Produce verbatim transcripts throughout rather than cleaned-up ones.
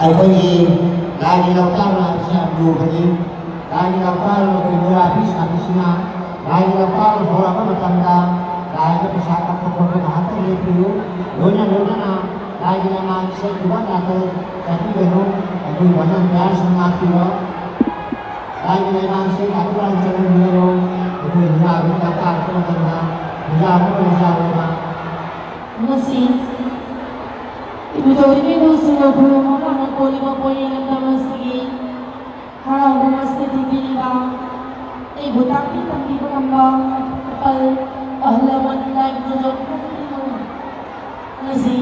ꯑꯩꯈꯣꯏꯒꯤ ꯂꯥꯏꯒꯤ ꯂꯧꯇꯥꯛꯅ ꯍꯥꯏꯕꯁꯤ ꯌꯥꯝ ꯂꯨꯕꯅꯤ꯫ ꯂꯥꯏꯒꯤ ꯂꯧꯇꯥꯛꯅ ꯑꯩꯈꯣꯏ ꯅꯨꯔꯥꯕꯤ ꯁꯥꯕꯤꯁꯤꯅ ꯂꯥꯏꯒꯤ ꯂꯧꯇꯥꯛꯅ ꯍꯧꯔꯛꯄ ꯃꯇꯝꯗ ꯂꯥꯏꯗ ꯄꯩꯁꯥ ꯀꯠꯄ ꯈꯣꯠꯄ ꯉꯥꯏꯍꯥꯛꯇꯪ ꯂꯦꯞꯄꯤꯌꯨ꯫ ꯂꯣꯏꯅ ꯂꯣꯏꯅꯅ ꯂꯥꯏꯒꯤ ꯂꯃꯥꯡꯁꯦ ꯈꯨꯕꯥꯛ ꯅꯥꯇꯩ ꯆꯠꯄꯤꯒꯅꯨ꯫ ꯑꯩꯈꯣꯏ ꯋꯥꯅ ꯃꯌꯥꯝꯁꯤꯡ ꯉꯥꯛꯄꯤꯔꯣ꯫ ꯂꯥꯏꯒꯤ ꯂꯩꯃꯥꯡꯁꯦ ꯉꯥꯛꯇꯪ ꯆꯠꯍꯟꯕꯤꯒꯅꯨ꯫ ꯑꯩꯈꯣꯏ ꯅꯨꯔꯥꯕꯤ ꯂꯧꯇꯥꯛꯄ ꯃꯇꯝꯗ ꯅꯨꯔꯥꯕꯤ ꯑꯣꯏꯅ ꯆꯥꯎꯔꯕ꯫ ꯉꯁꯤ ꯏꯕꯨꯙꯧ ꯏꯕꯦꯟꯗꯧꯁꯤꯡꯅ ꯈꯨꯔꯨꯝꯃꯒ ꯍꯧꯒꯠꯂꯤꯕ ꯄꯣꯌꯦꯡ ꯂꯝꯗꯝ ꯑꯁꯤꯒꯤ ꯍꯔꯥꯎꯕ ꯃꯁꯤꯗ ꯊꯤꯟꯕꯤꯔꯤꯕ ꯑꯩꯕꯨ ꯇꯥꯛꯄꯤ ꯇꯝꯕꯤꯕ ꯉꯝꯕ ꯑꯍꯜ, ꯑꯍꯜ ꯂꯃꯟ, ꯂꯥꯏ ꯒꯨꯔꯨꯖꯧ ꯄꯨꯝꯅꯃꯛ ꯉꯁꯤ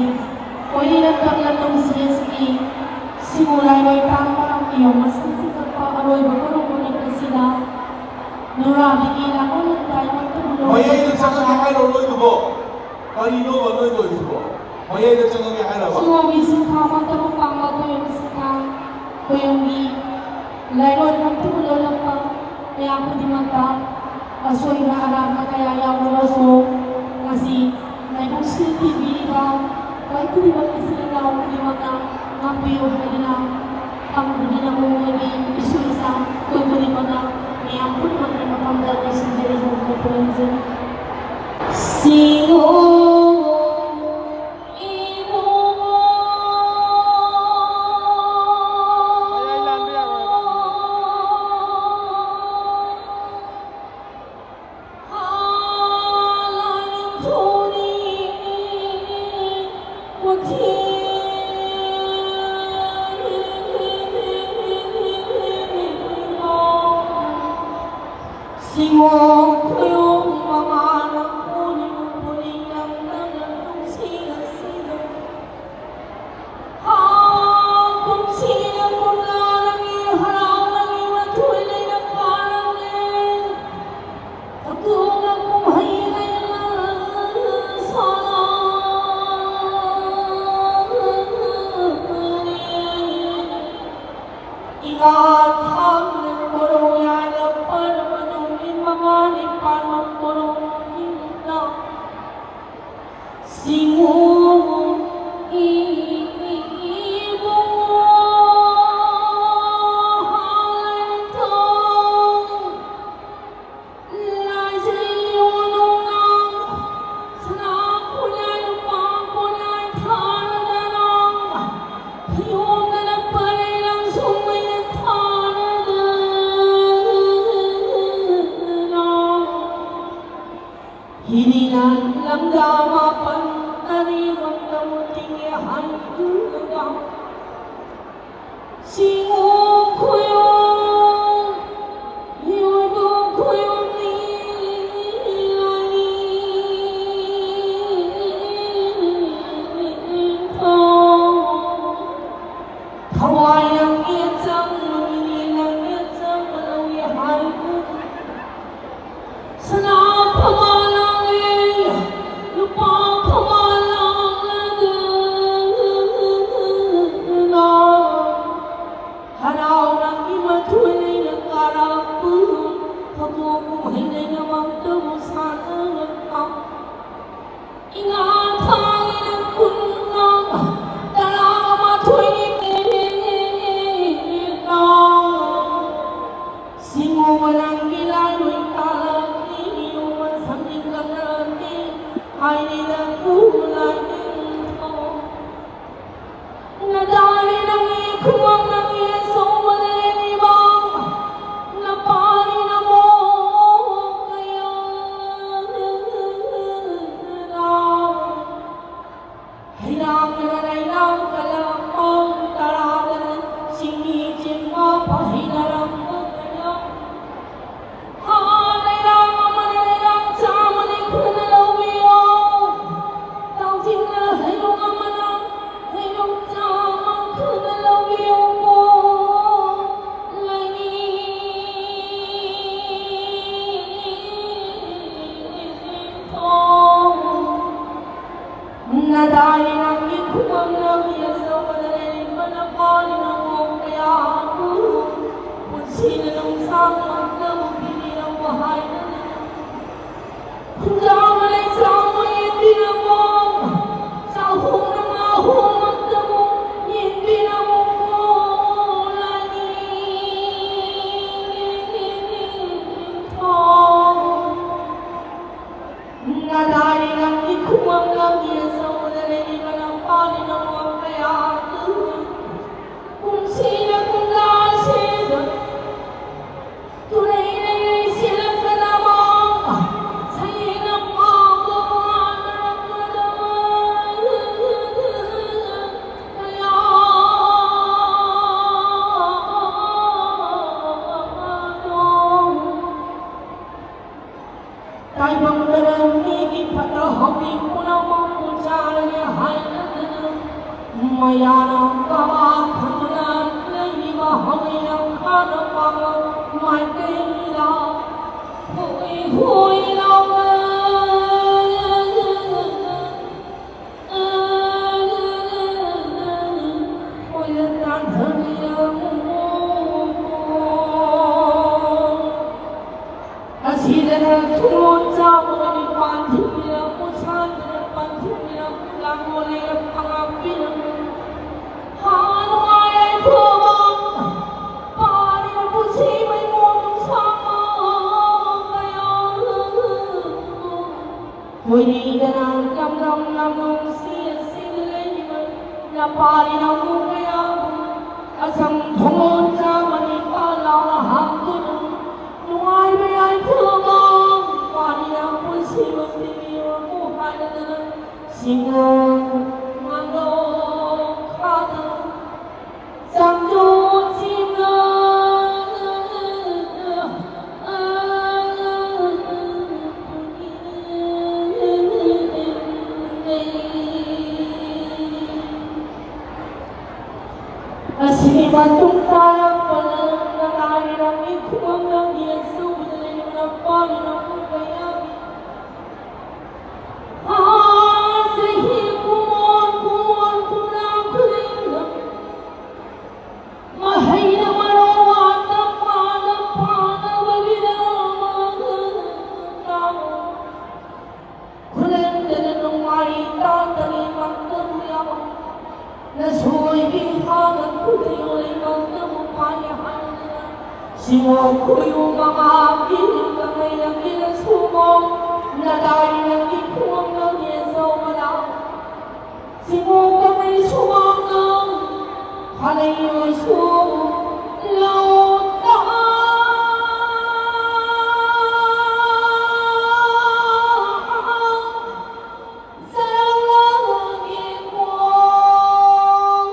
ꯄꯣꯌꯦꯡ ꯂꯝꯗꯝ ꯂꯝꯗꯝꯁꯤꯡ ꯑꯁꯤꯒꯤ ꯁꯤꯡꯉꯨ ꯂꯥꯏꯔꯣꯏ ꯇꯥꯡꯕ ꯃꯤꯌꯥꯝ ꯃꯁꯤꯡ ꯆꯤꯡꯈꯠꯄ ꯑꯔꯣꯏꯕ ꯃꯔꯨꯞ ꯅꯨꯃꯤꯠ ꯑꯁꯤꯗ ꯅꯨꯔꯥꯕꯤꯒꯤ ꯂꯥꯡꯑꯣꯜ ꯂꯝꯇꯥꯏ ꯃꯛꯇꯕꯨ ꯃꯌꯥꯏꯗ ꯆꯪꯉꯒꯦ ꯍꯥꯏꯔꯣ ꯂꯣꯏꯗꯨꯕꯣ? ꯀꯔꯤꯅꯣꯕ ꯅꯣꯏ ꯇꯧꯔꯤꯁꯤꯕꯣ? ꯃꯌꯥꯏꯗ ꯆꯪꯉꯒꯦ ꯍꯥꯏꯔꯕ? ꯁꯤꯡꯉꯣꯒꯤ ꯁꯤꯡꯊꯥꯃꯛꯇꯕꯨ ꯄꯥꯡꯕ ꯈꯣꯏꯔꯝ ꯁꯤꯡꯊꯥ, ꯈꯣꯏꯔꯝꯒꯤ ꯂꯥꯏꯔꯣꯏꯃꯛꯇꯕꯨ ꯂꯣꯜꯂꯛꯄ ꯃꯌꯥꯝ ꯈꯨꯗꯤꯡꯃꯛꯇ ꯑꯁꯣꯏꯕ ꯑꯔꯥꯟꯕ ꯀꯌꯥ ꯌꯥꯎꯔꯕꯁꯨ ꯉꯁꯤ ꯂꯥꯏꯕꯛꯁꯤꯗ ꯄꯤꯕꯤꯔꯤꯕ ꯑꯩꯈꯣꯏ ꯈꯨꯗꯤꯡꯃꯛ ꯏꯆꯤꯜ ꯏꯅꯥꯎ ꯈꯨꯗꯤꯡꯃꯛꯅ ꯉꯥꯛꯄꯤꯌꯨ ꯍꯥꯏꯗꯨꯅ ꯐꯪꯕꯒꯤꯗꯃꯛ ꯃꯣꯏꯒꯤ ꯏꯁꯨ ꯏꯆꯥ ꯑꯩꯈꯣꯏ ꯈꯨꯗꯤꯡꯃꯛꯅ ꯃꯌꯥꯝ ꯄꯨꯝꯅꯃꯛꯀꯤ ꯃꯐꯝꯗ ꯂꯣꯏꯁꯤꯟꯖꯔꯤ ꯍꯥꯏꯅ ꯈꯟꯖꯔꯤ꯫ ꯁꯤꯡꯉꯣ ꯇꯥꯡꯖ ꯃꯥꯄꯟ ꯇꯔꯦꯠ ꯃꯇꯝ ꯃꯇꯤꯛꯀꯤ ꯍꯥꯏꯗꯨꯒ ꯁꯤꯡꯉꯨ ꯈꯨꯌꯣ ꯌꯣꯏꯕꯨ ꯈꯨꯌꯣ ꯃꯤ ꯂꯥꯏꯅꯤꯡꯊꯧ꯫ ꯊꯋꯥꯏ ꯂꯪꯒꯦ ꯆꯪꯕ ꯃꯤꯅꯤ ꯂꯪꯒꯦ ꯆꯪꯕ ꯂꯧꯏ ꯍꯥꯏꯕꯨ ꯁꯅꯥ ꯐꯝꯕꯥꯜ ꯂꯥꯡꯂꯦ ꯂꯨꯄꯥ ꯐꯝꯕꯥꯜ ꯂꯥꯡꯂꯗꯅ ꯍꯔꯥꯎ ꯂꯥꯡꯒꯤ ꯃꯊꯣꯏ ꯂꯩꯅ ꯀꯥꯔꯛꯄ ꯊꯧꯗꯣꯛ ꯀꯨꯝꯍꯩ ꯂꯩꯅꯃꯛꯇꯕꯨ ꯁꯥꯟꯅꯔꯛꯄ ꯏꯉꯥ ꯊꯥꯒꯤ ꯀꯨꯟꯃꯉꯥ ꯇꯔꯥꯒ ꯃꯥꯊꯣꯏꯒꯤ ꯄꯦꯔꯦꯟꯅ ꯁꯤꯡꯉꯨ ꯃꯅꯥꯛꯀꯤ ꯂꯥꯏꯔꯣꯏ ꯇꯥꯂꯛꯅꯤ ꯌꯣꯃ ꯁꯝꯖꯤꯟ ꯀꯝꯅꯔꯛꯅꯤ ꯍꯥꯏꯔꯤꯗ ꯀꯨ ꯂꯥꯏꯅꯤꯡꯊꯧ꯫ ꯅꯗꯥꯏ ꯅꯪꯒꯤ ꯈꯨꯃꯝ ꯅꯪꯒꯤ ꯑꯆꯧꯕꯗ ꯂꯩꯔꯤꯕ ꯅꯄꯥꯅꯤ ꯅꯃꯣ ꯀꯌꯥ ꯍꯩꯔꯥꯡ ꯀꯂ ꯂꯩꯔꯥꯡ ꯀꯂ ꯄꯥꯎ ꯇꯔꯥꯗꯅ ꯆꯤꯡꯃꯤ ꯆꯤꯡꯕ ꯐꯩꯅꯔꯝꯕ ꯀꯌꯥ ꯍꯥ ꯂꯩꯔꯥꯡ ꯑꯃꯅ ꯂꯩꯔꯥꯡ ꯆꯥꯝꯃꯅꯤ ꯈꯨꯅ ꯂꯧꯕꯤꯌꯣ꯫ ꯇꯥꯎꯖꯤꯡꯅ ꯍꯩꯔꯣꯡ ꯑꯃꯅ ꯍꯩꯔꯣꯡ ꯆꯥꯝꯃ ꯈꯨꯅ ꯂꯧꯕꯤꯌꯣ꯫ ꯂꯥꯏꯅꯤꯡꯊꯧ꯫ ꯅꯗꯥꯏ ꯅꯪꯒꯤ ꯈꯨꯕꯝ ꯅꯪꯒꯤ ꯑꯆꯧꯕꯗ ꯂꯩꯔꯤꯕ ꯅꯄꯥꯅꯤ ꯅꯉꯣ ꯀꯌꯥꯕꯨ ꯄꯨꯟꯁꯤꯅ ꯅꯨꯡꯁꯥꯡ ꯉꯝꯅꯕ ꯄꯤꯕꯤꯔꯝꯃꯨ ꯍꯥꯏꯅ ꯈꯨꯟꯖꯥ ꯑꯃ ꯂꯩꯁꯥ ꯑꯃ ꯌꯦꯡꯕꯤꯔꯝꯃꯨ꯫ ꯆꯥꯛꯍꯣꯡꯅ ꯉꯥꯍꯣꯡꯃꯛꯇꯕꯨ ꯌꯦꯡꯕꯤꯔꯝꯃꯨ꯫ ꯂꯥꯏꯅꯤꯡꯊꯧ꯫ ꯅꯗꯥꯏ ꯅꯪꯒꯤ ꯈꯨꯃꯝ ꯅꯪꯒꯤ ꯑꯆꯧꯕꯗ ꯂꯩꯔꯤꯕ ꯅꯄꯥꯅꯤ ꯅꯃꯣ ꯀꯌꯥꯗꯨ ꯀꯨꯝꯁꯤꯅ ꯀꯨꯝꯂꯥꯁꯤꯗ ꯇꯨꯔꯩ ꯂꯩꯔꯩ ꯁꯦꯠꯂꯛꯇꯅ ꯃꯥꯡꯕ ꯁꯌꯦꯡꯅ ꯃꯥꯡꯕ ꯃꯌꯥꯅ ꯀꯋꯥ ꯈꯪꯗꯅ ꯂꯩꯔꯤꯕ ꯍꯧꯔꯩ ꯂꯝꯈꯥꯗ ꯄꯥꯡꯕ ꯃꯥꯏꯀꯩꯗ ꯍꯨꯏ ꯍꯨꯏ ꯂꯥꯎꯅ ꯀꯣꯏꯔ ꯇꯥꯟꯊꯕꯤꯔꯝꯃꯨ꯫ ꯑꯁꯤꯗꯅ ꯊꯣꯡꯂꯣꯟ ꯆꯥꯕꯒꯅꯤ ꯄꯥꯟꯊꯤꯕꯤꯔꯝꯃꯨ, ꯁꯥꯗꯅ ꯄꯥꯟꯊꯤꯕꯤꯔꯝꯃꯨ, ꯂꯥꯡꯒꯣꯜ ꯂꯩꯔ ꯐꯉꯥꯛꯄꯤꯔꯝꯃꯨ꯫ ꯍꯥ ꯅꯨꯡꯉꯥꯏ ꯌꯥꯏꯐꯕ ꯄꯥꯔꯤꯔ ꯄꯨꯟꯁꯤ ꯃꯩꯃꯣꯟ ꯅꯨꯡꯁꯥꯃ ꯀꯌꯥ꯫ ꯊꯣꯏꯔꯤꯗꯅ ꯂꯝꯗꯝ ꯂꯝꯗꯝꯁꯤ ꯑꯁꯤꯗ ꯂꯩꯔꯤꯕ ꯅꯄꯥꯔꯤ ꯅꯪꯕꯨ ꯀꯌꯥꯕꯨ ꯑꯁꯝ ꯊꯣꯡꯂꯣꯟ ꯆꯥꯃꯅꯤ ꯄꯥꯂꯥꯎꯅ ꯍꯥꯞꯇꯨꯅ ꯅꯨꯡꯉꯥꯏꯕ ꯌꯥꯏꯐꯕ ꯄꯥꯔꯤꯅ ꯄꯨꯟꯁꯤ ꯃꯄꯤꯕꯤꯔꯕꯨ ꯍꯥꯏꯔꯗꯅ ꯁꯤꯡꯉꯣ ꯉꯥꯡꯂꯣ ꯈꯥꯗ ꯑꯁꯤꯒꯤ ꯃꯇꯨꯡ ꯇꯥꯔꯛꯄꯗ ꯅꯅꯥꯏꯔꯝꯒꯤ ꯈꯨꯡꯒꯪꯒꯤ ꯑꯆꯧꯕꯗ ꯂꯩꯔꯤꯕ ꯅꯨꯄꯥꯒꯤ ꯅꯨꯄꯤ ꯀꯌꯥꯒꯤ ꯍꯥ ꯆꯍꯤ ꯀꯨꯃꯣꯟ ꯀꯨꯃꯣꯟ ꯀꯨꯝꯅꯥ ꯈꯨꯗꯤꯡꯗ ꯃꯍꯩꯅ ꯃꯔꯣꯡ ꯋꯥꯇ ꯄꯥꯅ ꯄꯥꯅꯕꯒꯤꯗꯃꯛ ꯈꯨꯂꯦꯟꯗꯅ ꯅꯨꯡꯉꯥꯏ ꯇꯥꯗꯔꯤ ꯃꯛꯇꯕꯨ ꯌꯥꯎ ꯅꯁꯣꯏꯒꯤ ꯍꯥꯒ ꯈꯨꯗꯤꯡ ꯂꯩꯃꯛꯇꯕꯨ ꯄꯥꯏ ꯍꯥꯏꯗꯅ ꯁꯤꯃꯣ ꯈꯨꯌꯨ ꯃꯉꯥꯒꯤ ꯀꯃꯩ ꯂꯝꯕꯤꯗ ꯁꯨꯃꯣ ꯅꯗꯥꯏ ꯂꯝꯕꯤ ꯈꯨꯃꯪ ꯂꯝꯕꯤ ꯑꯆꯧꯕꯗ ꯁꯤꯃꯣ ꯀꯃꯩ ꯁꯨꯃꯥꯡꯅ ꯍꯥꯂꯩ ꯑꯣꯏꯁꯨ ꯂꯧꯗ ꯆꯔꯪꯂꯒꯤ ꯈꯣꯡ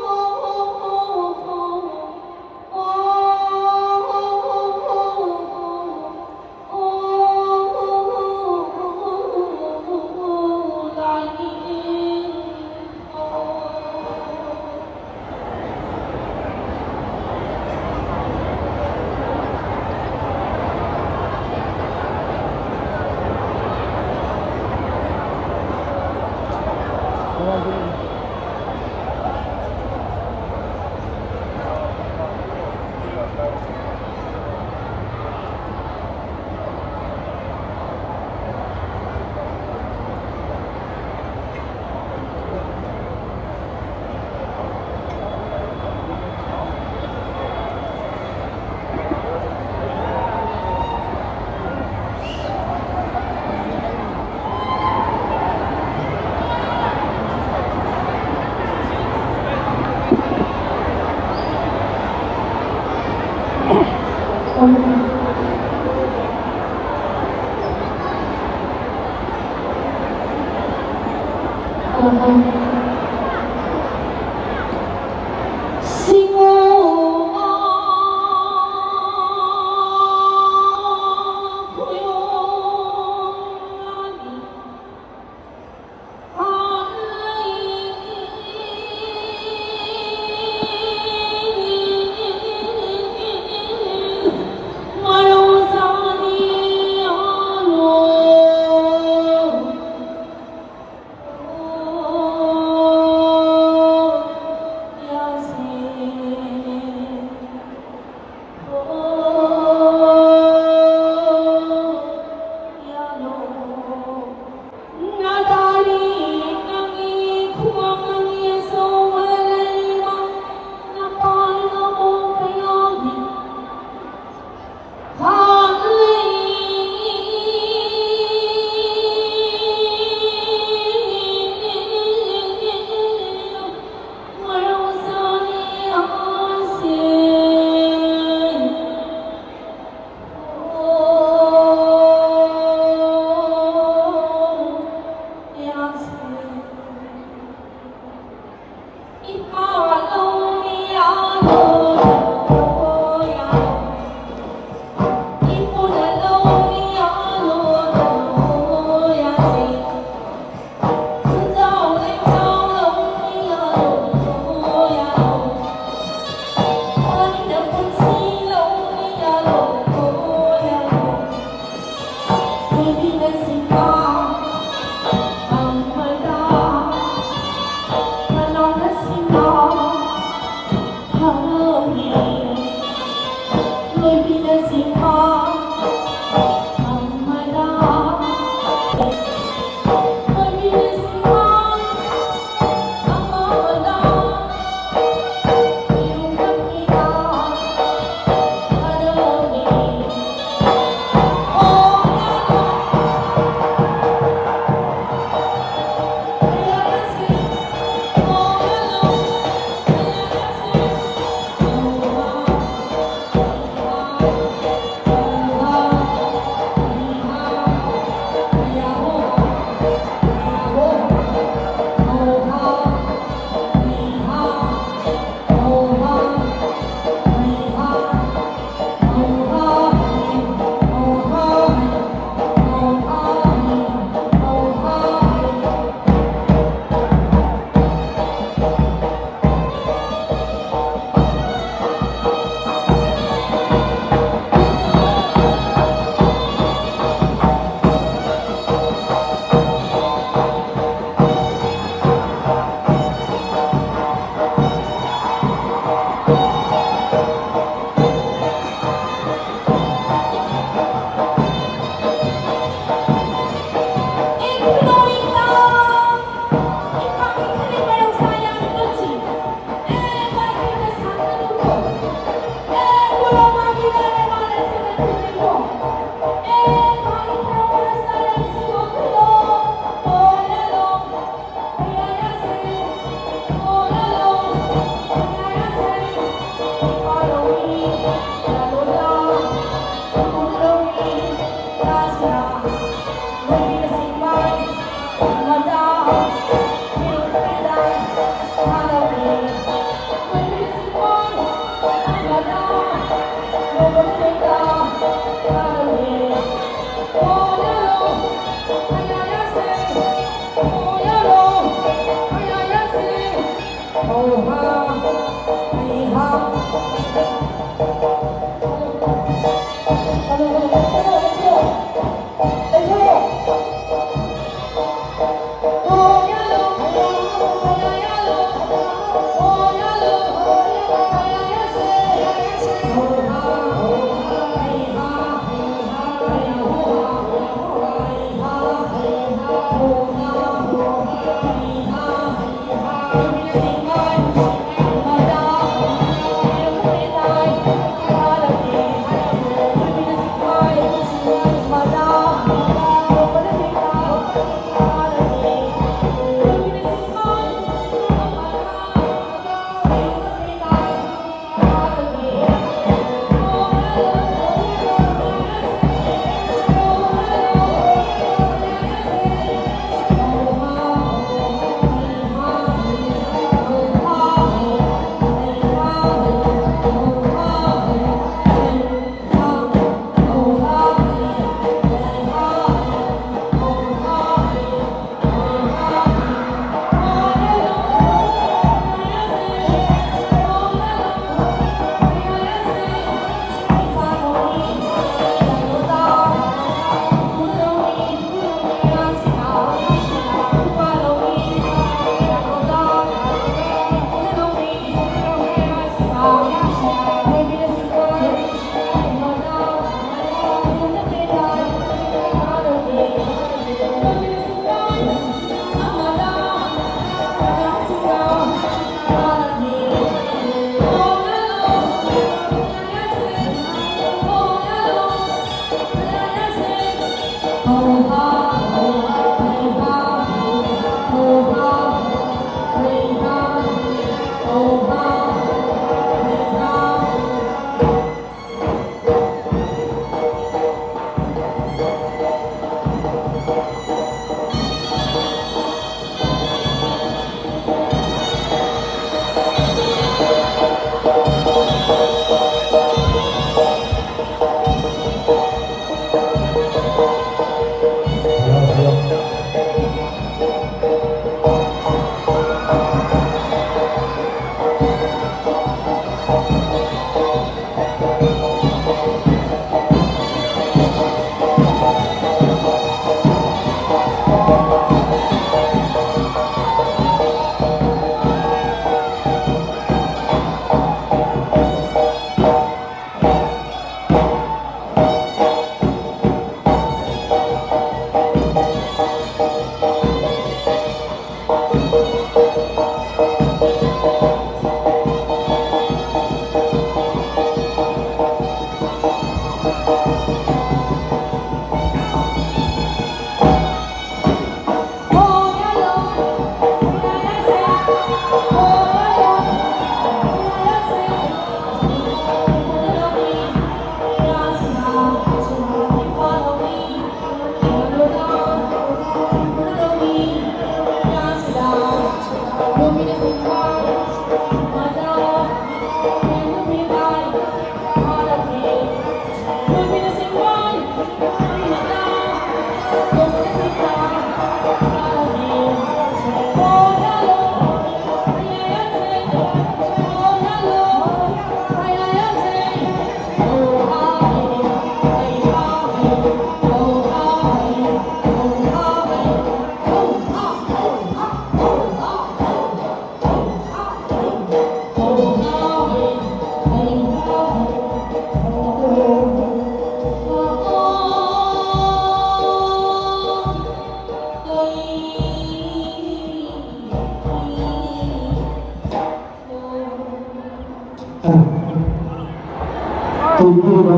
ꯇꯧꯕꯤꯔꯤꯕ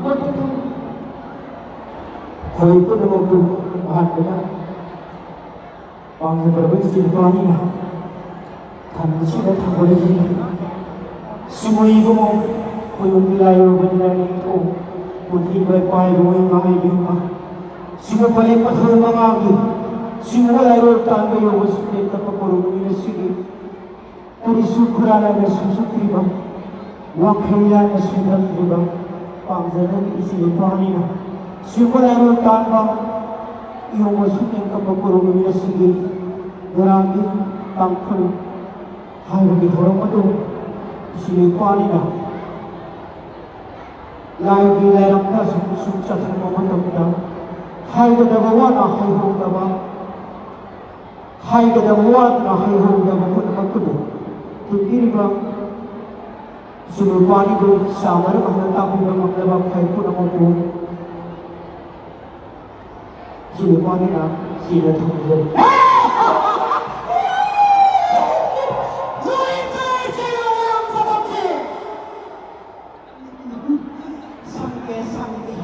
ꯃꯣꯠꯇꯨꯅ ꯑꯩꯈꯣꯏ ꯄꯨꯝꯅꯃꯛꯄꯨ ꯑꯍꯥꯟꯕꯗ ꯄꯥꯝꯖꯕ ꯏꯆꯦ ꯅꯨꯄꯥꯅꯤꯅ ꯊꯝꯕꯁꯤꯗ ꯊꯝꯕꯗꯒꯤ ꯁꯤꯃꯣꯏ ꯏꯕꯨꯡꯉꯣ ꯈꯣꯏꯕꯨꯝꯒꯤ ꯂꯥꯏꯔꯨꯕꯅꯤꯅ ꯅꯤꯡꯊꯧ ꯄꯨꯟꯊꯤꯕ ꯄꯥꯏꯕ ꯃꯣꯏ ꯃꯍꯩꯕꯤꯃ ꯁꯤꯃꯣ ꯄꯂꯦꯝ ꯃꯊꯣꯏ ꯃꯉꯥꯒꯤ ꯁꯤꯃꯣ ꯂꯥꯏꯔꯣꯏ ꯇꯥꯟꯕ ꯌꯧꯕꯁꯨ ꯇꯦꯟꯇꯛꯄ ꯀꯣꯔꯧ ꯅꯨꯃꯤꯠ ꯑꯁꯤꯒꯤ ꯀꯔꯤꯁꯨ ꯈꯨꯔꯥ ꯂꯥꯏꯅ ꯁꯨꯡꯆꯠꯇ꯭ꯔꯤꯕ, ꯋꯥꯈꯜ ꯌꯥꯝꯅ ꯁꯨꯡꯊꯝꯗ꯭ꯔꯤꯕ, ꯄꯥꯝꯖꯅꯕ ꯏꯆꯦ ꯅꯨꯄꯥꯅꯤꯅ ꯁꯤꯒꯨꯝꯕ ꯂꯥꯏꯔꯣꯏ ꯇꯥꯟꯕ, ꯏꯍꯧꯕ ꯁꯨꯡꯅꯤꯡ ꯀꯝꯕ ꯀꯣꯔꯧ ꯅꯨꯃꯤꯠ ꯑꯁꯤꯒꯤ ꯉꯔꯥꯡꯒꯤ ꯇꯥꯡꯈꯨꯜ ꯍꯥꯏꯕꯒꯤ ꯊꯧꯔꯝ ꯑꯗꯨ ꯏꯆꯦ ꯅꯨꯄꯥꯅꯤꯅ ꯂꯥꯏꯒꯤ ꯂꯥꯏꯔꯝꯗ ꯁꯨꯝ ꯁꯨꯝ ꯆꯠꯊꯔꯛꯄ ꯃꯇꯝꯗ ꯍꯥꯏꯒꯗꯕ ꯋꯥꯅ ꯍꯥꯏꯍꯧꯗꯕ, ꯍꯥꯏꯒꯗꯕ ꯋꯥꯗꯨꯅ ꯍꯥꯏꯍꯧꯗꯕ ꯄꯨꯝꯅꯃꯛꯄꯨ ꯊꯤꯡꯕꯤꯔꯤꯕ ꯏꯆꯤꯜ ꯅꯨꯄꯥꯅꯤꯕꯨ ꯆꯥꯝꯃꯔꯛ ꯍꯟꯅ ꯇꯥꯛꯄꯤꯕ ꯉꯝꯂꯕ ꯈ꯭ꯋꯥꯏ ꯄꯨꯝꯅꯃꯛꯄꯨ ꯏꯆꯤꯜ ꯅꯨꯄꯥꯅꯤꯅ ꯆꯦꯅ ꯊꯝꯖꯔꯤ꯫ ꯂꯣꯏꯈ꯭ꯔꯦ ꯆꯦ ꯌꯥꯝ ꯊꯕꯛꯁꯦ꯫ ꯁꯪꯗꯦ, ꯁꯪꯗꯦ꯫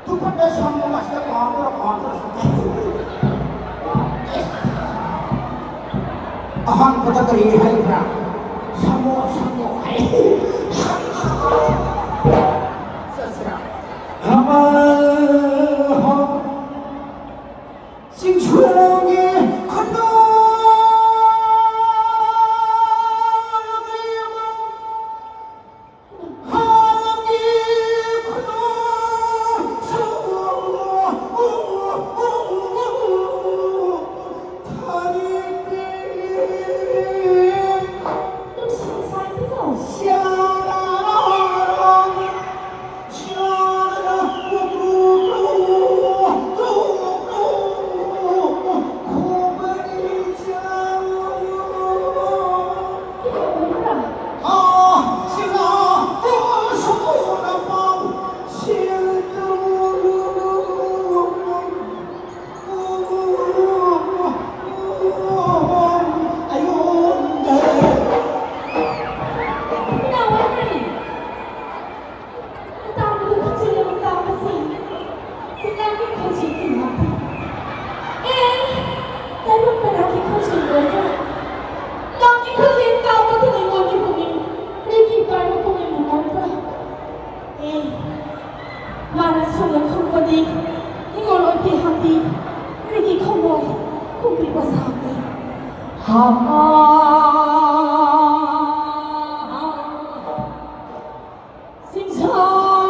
ꯇꯨꯐꯝꯗ ꯁꯪꯕ ꯉꯥꯛꯇ ꯀꯥꯎꯗꯅ, ꯀꯥꯎꯗꯅ ꯁꯪꯗꯦ꯫ ꯑꯍꯥꯟꯕꯗ ꯀꯔꯤ ꯍꯥꯏꯕ꯭ꯔꯥ? ꯁꯪꯉꯣ, ꯁꯪꯉꯣ ꯍꯥꯏ꯫ ꯆꯠꯁꯤꯔꯥ? ꯍꯃꯜ ꯍꯣ, ꯆꯤꯡꯁꯣꯡꯒꯤ ꯈꯨꯅꯨ꯫ ꯄꯤꯛꯄ ꯁꯥꯕꯅꯤ꯫ ꯍꯥ, ꯍꯥ, ꯍꯥ, ꯍꯥ꯫ ꯁꯤꯡꯁꯥꯡ꯫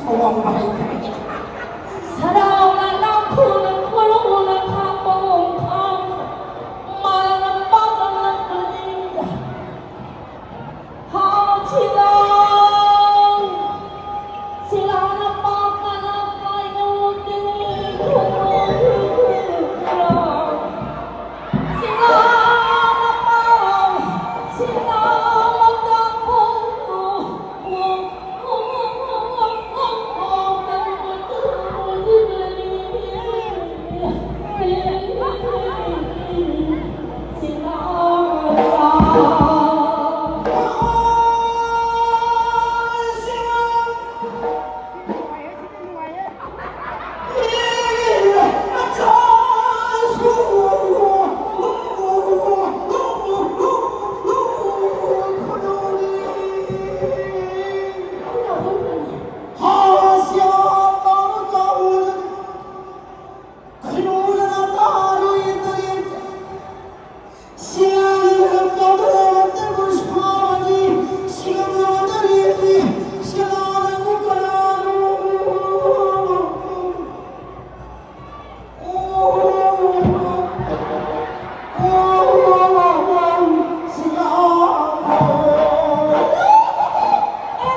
ꯑꯋꯥꯡꯕ ꯍꯩ꯫ ꯁꯔꯥꯎꯅ ꯅꯥꯈꯨꯅ ꯈꯨꯔꯨꯅ ꯈꯥꯛꯄ ꯋꯣꯡꯈꯥꯡ ꯃꯥꯅ ꯄꯥꯛꯂꯝꯂꯛꯄꯅꯤ꯫ ꯍꯥꯎ ꯁꯤꯂꯥꯎ꯫ ꯁꯤꯂꯥꯅ ꯄꯥꯛꯄꯅ ꯀꯥꯏꯅ ꯎꯠꯇꯅꯤ ꯈꯨꯔꯨ ꯈꯨꯔꯨ꯫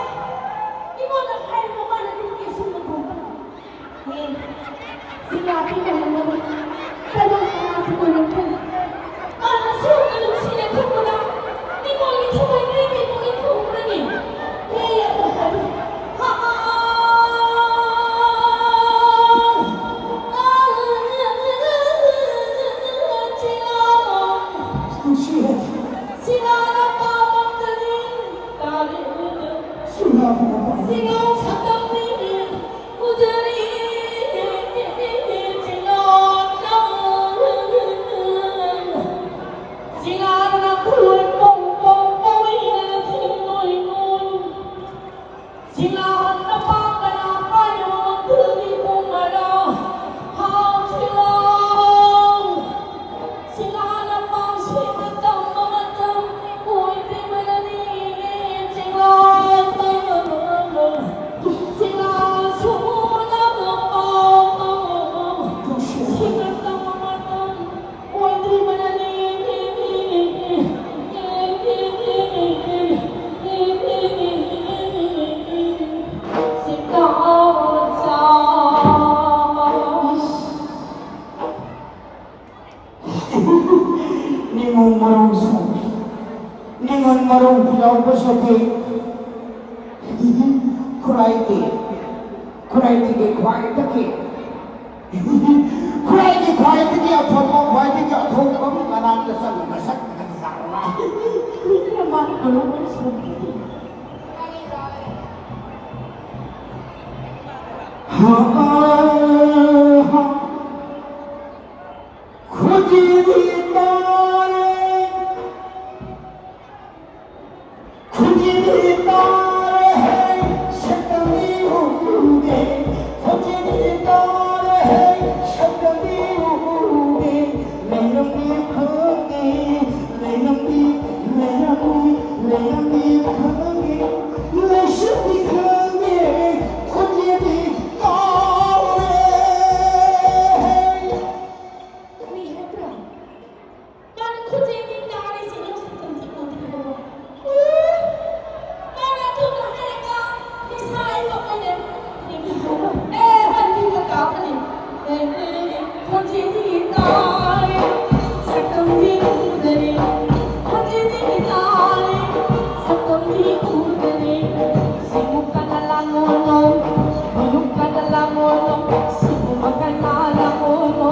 ꯑꯩꯉꯣꯟꯗ ꯍꯥꯏꯔꯒ ꯃꯥꯅ ꯑꯗꯨꯝ ꯀꯦꯁꯟꯅ ꯈꯣꯝꯕ꯫ ꯍꯦ, ꯁꯤ ꯌꯥꯗꯦ ꯀꯩꯅꯣ꯫ ꯀꯩꯅꯣ ꯀꯅꯥꯒꯤ ꯑꯣꯏꯔꯝꯒꯅꯤ? ꯃꯥꯅ ꯑꯁꯨꯛ ꯅꯨꯡꯁꯤꯅ ꯈꯟꯕꯗ ꯅꯤꯡꯉꯣꯜꯒꯤ ꯊꯃꯣꯏ ꯀꯔꯤ ꯀꯩꯅꯣ ꯂꯩꯊꯣꯛꯈ꯭ꯔꯅꯤ꯫ ꯍꯦ, ꯑꯗꯣ ꯍꯥꯏꯕ꯫ ꯍꯥ! ꯅꯨꯡꯁꯤꯌꯦ꯫ ꯁꯤꯅꯥꯅ ꯄꯥꯝꯃꯛꯇꯅꯤ꯫ ꯁꯤꯅꯥꯅ ꯄꯥꯝꯃꯛꯇꯅꯤ꯫ ꯁꯤꯅꯥ ꯁꯛꯇꯝꯅꯤ꯫ ꯎꯗꯔꯤ꯫ ꯈꯨꯔꯥꯏꯒꯤ, ꯈꯨꯔꯥꯏꯗꯒꯤ ꯈ꯭ꯋꯥꯏꯗꯒꯤ, ꯈꯨꯔꯥꯏꯒꯤ ꯈ꯭ꯋꯥꯏꯗꯒꯤ ꯑꯐꯕ, ꯈ꯭ꯋꯥꯏꯗꯒꯤ ꯑꯊꯧꯕ ꯃꯤ ꯃꯅꯥꯛꯇ ꯆꯠꯂꯒ ꯁꯛ ꯐꯖꯔꯕ꯫ ꯃꯤꯒꯤ ꯃꯃꯥꯡꯗ ꯂꯣꯏꯅ ꯁꯣꯟꯕꯤꯔꯤ꯫ ꯈꯨꯖꯤꯔꯤ ꯇꯥꯔꯦ꯫ ꯈꯨꯖꯤꯔꯤ ꯇꯥꯔꯦ, ꯁꯛꯇꯝꯗꯤ ꯎꯗꯦ꯫ ꯈꯨꯖꯤꯔꯤ ꯇꯥꯔꯦ, ꯁꯛꯇꯝꯗꯤ ꯎꯗꯦ꯫ ꯂꯩꯔꯝꯃꯤ ꯈꯪꯉꯦ, ꯂꯩꯔꯝꯃꯤ, ꯂꯩꯔꯝꯃꯤ, ꯂꯩꯔꯝꯃꯤ ꯈꯪꯉꯦ꯫ ꯂꯩꯁꯤꯗꯤ ꯈꯪꯉꯦ, ꯈꯨꯖꯤꯔꯤ ꯇꯥꯔꯦ꯫ ꯀꯔꯤ ꯍꯥꯏꯕ꯭ꯔꯥ? ꯃꯥꯅ ꯈꯨꯖꯦꯡꯒꯤ ꯇꯥꯔꯤꯁꯤ ꯅꯪ ꯁꯛꯇꯝꯁꯦ ꯎꯗ꯭ꯔꯤꯕꯣ? ꯎ! ꯃꯥꯅ ꯑꯗꯨꯒ ꯍꯥꯏꯔꯒ ꯅꯤꯁꯥ ꯑꯩ ꯂꯣꯛꯑꯣꯏꯅꯦ꯫ ꯀꯔꯤꯒꯤ ꯍꯥꯏꯕ? ꯑꯦ, ꯍꯟꯗꯤ ꯀꯀꯥ ꯐꯅꯤ꯫ ꯑꯦ, ꯑꯦ, ꯑꯦ, ꯈꯨꯖꯦꯡꯒꯤ ꯇꯥꯔꯦ, ꯁꯛꯇꯝꯗꯤ ꯎꯗꯔꯦ꯫ ꯈꯨꯖꯦꯡꯒꯤ ꯇꯥꯔꯦ, ꯁꯛꯇꯝꯗꯤ ꯎꯗꯔꯦ꯫ ꯁꯤꯃꯨꯛ ꯀꯟꯅ ꯂꯥꯡꯉꯣꯅꯣ, ꯃꯌꯨꯝ ꯀꯟꯅ ꯂꯥꯡꯉꯣꯅꯣ, ꯁꯤꯃꯨꯛ ꯀꯟꯅ ꯂꯥꯡꯉꯣꯅꯣ꯫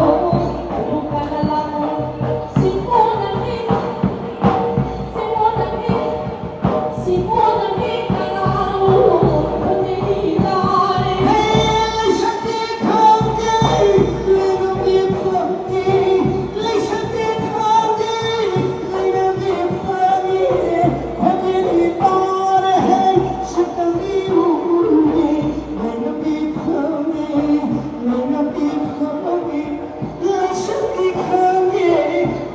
ꯂꯩꯁꯛꯇꯤ ꯈꯪꯉꯦ,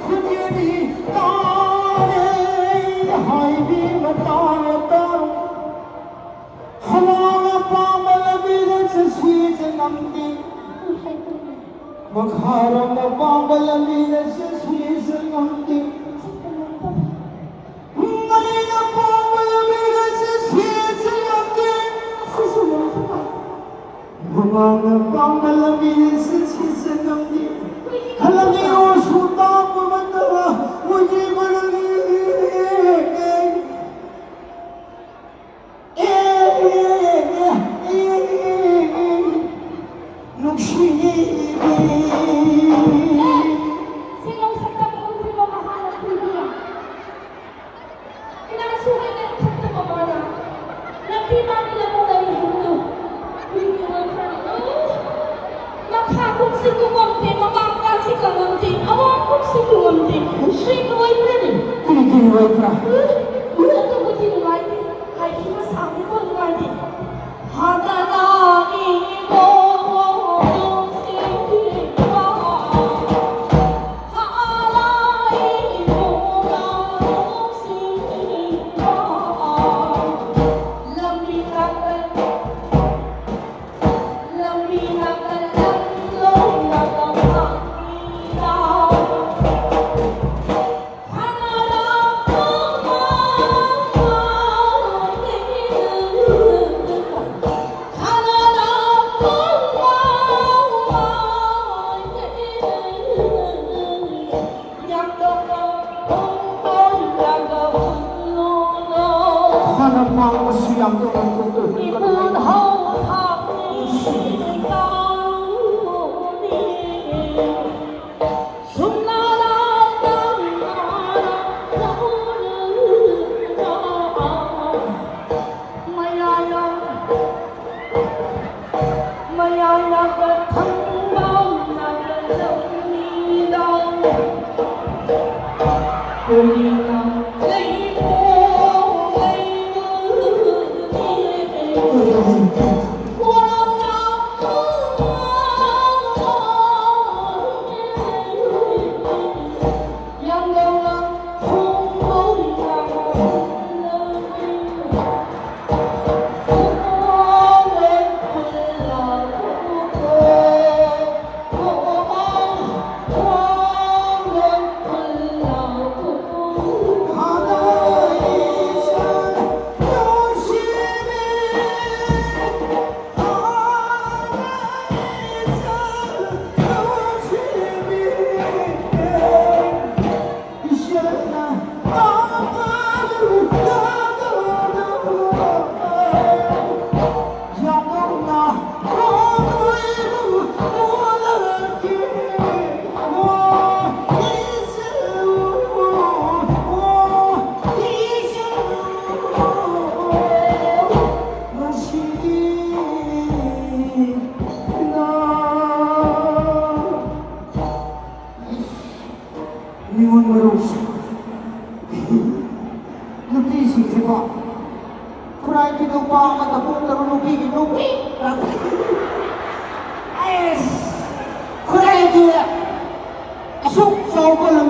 ꯈꯨꯠꯌꯦꯛꯇꯤ ꯇꯥꯔꯦ, ꯍꯥꯏꯕꯤ ꯃꯇꯥꯔ ꯇꯥꯔꯣ꯫ ꯍꯋꯥꯅ ꯄꯥꯝꯕ ꯂꯝꯕꯤꯗ ꯆꯠꯁꯤ ꯆꯠꯉꯝꯗꯦ꯫ ꯃꯈꯥꯔꯣꯝꯗ ꯄꯥꯝꯕ ꯂꯝꯕꯤꯗ ꯆꯠꯁꯤ ꯆꯠꯉꯝꯗꯦ꯫ ꯃꯅꯤꯡꯗ ꯄꯥꯝꯕ ꯂꯝꯕꯤꯗ ꯆꯠꯁꯤ ꯆꯠꯉꯝꯗꯦ꯫ ꯃꯃꯥꯡꯗ ꯄꯥꯝꯕ ꯂꯝꯕꯤꯗ ꯆꯠꯁꯤ ꯆꯠꯉꯝꯗꯦ꯫ ꯍꯜꯂꯝꯃꯤ ꯑꯣꯁꯨ ꯇꯥꯕ ꯃꯇꯝꯗ ꯃꯣꯏꯒꯤ ꯃꯔꯝ ꯅꯨꯡꯁꯤꯕꯤ꯫ ꯁꯤ ꯂꯧꯁꯛꯇ ꯎꯗ꯭ꯔꯤꯕ ꯃꯍꯥꯛꯅ ꯈꯨꯏꯗꯨꯅ ꯀꯅꯥꯁꯨ ꯍꯦꯟꯅ ꯈꯪꯗꯕ ꯃꯥꯅ ꯂꯝꯕꯤ ꯃꯥꯒꯤ ꯂꯝꯕꯤꯗ ꯂꯩꯍꯧꯗꯨ ꯀꯨꯏꯒꯤ ꯑꯣꯏꯈ꯭ꯔꯅꯤ꯫ ꯃꯈꯥ ꯀꯨꯝꯁꯤ ꯀꯨꯝꯃꯝꯗꯦ, ꯃꯃꯥꯡ ꯀꯥꯁꯤ ꯀꯪꯉꯝꯗꯦ, ꯑꯋꯥꯡ ꯀꯨꯝꯁꯤ ꯀꯨꯝꯃꯝꯗꯦ꯫ ꯀꯨꯏꯒꯤ ꯑꯣꯏꯈ꯭ꯔꯅꯤ꯫ ꯀꯔꯤꯒꯤ ꯑꯣꯏꯕ꯭ꯔꯥ? ꯑꯗꯨꯕꯨꯗꯤ ꯅꯨꯡꯉꯥꯏꯇꯦ꯫ ꯍꯥꯏꯈꯤꯕ ꯁꯥꯡꯕꯤꯕ ꯅꯨꯡꯉꯥꯏꯇꯦ꯫ ꯍꯥꯟꯅ ꯂꯥꯛꯏꯕꯣ꯫ ꯍꯥꯟꯅ ꯃꯥꯡꯕꯁꯨ ꯌꯥꯝ ꯇꯣꯛꯅ ꯇꯣꯛꯇꯣꯛ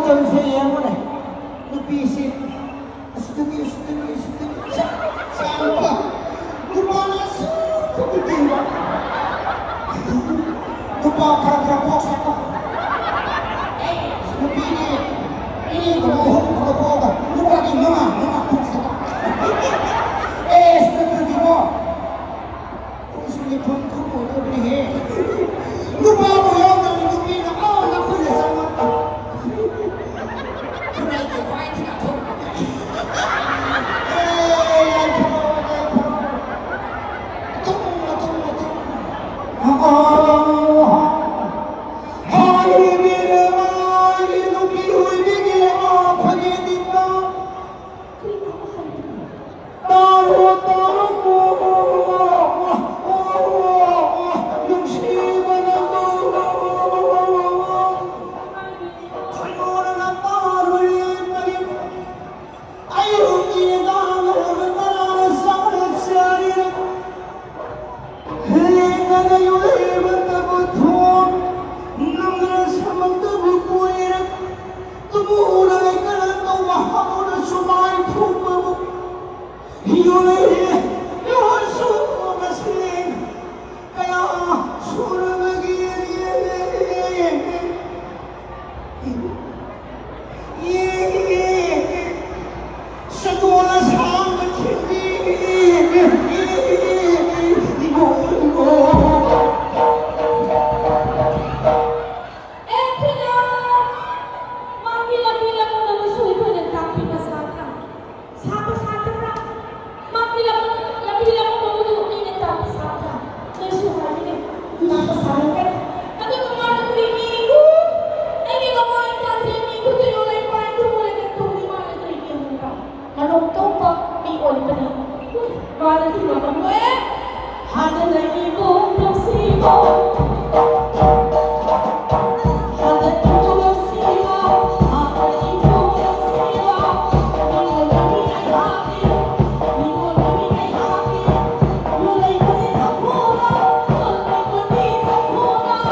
ꯐꯤꯂꯝꯁꯦ ꯌꯦꯡꯉꯨꯅꯦ, ꯅꯨꯄꯤꯁꯤ ꯑꯁꯤꯗꯒꯤ, ꯑꯁꯤꯗꯒꯤ, ꯑꯁꯤꯗꯒꯤ, ꯁꯦ, ꯁꯦ, ꯅꯨꯄꯥ, ꯅꯨꯄꯥꯅ ꯑꯁꯨꯛ ꯐꯖꯕ꯫ ꯅꯨꯄꯥ ꯈꯔ ꯈꯔ ꯄꯣꯛꯁꯦꯀꯣ꯫ ꯑꯦ, ꯅꯨꯄꯤꯗꯤ ꯑꯅꯤꯒꯨꯝꯕ, ꯑꯍꯨꯝꯒꯨꯝꯕ ꯄꯣꯛꯑꯒ ꯅꯨꯄꯥꯗꯤ ꯃꯉꯥ, ꯃꯉꯥ ꯄꯣꯛꯁꯦꯀꯣ꯫ ꯑꯦ, ꯅꯠꯇ꯭ꯔꯗꯤꯀꯣ, ꯑꯩꯈꯣꯏꯁꯨ ꯃꯤꯐꯝ ꯊꯣꯛꯑꯣꯏꯗꯕꯅꯤꯍꯦ꯫ ꯅꯨꯄꯥꯕꯨ ꯌꯥꯎꯗꯕ ꯅꯨꯄꯤꯅ ꯑꯥ ꯅꯈꯣꯏꯅ ꯆꯪꯉꯛꯄ꯫ ꯈꯨꯔꯥꯏꯒꯤ ꯈ꯭ꯋꯥꯏꯗꯒꯤ ꯑꯊꯣꯛꯄ꯫ ꯑꯦ, ꯌꯥꯏꯐꯔꯣ, ꯌꯥꯏꯐꯔꯣ꯫ ꯑꯇꯣꯡ, ꯑꯇꯣꯡ, ꯑꯇꯣꯡ꯫ ꯑꯣ, ꯍꯥꯏꯔꯤꯕ ꯃꯥꯒꯤ ꯅꯨꯄꯤ ꯑꯣꯏꯕꯤꯒꯤ ꯑꯥ ꯐꯒꯦꯅꯤꯡꯕ꯫ ꯇꯥꯔꯣ, ꯇꯥꯔꯣ, ꯅꯨꯡꯁꯤꯕꯅ ꯈꯣꯏꯃꯣꯗꯅ ꯇꯥꯔꯨꯔꯦ꯫ ꯑꯌꯨꯛꯀꯤ ꯅꯨꯡꯗꯥꯡ ꯇꯔꯥꯅ ꯆꯥꯔꯦ, ꯆꯥꯔꯦ꯫ ꯂꯦꯡꯗꯅ ꯌꯣꯜꯂꯤꯕꯇꯕꯨ ꯊꯣꯡ, ꯅꯪꯅ ꯁꯃꯛꯇꯕꯨ ꯀꯣꯏꯔꯦ꯫ ꯇꯨꯃꯨꯅ ꯂꯩꯀꯔ ꯇꯧꯕ ꯍꯥꯎꯅ ꯁꯨꯃꯥꯏ ꯐꯨꯕꯕꯨ꯫ ꯌꯣꯜꯂꯦ, ꯌꯣꯜꯁꯨ ꯃꯁꯤꯡ ꯀꯌꯥ ꯁꯨꯔꯕꯒꯦ? ꯁꯒꯣꯜ ꯑꯁꯥꯡꯕ ꯊꯤꯕꯤ꯫ ꯑꯦ ꯈꯨꯗꯥ! ꯃꯥꯒꯤ ꯂꯝꯕꯤ ꯂꯝꯃꯨꯛ ꯑꯃꯁꯨ ꯑꯩꯈꯣꯏꯅ ꯇꯥꯛꯄꯤꯕ ꯁꯥꯇ꯭ꯔ꯫ ꯁꯥꯕ ꯁꯥꯇ꯭ꯔ꯫ ꯃꯥꯒꯤ ꯂꯝꯕꯤ ꯂꯝꯃꯨꯛ ꯑꯃꯗꯨ ꯑꯩꯅ ꯇꯥꯛꯄ ꯁꯥꯇ꯭ꯔ꯫ ꯅꯣꯏꯁꯨ ꯍꯥꯏꯔꯤꯅꯦ, ꯇꯥꯛꯄ ꯁꯥꯔꯒ꯫ ꯑꯗꯨꯒ ꯃꯥꯅ ꯀꯔꯤ ꯃꯤꯕꯨ ꯑꯩꯒꯤ ꯃꯃꯥꯏ ꯇꯥꯛꯂꯦ, ꯃꯤ ꯈꯨꯠꯇ ꯌꯣꯜꯂꯦ, ꯄꯥꯏ ꯊꯨꯝ ꯑꯣꯏꯔꯒ ꯇꯧꯔꯤ ꯃꯥꯅ ꯀꯔꯤ ꯃꯤ ꯍꯪꯕ꯭ꯔꯥ? ꯃꯔꯣꯝ ꯇꯧꯕ ꯃꯤ ꯑꯣꯏꯕꯅꯤ꯫ ꯃꯥꯅ ꯊꯤꯕ ꯉꯝꯂꯣꯏ꯫ ꯍꯥꯟꯅꯗꯒꯤ ꯄꯨꯛ ꯅꯨꯡꯁꯤꯕ꯫ ꯍꯥꯟꯅꯗꯒꯤ ꯄꯨꯛ ꯅꯨꯡꯁꯤꯕ꯫ ꯍꯥꯟꯅꯗꯒꯤ ꯄꯨꯛ ꯅꯨꯡꯁꯤꯕ꯫ ꯃꯤꯉꯣꯟꯗꯒꯤ ꯑꯩꯍꯥꯛꯀꯤ꯫ ꯃꯤꯉꯣꯟꯗꯒꯤ ꯑꯩꯍꯥꯛꯀꯤ꯫ ꯂꯣꯜꯂꯩꯕꯗꯤ ꯊꯝꯃꯣꯔꯥ? ꯂꯣꯜꯂꯩꯕꯗꯤ ꯊꯝꯃꯣꯔꯥ?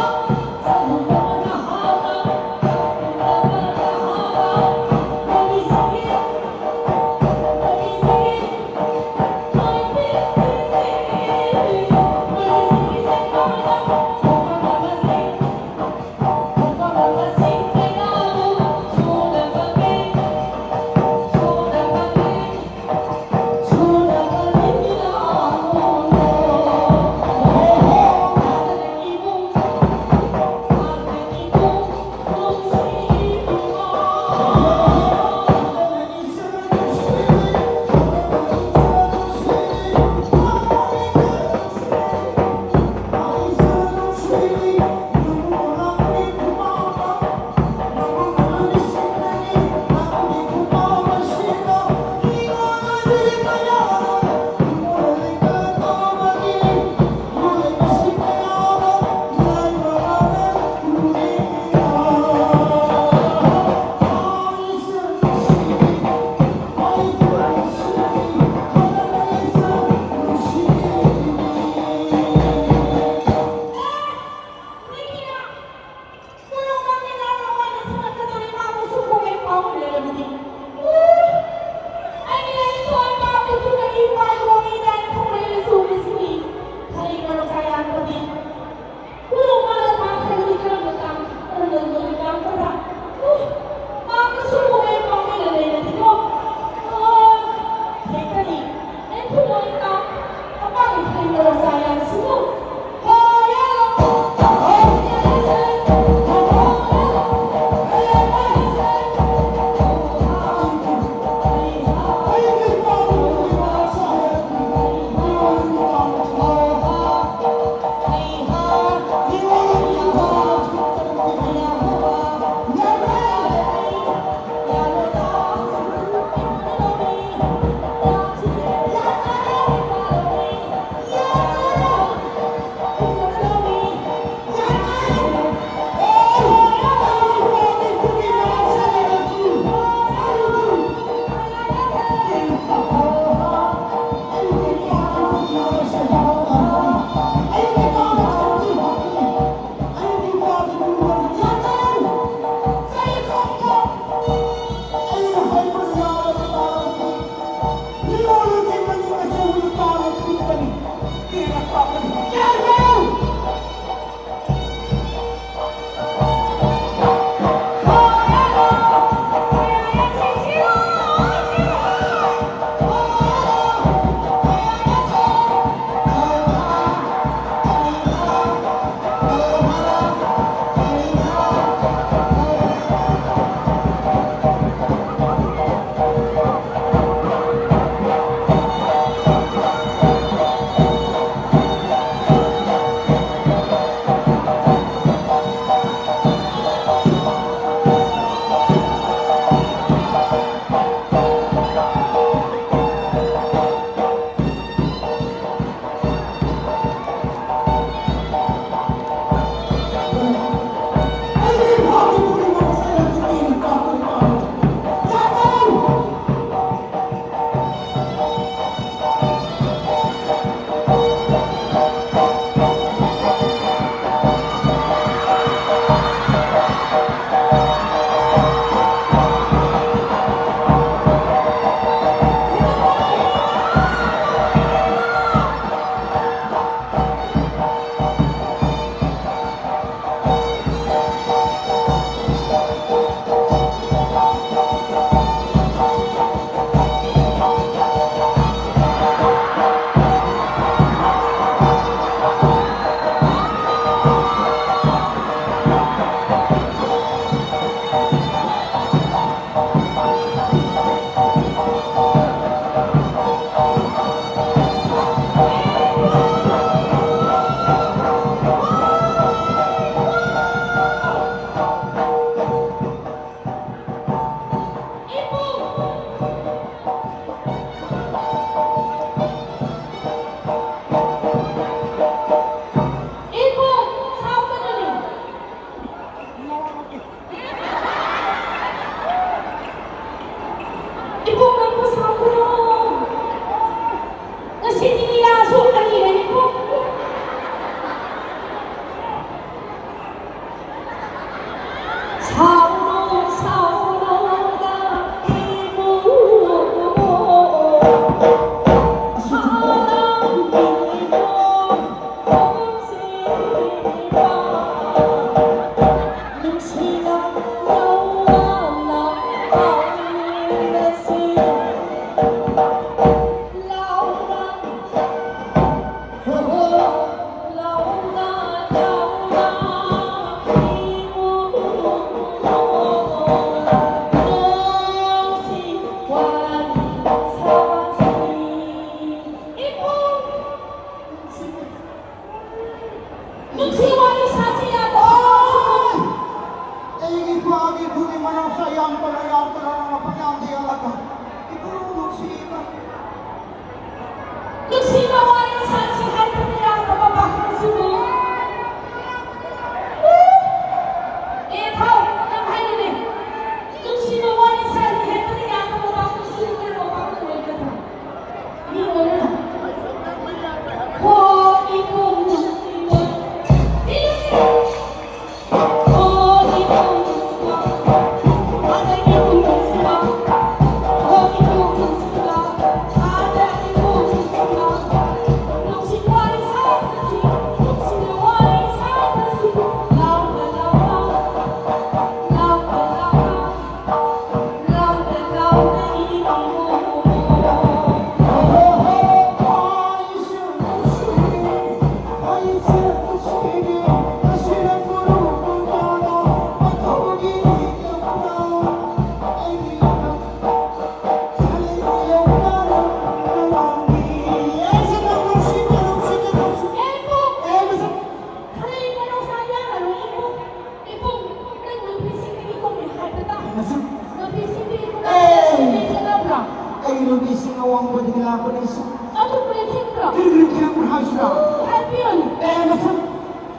ꯅꯨꯄꯤꯁꯤꯡ ꯑꯋꯥꯡꯕꯗꯒꯤ ꯂꯥꯛꯄꯅꯤ ꯁꯨꯝ꯫ ꯑꯗꯨ ꯀꯔꯤ ꯊꯦꯡꯕ꯭ꯔꯣ? ꯀꯔꯤ ꯀꯔꯤ ꯊꯦꯡꯕ꯭ꯔꯣ ꯍꯥꯏꯁꯤꯔꯣ? ꯍꯥꯏꯕꯤꯌꯨꯅꯦ꯫ ꯑꯦ, ꯃꯁꯨꯝ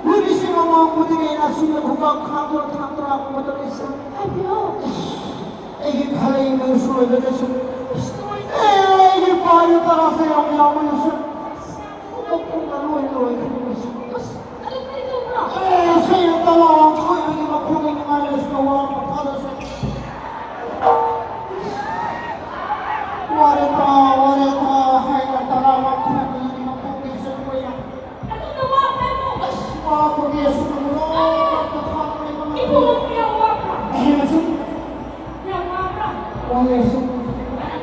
ꯅꯨꯄꯤꯁꯤꯡ ꯑꯋꯥꯡꯕꯗꯒꯤ ꯑꯩꯅ ꯁꯨꯝꯅ ꯈꯨꯕꯥꯛ ꯊꯥꯡꯗꯣꯔ ꯊꯥꯡꯗꯣꯔ ꯍꯥꯞꯄ ꯃꯇꯝꯗ ꯁꯨꯝ꯫ ꯍꯥꯏꯕꯤꯌꯨ꯫ ꯑꯩꯒꯤ ꯈꯔ ꯌꯦꯡꯕꯗꯁꯨ ꯑꯣꯏꯕꯗꯁꯨ꯫ ꯑꯦ, ꯑꯩꯒꯤ ꯄꯥꯏꯕ ꯇꯔꯥꯁꯦ ꯌꯥꯝ ꯌꯥꯎꯕꯅꯁꯨ꯫ ꯃꯈꯣꯡꯅ ꯂꯣꯏ ꯂꯣꯏꯈ꯭ꯔꯕꯁꯨ꯫ ꯑꯁ, ꯑꯗꯨ ꯀꯔꯤ ꯇꯧꯕ꯭ꯔꯣ? ꯑꯦ, ꯁꯤꯅ ꯇꯂꯥ ꯂꯥꯡꯊꯣꯛꯏꯕꯒꯤ ꯃꯈꯣꯡꯒꯤ ꯅꯨꯡꯉꯥꯏꯔꯁꯨ ꯑꯋꯥꯕ ꯄꯣꯊꯥꯗꯁꯨ꯫ ꯋꯥꯔꯦ ꯇꯥ, ꯋꯥꯔꯦ ꯇꯥ ꯍꯥꯏꯅ ꯇꯔꯥ ꯂꯥꯡꯊꯣꯛꯄꯒꯤ ꯃꯈꯣꯡꯒꯤ ꯁꯔꯨꯛ ꯑꯣꯏꯅ꯫ ꯑꯗꯨꯅ ꯋꯥꯕ꯭ꯔꯥ ꯏꯕꯨꯡ? ꯑꯁ, ꯋꯥꯕꯒꯤ ꯑꯁꯨꯝꯅ ꯂꯣꯏꯅ ꯄꯣꯊꯥꯗꯣꯔꯦ ꯃꯃꯜ꯫ ꯏꯕꯨꯡ, ꯅꯪ ꯌꯥꯝ ꯋꯥꯕ꯭ꯔꯥ? ꯑꯍꯦꯟꯕꯁꯨ ꯌꯥꯝ ꯋꯥꯕ꯭ꯔꯥ? ꯋꯥꯔꯦ ꯑꯁꯨꯝ꯫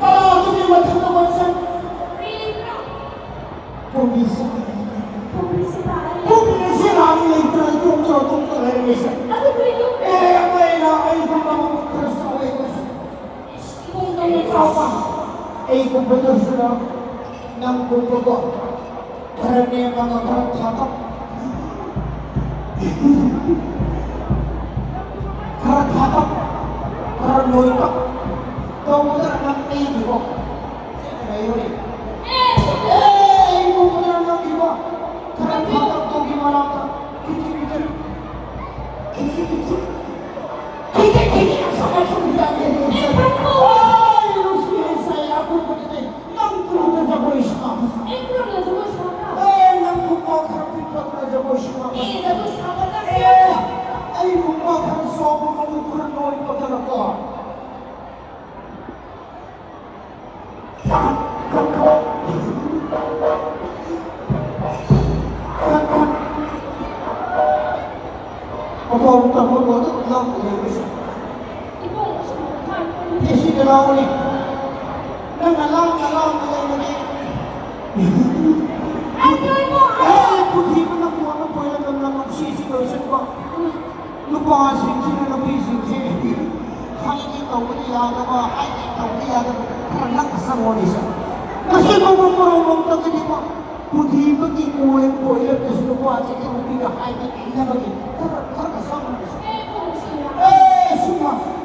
ꯇꯔꯥꯗꯨꯒꯤ ꯃꯊꯛꯇ ꯋꯥꯠꯁꯟ꯫ ꯀꯔꯤꯒꯤꯔꯥ? ꯄꯨꯝꯕꯤꯁꯦ꯫ ꯄꯨꯝꯕꯤꯁꯦ ꯂꯥꯛꯑꯦ꯫ ꯄꯨꯝꯕꯤꯁꯦ ꯂꯥꯛꯑꯦ, ꯂꯩꯇ꯭ꯔꯦ, ꯇꯣꯛꯇ꯭ꯔꯣ, ꯇꯣꯛꯇ꯭ꯔꯣ ꯍꯥꯏꯔꯝꯃꯤꯁꯦ꯫ ꯑꯗꯨ ꯀꯔꯤꯅꯣ? ꯑꯦ, ꯑꯃ ꯑꯩꯅ, ꯑꯩ ꯄꯨꯝꯕ ꯑꯃ ꯈꯔ ꯆꯥꯎꯋꯦ, ꯈꯔ ꯆꯥꯎꯋꯦ꯫ ꯏꯁ, ꯏꯕꯨꯡꯗꯧꯅ ꯆꯥꯎꯕ꯫ ꯑꯩ ꯄꯨꯝꯕꯗꯧꯁꯨꯅ ꯅꯪ ꯄꯨꯝꯕꯀꯣ꯫ ꯈꯔ ꯅꯦꯝꯃꯒ ꯈꯔ ꯊꯥꯇꯛ꯫ ꯈꯔ ꯊꯥꯇꯛ꯫ ꯈꯔ ꯅꯣꯏꯇꯛ꯫ ꯇꯧꯕꯗ ꯅꯪ ꯑꯩꯒꯤꯀꯣ꯫ ꯑꯦ, ꯏꯕꯨꯡꯉꯣ, ꯅꯪꯒꯤꯀꯣ꯫ ꯈꯔ ꯊꯥꯇꯛ ꯇꯧꯒꯤ ꯃꯔꯛꯇ꯫ ꯈꯤꯇꯤ, ꯈꯤꯇꯤ꯫ ꯈꯤꯇꯤ, ꯈꯤꯇꯤ꯫ ꯈꯤꯇꯤ, ꯈꯤꯇꯤ꯫ ꯑꯁ, ꯑꯁ, ꯑꯁ, ꯑꯁ꯫ ꯑꯩ ꯅꯨꯡꯁꯤ, ꯑꯩ ꯁꯥꯏ, ꯑꯩ ꯀꯨꯝꯕꯗꯤ ꯅꯪ ꯀꯨꯝꯕꯗ ꯖꯒꯣꯏ ꯁꯥꯕ꯫ ꯑꯩ ꯀꯨꯝꯕꯗ ꯖꯒꯣꯏ ꯁꯥꯕ? ꯑꯦ, ꯅꯪ ꯀꯨꯝꯕ ꯈꯔ ꯄꯤꯛꯄ ꯈꯔ ꯖꯒꯣꯏ ꯁꯥꯕ꯫ ꯑꯦ, ꯖꯒꯣꯏ ꯁꯥꯕ ꯅꯠꯇꯦ꯫ ꯑꯦ, ꯑꯩ ꯀꯨꯝꯕ ꯈꯔ ꯆꯥꯎꯕ, ꯃꯕꯨꯛ ꯈꯔ ꯅꯣꯏꯕ ꯈꯔ ꯀꯣ꯫ ꯃꯐꯝ ꯇꯝꯕ ꯂꯣꯏꯅ ꯂꯥꯞꯅ ꯂꯩꯕꯁꯤꯡ꯫ ꯏꯕꯨꯡ, ꯑꯁꯨꯝ ꯍꯥꯏꯕꯅꯤ꯫ ꯑꯩ ꯁꯤꯗ ꯂꯥꯛꯑꯣꯅꯦ꯫ ꯅꯪꯅ ꯂꯥꯞꯅ ꯂꯥꯞꯅ ꯂꯩꯕꯗꯤ꯫ ꯑꯩ ꯀꯔꯤꯅꯣ? ꯑꯦ, ꯄꯨꯊꯤꯕ ꯅꯪꯕꯨ ꯑꯃ ꯀꯣꯏꯔꯝꯗꯅ ꯅꯨꯡꯁꯤꯁꯤ ꯂꯣꯏꯁꯤꯟꯕ꯫ ꯅꯨꯄꯥꯁꯤꯡꯁꯤꯅ ꯅꯨꯄꯤꯁꯤꯡꯁꯦ ꯍꯥꯏꯗꯤ ꯇꯧꯕꯗꯤ ꯌꯥꯗꯕ, ꯍꯥꯏꯗꯤ ꯇꯧꯕꯗꯤ ꯌꯥꯗꯕ, ꯈꯔ ꯅꯛꯅ ꯆꯪꯉꯣꯅꯦ ꯁꯦ꯫ ꯃꯁꯤ ꯃꯃꯜ ꯃꯔꯣꯡ ꯑꯃꯝꯇꯒꯗꯤꯀꯣ, ꯄꯨꯊꯤꯕꯒꯤ ꯀꯣꯏ ꯀꯣꯏꯔꯛꯇꯁꯨ ꯅꯨꯄꯥꯁꯤꯡꯁꯦ ꯅꯨꯄꯤꯒ ꯍꯥꯏꯕ ꯏꯟꯅꯕꯒꯤ ꯈꯔ, ꯈꯔ ꯆꯪꯉꯣꯅꯦ ꯁꯦ꯫ ꯑꯦ, ꯁꯨꯝ ꯂꯥꯛꯑꯣ꯫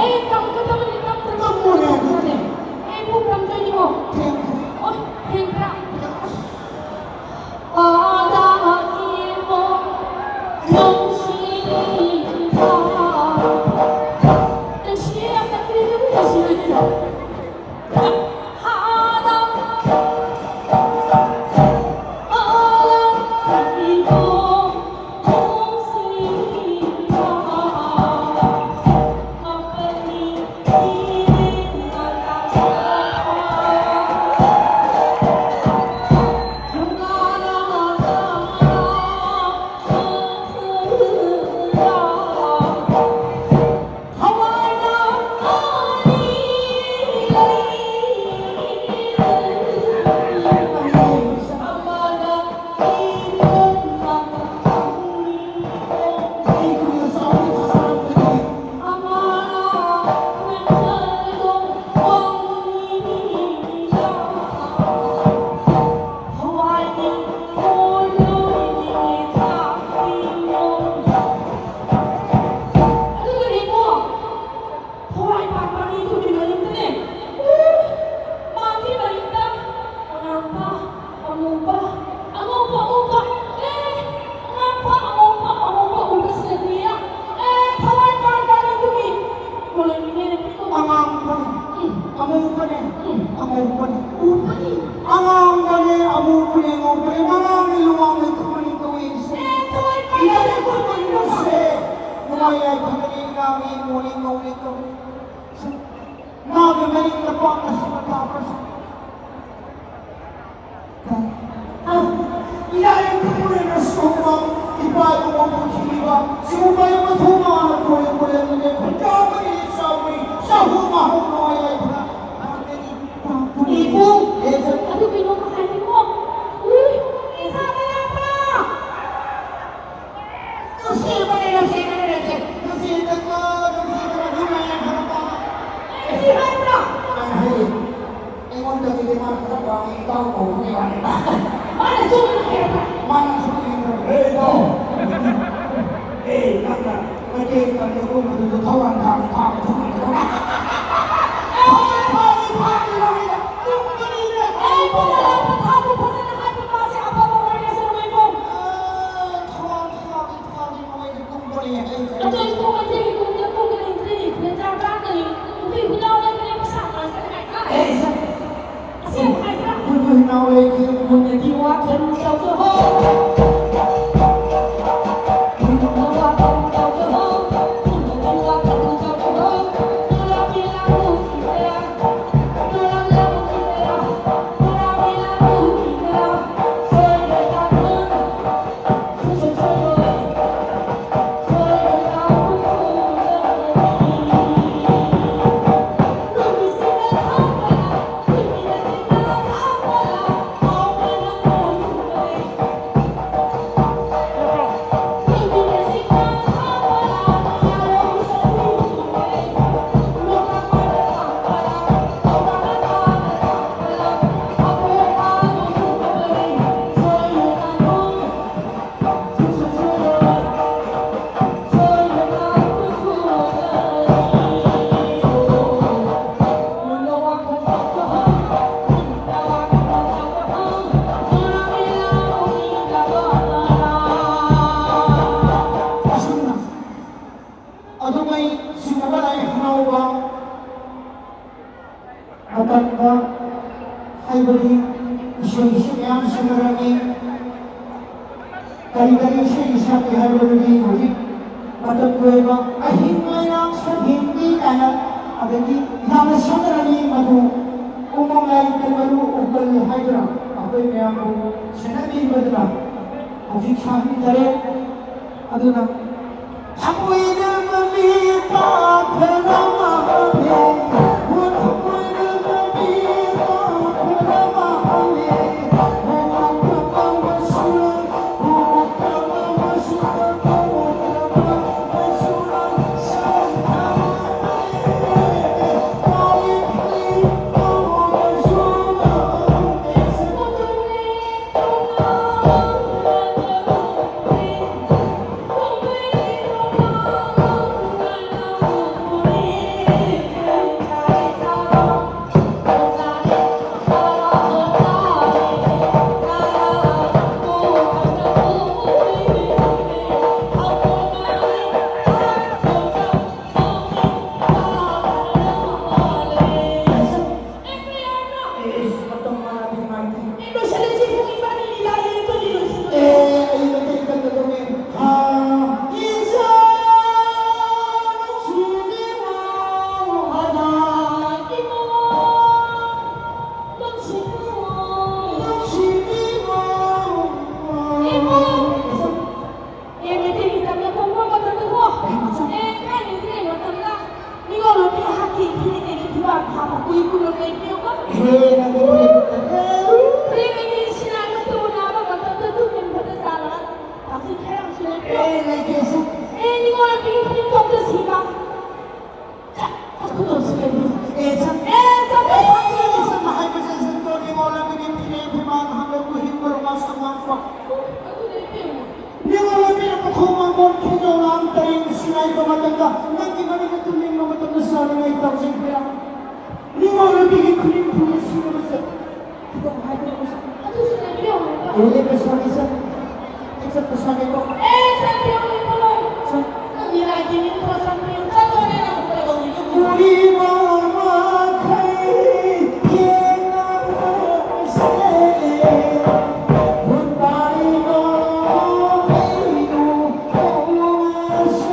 ꯑꯩ ꯇꯝꯒꯗꯕꯅꯤ, ꯇꯝꯗ꯭ꯔꯗꯤ ꯇꯝꯃꯣꯅꯦ, ꯑꯗꯨꯗꯤ꯫ ꯑꯩ ꯄꯨꯡ ꯇꯝꯗꯣꯏꯅꯤꯀꯣ꯫ ꯊꯦꯡꯈ꯭ꯔꯦ꯫ ꯑꯣꯏ, ꯊꯦꯡꯈ꯭ꯔꯦ꯫ ꯑꯁ꯫ ꯑꯥꯗ ꯏꯕꯣꯛ ꯅꯨꯡꯁꯤꯕ꯫ ꯅꯨꯡꯁꯤꯌꯦ, ꯌꯥꯝꯅ ꯀꯨꯏꯅ ꯅꯨꯡꯁꯤꯔꯣꯏꯗꯣꯏꯅꯣ? ꯊꯋꯥꯏ ꯄꯥꯟꯕ ꯑꯅꯤꯗꯨꯒꯤ ꯃꯔꯛꯇꯅꯦ꯫ ꯎ! ꯃꯥꯒꯤ ꯃꯔꯛꯇ ꯑꯉꯥꯡꯕ, ꯑꯉꯧꯕ, ꯑꯉꯧꯕ ꯎꯕ꯫ ꯑꯦ! ꯑꯉꯥꯡꯕ, ꯑꯉꯧꯕ, ꯑꯉꯧꯕ ꯎꯕꯁꯤꯗꯅꯦ꯫ ꯑꯦ! ꯊꯋꯥꯏ ꯄꯥꯟꯕ ꯑꯅꯤꯗꯨꯒꯤ ꯃꯔꯛꯇꯅꯦ꯫ ꯑꯉꯥꯡꯕꯅꯦ, ꯎꯝ꯫ ꯑꯉꯧꯕꯅꯦ, ꯎꯝ꯫ ꯑꯉꯧꯕꯅꯦ꯫ ꯎꯕꯅꯤ꯫ ꯑꯉꯥꯡꯕꯅꯦ, ꯑꯃꯨꯕꯅꯦ, ꯑꯉꯧꯕꯅꯦ, ꯃꯉꯥꯡꯅꯦ, ꯂꯨꯋꯥꯡꯅꯦ, ꯈꯨꯃꯟ ꯀꯧꯏ꯫ ꯑꯦ! ꯊꯋꯥꯏ ꯄꯥꯟꯕ ꯏꯅꯥꯎ ꯈꯨꯃꯟ ꯀꯧꯁꯦ꯫ ꯅꯨꯡꯉꯥꯏ ꯌꯥꯏꯐꯕꯅꯤ, ꯏꯅꯥꯎꯒꯤ ꯏꯃꯣꯅꯤ ꯉꯧꯅꯤ ꯀꯧꯏ꯫ ꯃꯥꯒꯤ ꯃꯅꯤꯡꯗ ꯄꯥꯛꯅ ꯁꯨꯝ ꯇꯥꯛꯄꯁꯨ꯫ ꯏꯔꯥꯏ ꯈꯨꯝꯃꯨꯔꯦꯅ ꯁꯨꯝꯕ, ꯏꯄꯥ ꯏꯕꯨꯡꯉꯣ ꯄꯨꯟꯁꯤꯕ, ꯁꯤꯒꯨꯝꯕ ꯑꯃ ꯊꯧꯕꯥꯜ ꯀꯣꯏ ꯀꯣꯏꯔꯝꯃꯤꯅꯦ, ꯈꯨꯟꯖꯥꯎ ꯃꯔꯤ ꯆꯥꯎꯔꯤ, ꯆꯍꯨꯝ ꯑꯍꯨꯝ ꯂꯣꯏ ꯂꯩꯕ꯭ꯔꯥ? ꯏꯕꯨꯡ, ꯑꯗꯨ ꯀꯩꯅꯣꯝ ꯍꯥꯏꯒꯦꯀꯣ꯫ ꯎꯏ, ꯏꯁꯥꯗ ꯌꯥꯝ ꯐ- ꯅꯨꯡꯁꯤꯕꯅꯦ, ꯅꯨꯡꯁꯤꯕꯅꯦ, ꯅꯨꯡꯁꯤ-, ꯅꯨꯡꯁꯤꯗꯅ, ꯅꯨꯡꯁꯤꯗꯅ ꯅꯨꯡꯉꯥꯏ ꯌꯥꯝ ꯐꯔꯛꯄ꯫ ꯅꯨꯡꯁꯤ ꯍꯥꯏꯕ꯭ꯔꯥ? ꯅꯪ ꯍꯥꯏꯌꯦ꯫ ꯑꯩꯉꯣꯟꯗꯒꯤꯗꯤ ꯃꯥꯅ ꯈꯔ ꯋꯥꯡꯉꯤ, ꯏꯇꯥꯎ ꯀꯧꯕꯒꯤ ꯋꯥꯅꯤꯗ꯫ ꯃꯥꯅ ꯁꯨꯝ ꯍꯦꯟꯕ꯫ ꯃꯥꯅ ꯁꯨꯝ ꯍꯦꯟꯕ꯫ ꯑꯦ, ꯏꯇꯥꯎ꯫ ꯑꯦ, ꯅꯪꯅ ꯃꯩꯇꯩ ꯀꯟꯕꯒꯨꯝꯕꯗꯨꯁꯨ ꯊꯧꯔꯥꯡ ꯊꯥꯡ ꯊꯥꯡ ꯑꯗꯨꯉꯩ ꯆꯤꯡꯅꯕ ꯂꯥꯏ ꯍꯔꯥꯎꯕ ꯃꯇꯝꯗ, ꯍꯥꯏꯕꯗꯤ ꯏꯁꯩ ꯏꯁꯩ ꯃꯌꯥꯝ ꯁꯤꯟꯅꯔꯝꯃꯤ꯫ ꯀꯔꯤ ꯀꯔꯤ ꯏꯁꯩ ꯁꯛꯏ ꯍꯥꯏꯕꯗꯨꯗꯤ ꯍꯧꯖꯤꯛ ꯃꯇꯝꯒꯤ ꯑꯣꯏꯕ ꯑꯍꯤꯡ ꯂꯩꯅꯥꯡ ꯁꯛꯍꯦꯟꯕꯤ ꯀꯥꯏꯅ ꯑꯗꯒꯤ ꯌꯥꯝꯅ ꯁꯛꯅꯔꯝꯃꯤ꯫ ꯃꯗꯨ ꯎꯃꯪ ꯂꯥꯏ ꯀꯔꯤ ꯃꯔꯨ ꯎꯀꯜ ꯍꯥꯏꯗꯨꯅ ꯑꯩꯈꯣꯏ ꯃꯌꯥꯝꯕꯨ ꯁꯦꯟꯅꯕꯤꯕꯗꯨꯅ ꯍꯧꯖꯤꯛ ꯁꯥꯕꯤꯗꯔꯦ꯫ ꯑꯗꯨꯅ ꯊꯃꯣꯏꯗ ꯃꯃꯤ ꯄꯥꯟꯕ ꯃꯥꯜꯂꯦ꯫ ꯍꯥꯏꯕ ꯃꯇꯝꯗ ꯅꯪꯒꯤ ꯃꯅꯤꯡꯗ ꯇꯨꯝꯅꯤꯡꯕ ꯃꯇꯝꯗ ꯁꯥꯟꯅꯉꯥꯏ ꯇꯧꯖꯕ꯭ꯔꯥ? ꯃꯤꯑꯣꯏꯕꯒꯤ ꯈꯨꯅꯤꯡ ꯊꯨꯅ ꯁꯤꯔꯕꯁꯦ꯫ ꯈꯤꯇꯪ ꯍꯥꯏꯕꯤꯔꯛꯎꯁꯦ꯫ ꯑꯗꯨꯁꯨ ꯂꯩꯕꯤꯔꯣ ꯍꯥꯏꯕ꯫ ꯑꯦ, ꯄꯩꯁꯥꯒꯤ ꯁꯦ꯫ ꯑꯩ ꯆꯠꯄ ꯁꯥꯒꯦꯀꯣ꯫ ꯑꯦ, ꯆꯠꯄꯤꯔꯣ, ꯂꯩꯕꯤꯔꯣ꯫ ꯆꯠ- ꯅꯪꯒꯤ ꯂꯥꯏꯒꯤ ꯃꯤꯡꯗꯣ ꯆꯠꯄꯤꯔꯣ꯫ ꯆꯠꯂꯣꯅꯦ, ꯅꯪ ꯀꯩꯗꯧꯔꯤꯅꯣ? ꯎꯔꯤꯕ ꯃꯈꯩ ꯌꯦꯡꯉꯁꯦ꯫ ꯍꯨꯟꯗꯥꯔꯤꯕ ꯃꯩꯗꯨ ꯎꯔꯁꯦ꯫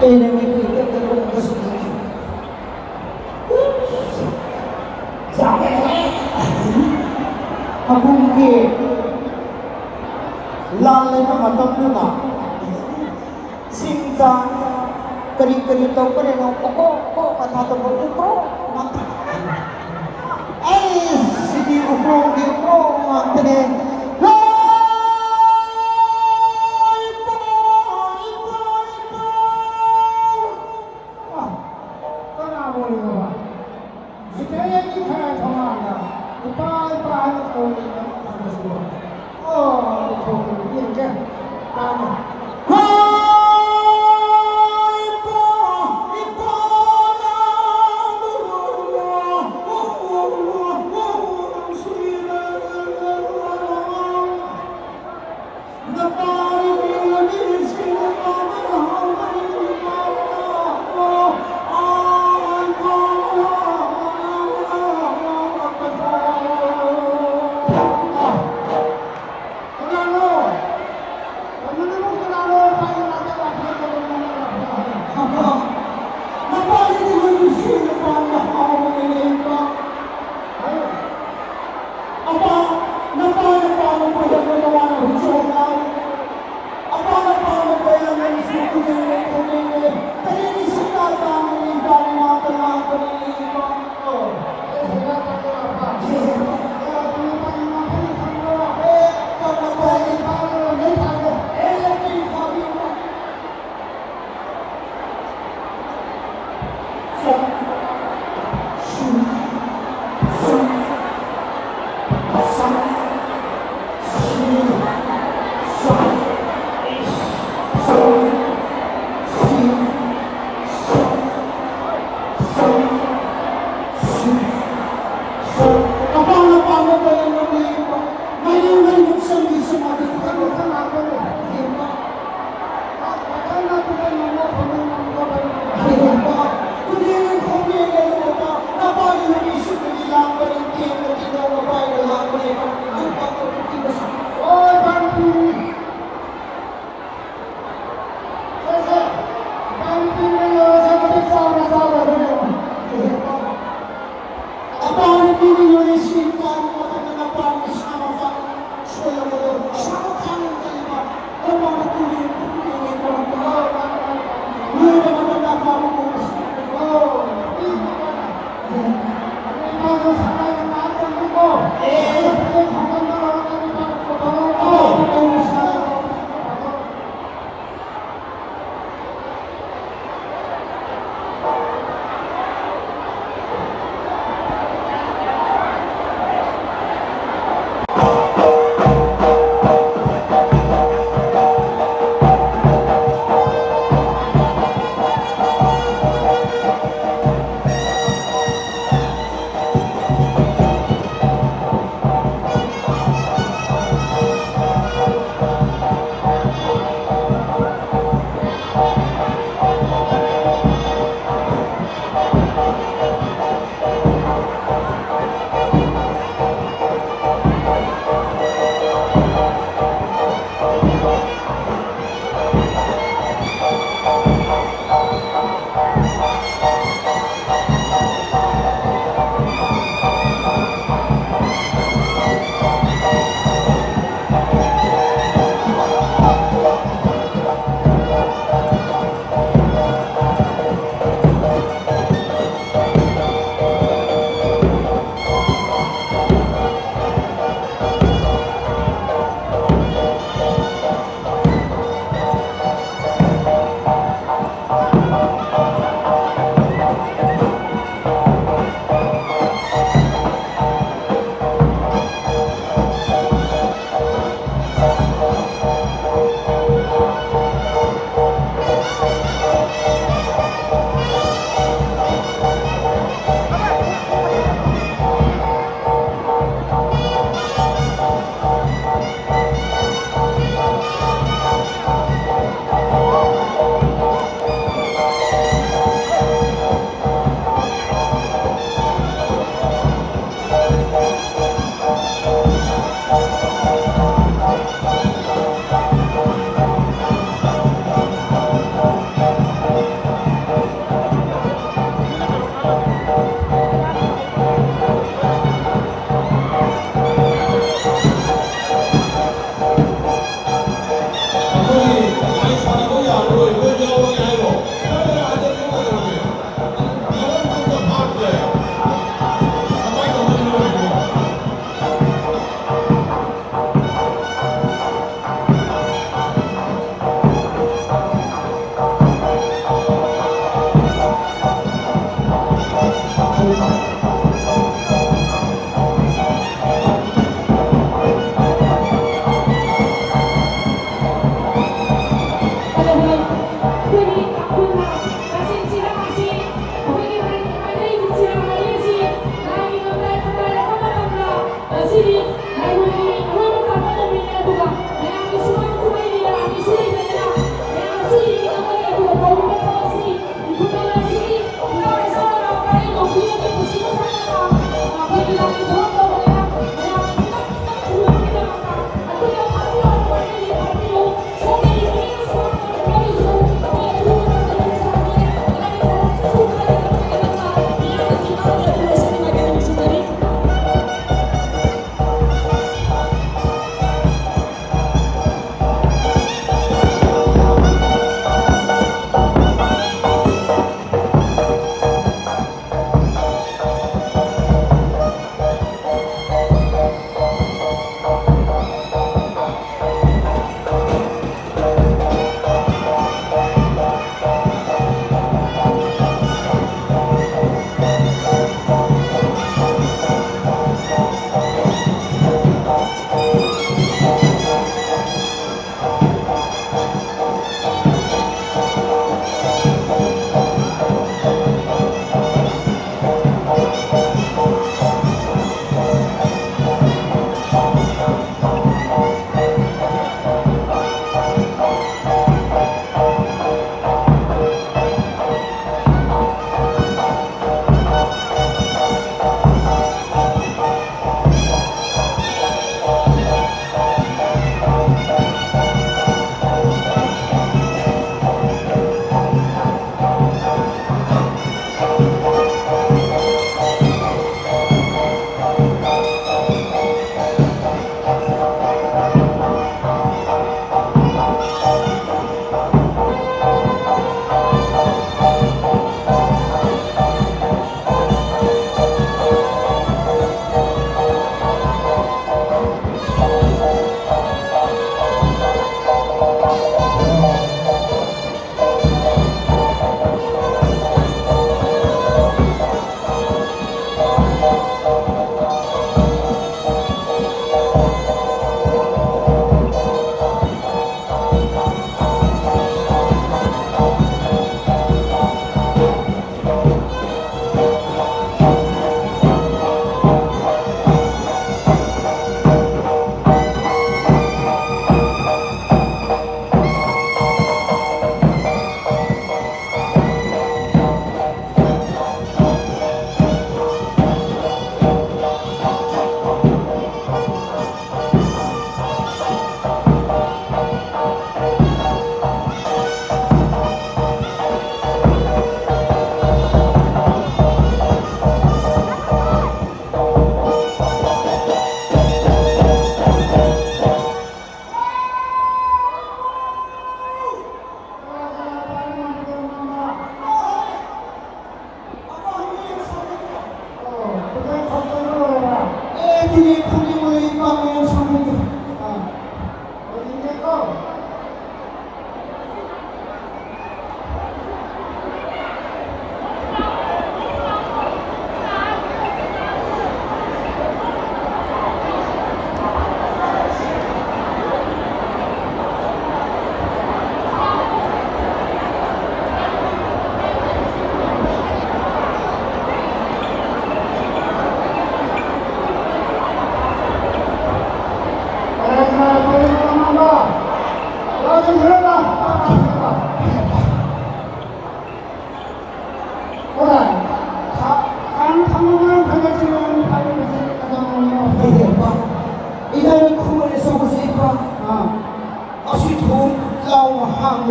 ꯑꯩꯅ ꯃꯤꯠꯀꯤ ꯏꯀꯛꯇ ꯀꯨꯝꯕꯁꯤꯗꯤ ꯌꯥꯔꯦ꯫ ꯍꯀꯨꯝꯒꯤ ꯂꯥꯟ ꯂꯩꯕ ꯃꯇꯝꯗꯨꯗ ꯆꯤꯡꯗ ꯀꯔꯤ ꯀꯔꯤ ꯇꯧꯕꯅꯤꯅꯣ ꯀꯣꯀꯣ ꯀꯣ ꯃꯊꯥ ꯇꯧꯕ ꯎꯀ꯭ꯔꯣ ꯃꯊꯥ꯫ ꯑꯩ ꯁꯤꯗꯤ ꯎꯀ꯭ꯔꯣꯝꯒꯤ ꯎꯀ꯭ꯔꯣꯝ ꯉꯥꯛꯇꯅꯦ꯫ ꯏꯄꯥ, ꯏꯄꯥ, ꯏꯄꯥ꯫ ꯑ, ꯀꯅꯥ ꯑꯣꯏꯔꯤꯅꯣꯕ? ꯁꯤꯗꯩꯗꯤ ꯈꯔ ꯊꯣꯡꯒꯥꯟꯗ ꯏꯄꯥ, ꯏꯄꯥ ꯍꯥꯏꯅ ꯀꯧꯔꯤꯕ ꯐꯪꯕꯁꯤꯕꯣ? ꯑꯣ, ꯊꯣꯡꯗ ꯌꯦꯡꯒꯦ꯫ ꯇꯥꯅꯦ꯫ ꯍꯥꯏ, ꯏꯄꯥ, ꯏꯄꯥ,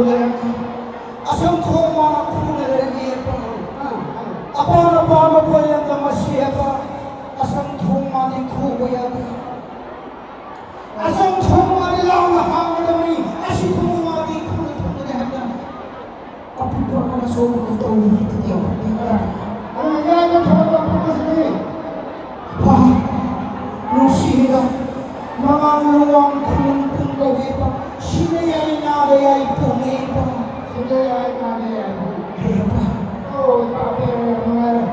ꯑꯁꯪ ꯊꯣꯡ ꯃꯥꯅ ꯈꯨꯅ ꯂꯩꯔꯝꯃꯤ꯫ ꯑꯄꯥꯝ ꯑꯄꯥꯝꯕ ꯄꯣꯠ ꯌꯥꯝꯅ ꯃꯁꯤ ꯍꯥꯏꯕ ꯑꯁꯪ ꯊꯣꯡ ꯃꯥꯗꯤ ꯈꯨꯕ ꯌꯥꯗꯦ꯫ ꯑꯁꯪ ꯊꯣꯡ ꯃꯥꯗꯤ ꯂꯥꯎꯅ ꯍꯥꯡꯒꯗꯕꯅꯤ꯫ ꯑꯁꯤ ꯊꯣꯡ ꯃꯥꯗꯤ ꯈꯨꯅ ꯊꯣꯡꯒꯅꯤ ꯍꯥꯏꯕ ꯑꯄꯤꯛꯄ ꯑꯃꯅ ꯁꯣꯝꯕꯨ ꯇꯧꯔꯤꯕ ꯈꯛꯇꯗꯤ ꯑꯩꯈꯣꯏꯅ ꯑꯗꯨꯅ ꯌꯥꯏꯕ ꯊꯕꯛ ꯂꯧꯊꯣꯛꯄꯁꯤꯗꯤ꯫ ꯅꯨꯡꯁꯤꯔꯤꯕ ꯃꯉꯥꯡ ꯂꯨꯋꯥꯡ ꯈꯨꯅꯨꯡ ꯄꯨꯡ ꯀꯧꯏꯕ ꯁꯤꯕ ꯌꯥꯏ ꯅꯥꯕ ꯌꯥꯏ ꯄꯨꯡꯉꯦꯕ꯫ ꯁꯤꯕ ꯌꯥꯏ ꯅꯥꯕ ꯌꯥꯏ ꯄꯨꯡꯉꯦꯕ꯫ ꯑꯣ, ꯏꯄꯥ ꯄꯦꯔꯦ ꯅꯨꯡꯉꯥꯏꯔꯦ꯫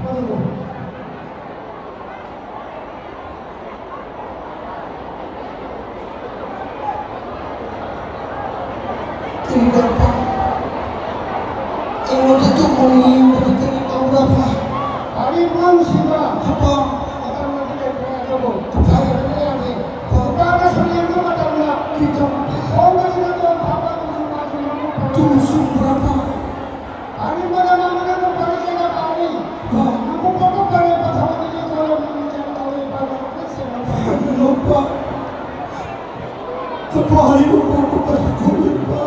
ꯑꯗꯨꯕꯨ ꯀꯔꯤꯒꯤꯔ? ꯑꯩꯉꯣꯟꯗ ꯇꯨꯝꯃꯨ ꯌꯦꯡꯕꯗ ꯀꯔꯤ ꯇꯧꯕ꯭ꯔꯕ? ꯑꯔꯤꯕ ꯑꯉꯥꯡꯁꯤꯡꯅ ꯑꯄꯥ ꯃꯇꯝ ꯑꯗꯨ ꯂꯩꯇ꯭ꯔꯦ ꯑꯗꯨꯕꯨ ꯍꯥꯏꯕꯗꯤ ꯌꯥꯗꯦ꯫ ꯅꯨꯄꯥꯅ ꯁꯨꯔꯦꯟꯗꯨ ꯃꯇꯝꯗ ꯀꯔꯤ ꯇꯧꯕ? ꯈꯣꯡꯕꯁꯤꯅ ꯇꯣꯟ ꯐꯥꯕ ꯑꯗꯨꯁꯨ ꯃꯥꯁꯨ ꯃꯃꯨꯠ ꯐꯥꯕ ꯇꯨꯝꯁꯨ ꯄꯨꯔꯛꯄ꯫ ꯑꯔꯤꯕꯅ ꯃꯃꯨꯠ ꯑꯗꯨ ꯐꯔꯦ ꯀꯩꯅꯣ ꯇꯥꯔꯤ꯫ ꯍꯣꯏ꯫ ꯃꯃꯨꯠ ꯐꯥꯕ ꯐꯔꯦ ꯄꯊꯥꯕꯗꯒꯤ ꯀꯣꯜꯂꯝꯃꯤ ꯀꯩꯅꯣ ꯇꯧꯔꯤ ꯄꯥꯏꯕ ꯃꯈꯨꯠ ꯁꯦꯡꯅ ꯐꯔꯦ꯫ ꯅꯨꯄꯥ ꯅꯨꯄꯥ ꯍꯥꯏꯕ ꯄꯣꯠꯇꯨ ꯀꯔꯤ ꯈꯪꯂꯤꯕ?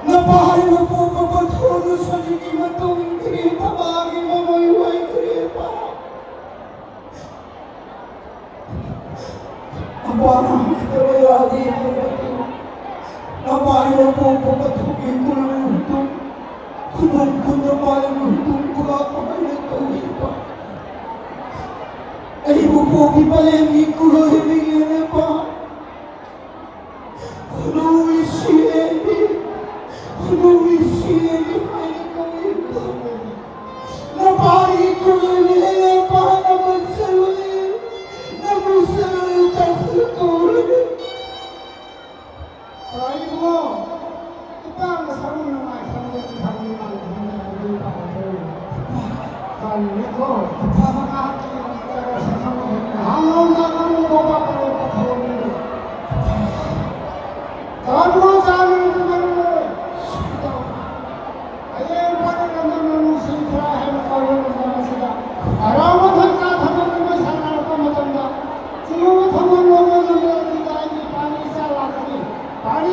ꯅꯨꯄꯥ ꯍꯥꯏꯕ ꯄꯣꯠꯇꯨ ꯄꯟꯊꯨꯡꯗꯨ ꯁꯖꯤꯛꯀꯤ ꯃꯇꯨꯡ ꯏꯟꯈ꯭ꯔꯦ, ꯊꯕꯥꯒꯤ ꯃꯃꯩ ꯑꯣꯏꯈ꯭ꯔꯦꯕ꯫ ꯅꯨꯄꯥꯅ ꯍꯥꯏꯗꯕ ꯌꯥꯗꯦ ꯍꯥꯏꯕꯗꯨ, ꯅꯨꯄꯥ ꯍꯥꯏꯕ ꯄꯣꯠꯇꯨ ꯄꯟꯊꯨꯡꯒꯤ ꯀꯨꯂꯣꯏ ꯍꯨꯟꯗꯣꯛ, ꯈꯨꯗꯣꯡ ꯈꯨꯟꯗ ꯄꯥꯏꯕ ꯍꯨꯟꯗꯣꯛ ꯈꯨꯂꯥꯛꯄ ꯍꯥꯏꯅ ꯀꯧꯏꯕ꯫ ꯑꯩꯕꯨ ꯄꯣꯛꯄꯤ ꯄꯂꯦꯝꯒꯤ ꯀꯨꯂꯣꯏ ꯍꯦꯟꯕꯤꯔꯦꯅꯦ ꯄꯥ꯫ ꯈꯨꯅꯨꯡꯒꯤ ꯁꯤꯔꯦꯟꯕꯤ, ꯈꯨꯅꯨꯡꯒꯤ ꯁꯤꯔꯦꯟꯕꯤ ꯍꯥꯏꯅ ꯀꯧꯏ꯫ ꯅꯄꯥꯒꯤ ꯀꯨꯂꯣꯏ ꯍꯦꯟꯕꯤꯔꯦꯅꯦ ꯄꯥ, ꯅꯃꯟ ꯆꯠꯂꯨꯅꯦ, ꯅꯃꯟ ꯆꯠꯂꯨꯅꯦ, ꯇꯥꯡꯈꯨꯜ ꯀꯧꯔꯨꯅꯦ꯫ ꯏꯕꯨꯡꯉꯣ, ꯏꯄꯥꯅ ꯁꯔꯨ ꯅꯨꯡꯉꯥꯏ ꯈꯪꯗꯦ, ꯈꯪꯗꯦ, ꯃꯥꯅ ꯈꯪꯗꯦ, ꯍꯥꯏꯕꯗꯤ ꯏꯄꯥꯅ ꯈꯪꯗꯦ꯫ ꯀꯔꯤꯅꯣꯀꯣ? ꯃꯍꯥꯛꯀꯤ ꯅꯠꯇ꯭ꯔꯒ ꯁꯛꯈꯪ ꯅꯍꯥꯟ ꯅꯣꯡꯃ ꯅꯪ ꯅꯣꯡꯃ ꯄꯥꯎ ꯄꯥꯎ ꯊꯣꯛꯑꯝꯃꯤ꯫ ꯀꯔꯝꯕ ꯆꯥꯅꯣ ꯅꯪ ꯅꯣꯏ? ꯍꯌꯦꯡ ꯐꯥꯎꯕ ꯅꯪꯅ ꯅꯨꯡꯁꯤꯈ꯭ꯔꯦ ꯍꯥꯏꯅ ꯀꯧꯔꯕ ꯃꯇꯝ ꯑꯁꯤꯗ, ꯍꯔꯥꯎꯕ ꯊꯛ ꯆꯥ ꯊꯛꯅ ꯃꯣꯏ ꯁꯥꯟꯅꯔꯛꯄ ꯃꯇꯝꯗ, ꯆꯤꯡꯅꯕ ꯊꯧꯒꯜ ꯂꯣꯝꯗ ꯂꯝꯖꯦꯜ ꯑꯁꯤꯗ ꯑꯩꯒꯤ ꯏꯄꯥꯅ ꯏꯆꯥ ꯂꯥꯛꯀꯅꯤ꯫ ꯄꯥꯔꯤ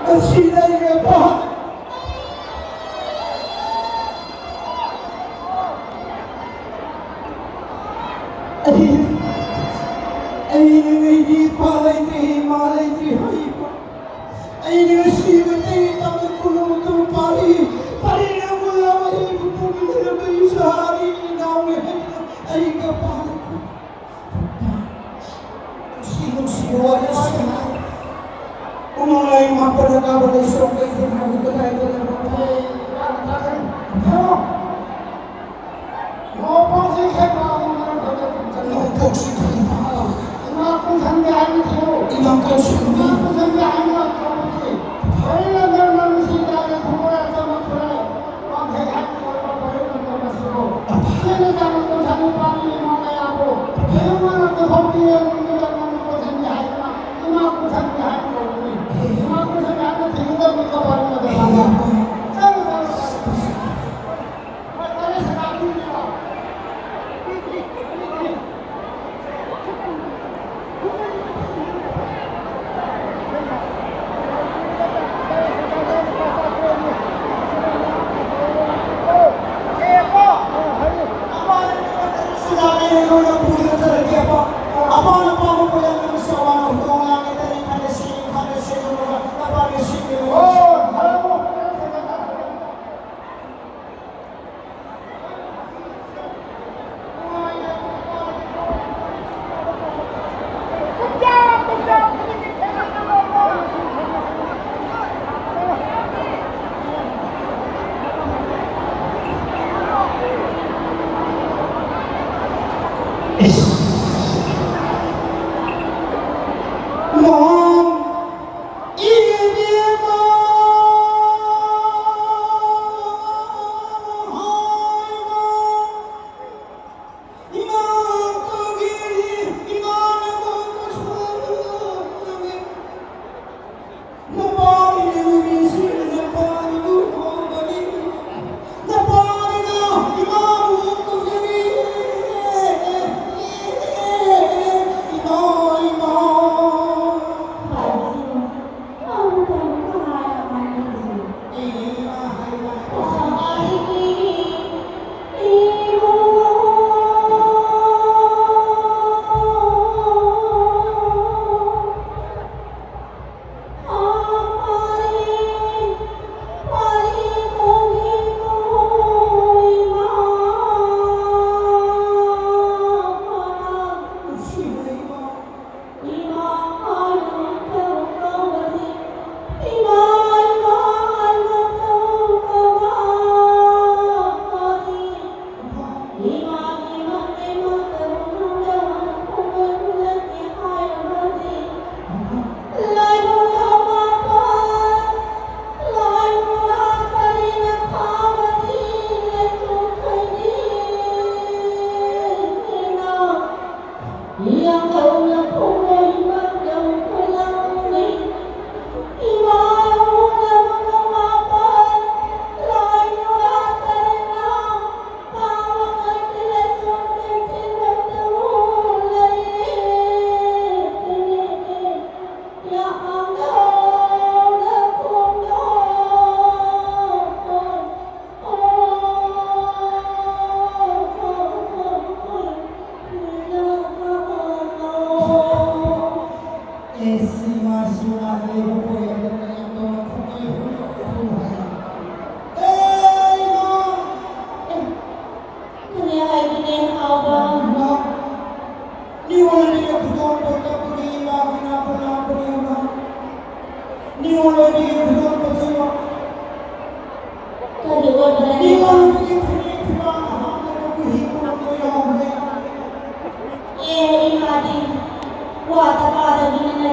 ꯉꯁꯤꯗꯒꯤ ꯄꯥ ꯑꯩ, ꯑꯩ ꯅꯨꯃꯤꯠꯀꯤ ꯏꯄꯥ ꯂꯩꯇ꯭ꯔꯦ, ꯏꯃꯥ ꯂꯩꯇ꯭ꯔꯦ ꯍꯥꯏꯕ꯫ ꯑꯩꯅ ꯉꯁꯤ ꯃꯩꯇꯩ ꯇꯝꯅ ꯈꯨꯂꯨꯝ ꯑꯗꯨ ꯄꯥꯔꯤ, ꯄꯥꯔꯤ ꯅꯪꯕꯨ ꯂꯥꯎ ꯑꯩꯕꯨ ꯄꯣꯛꯃꯤꯟꯅꯔꯕ ꯏꯆꯥ ꯑꯅꯤ ꯏꯅꯥꯎꯅꯤ ꯍꯥꯏꯗꯨꯅ ꯑꯩꯒ ꯄꯥꯔꯤ꯫ ꯅꯨꯡꯁꯤ ꯅꯨꯡꯁꯤꯕ ꯋꯥꯔꯤ ꯁꯥꯟꯅ꯫ ꯎꯃꯪ ꯂꯥꯏ ꯃꯥꯄꯟꯅ ꯀꯥꯕ ꯂꯩꯁꯣꯝ ꯀꯩꯊꯦꯜ ꯍꯥꯏꯕꯗꯨ ꯀꯗꯥꯏꯗ ꯂꯩꯕ? ꯅꯣꯡꯄꯣꯛꯁꯤ ꯈꯦꯠꯄ ꯑꯃ ꯃꯔꯛ ꯈꯛꯇ ꯅꯣꯡꯄꯣꯛꯁꯤ ꯈꯦꯠꯄ꯫ ꯏꯃꯥ ꯀꯣꯟꯊꯪꯗ ꯍꯥꯏꯅ ꯊꯤꯌꯨ꯫ ꯏꯃꯥ ꯀꯣꯟꯊꯪꯗ꯫ ꯏꯃꯥ ꯀꯣꯟꯊꯪꯗ ꯍꯥꯏꯅ ꯀꯧꯕꯗꯤ ꯍꯣꯔꯦꯟ ꯂꯝꯗꯝ ꯂꯝꯁꯤꯗ ꯈꯨꯃꯣꯔꯥ ꯆꯃꯛ ꯈꯨꯔꯥꯏ ꯋꯥꯡꯈꯩ ꯍꯥꯏꯅ ꯀꯧꯕ ꯍꯣꯔꯦꯟ ꯂꯝꯗꯝ ꯑꯁꯤꯕꯨ ꯏꯆꯦꯅ ꯆꯥꯕ ꯀꯣꯟꯊꯪ ꯅꯨꯄꯥꯅꯤ ꯏꯃꯥ ꯀꯌꯥꯕꯨ ꯏꯃꯥꯅ ꯄꯨꯊꯣꯛꯄꯤꯔꯦ ꯅꯨꯃꯤꯠ ꯂꯝꯗꯝ ꯀꯣꯟꯊꯪꯗ ꯍꯥꯏꯗꯅ ꯏꯃꯥ ꯀꯣꯟꯊꯪꯗ ꯍꯥꯏꯅ ꯀꯧꯕꯅꯤ꯫ ꯏꯃꯥ ꯀꯣꯟꯊꯪꯗ ꯍꯥꯏꯅ ꯊꯤꯒꯗꯕꯅꯤ ꯀꯧꯕ ꯍꯥꯏꯅ ꯆꯠꯂꯨ ꯆꯠꯂꯨ ꯆꯠꯂꯨ꯫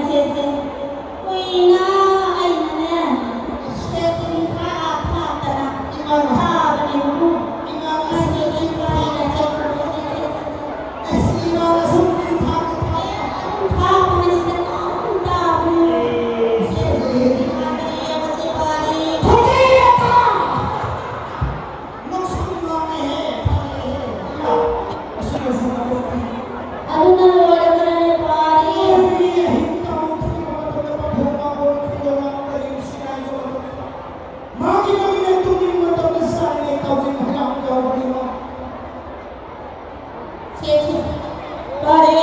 ꯁꯦ, ꯁꯦ꯫ ꯀꯨꯏꯅ ꯑꯩꯅꯅꯦ, ꯁꯦ ꯀꯨꯟꯊ꯭ꯔꯥ ꯐꯥꯠꯇꯅ ꯊꯥꯕꯅꯦꯕꯀꯣ꯫ ꯃꯥꯒꯤ ꯏꯄꯥꯒꯤ ꯅꯆꯟ ꯊꯥꯕꯅꯦ, ꯁꯤꯗ ꯅꯣꯡ ꯇꯥꯕꯅꯦ꯫ ꯁꯦ, ꯁꯦ, ꯁꯦ, ꯁꯦ꯫ ꯑꯗꯨꯅ ꯂꯣꯏꯔꯕꯅꯦ ꯄꯥꯔꯤ꯫ ꯃꯥꯒꯤ ꯃꯃꯤꯡ ꯇꯨꯡꯒꯤ ꯃꯇꯝꯗ ꯁꯥꯟꯅꯩ ꯇꯧꯒꯦ ꯍꯥꯏꯔꯝꯒꯗꯧꯕꯅꯤꯅ꯫ ꯁꯦ, ꯁꯦ꯫ ꯄꯥꯔꯤ,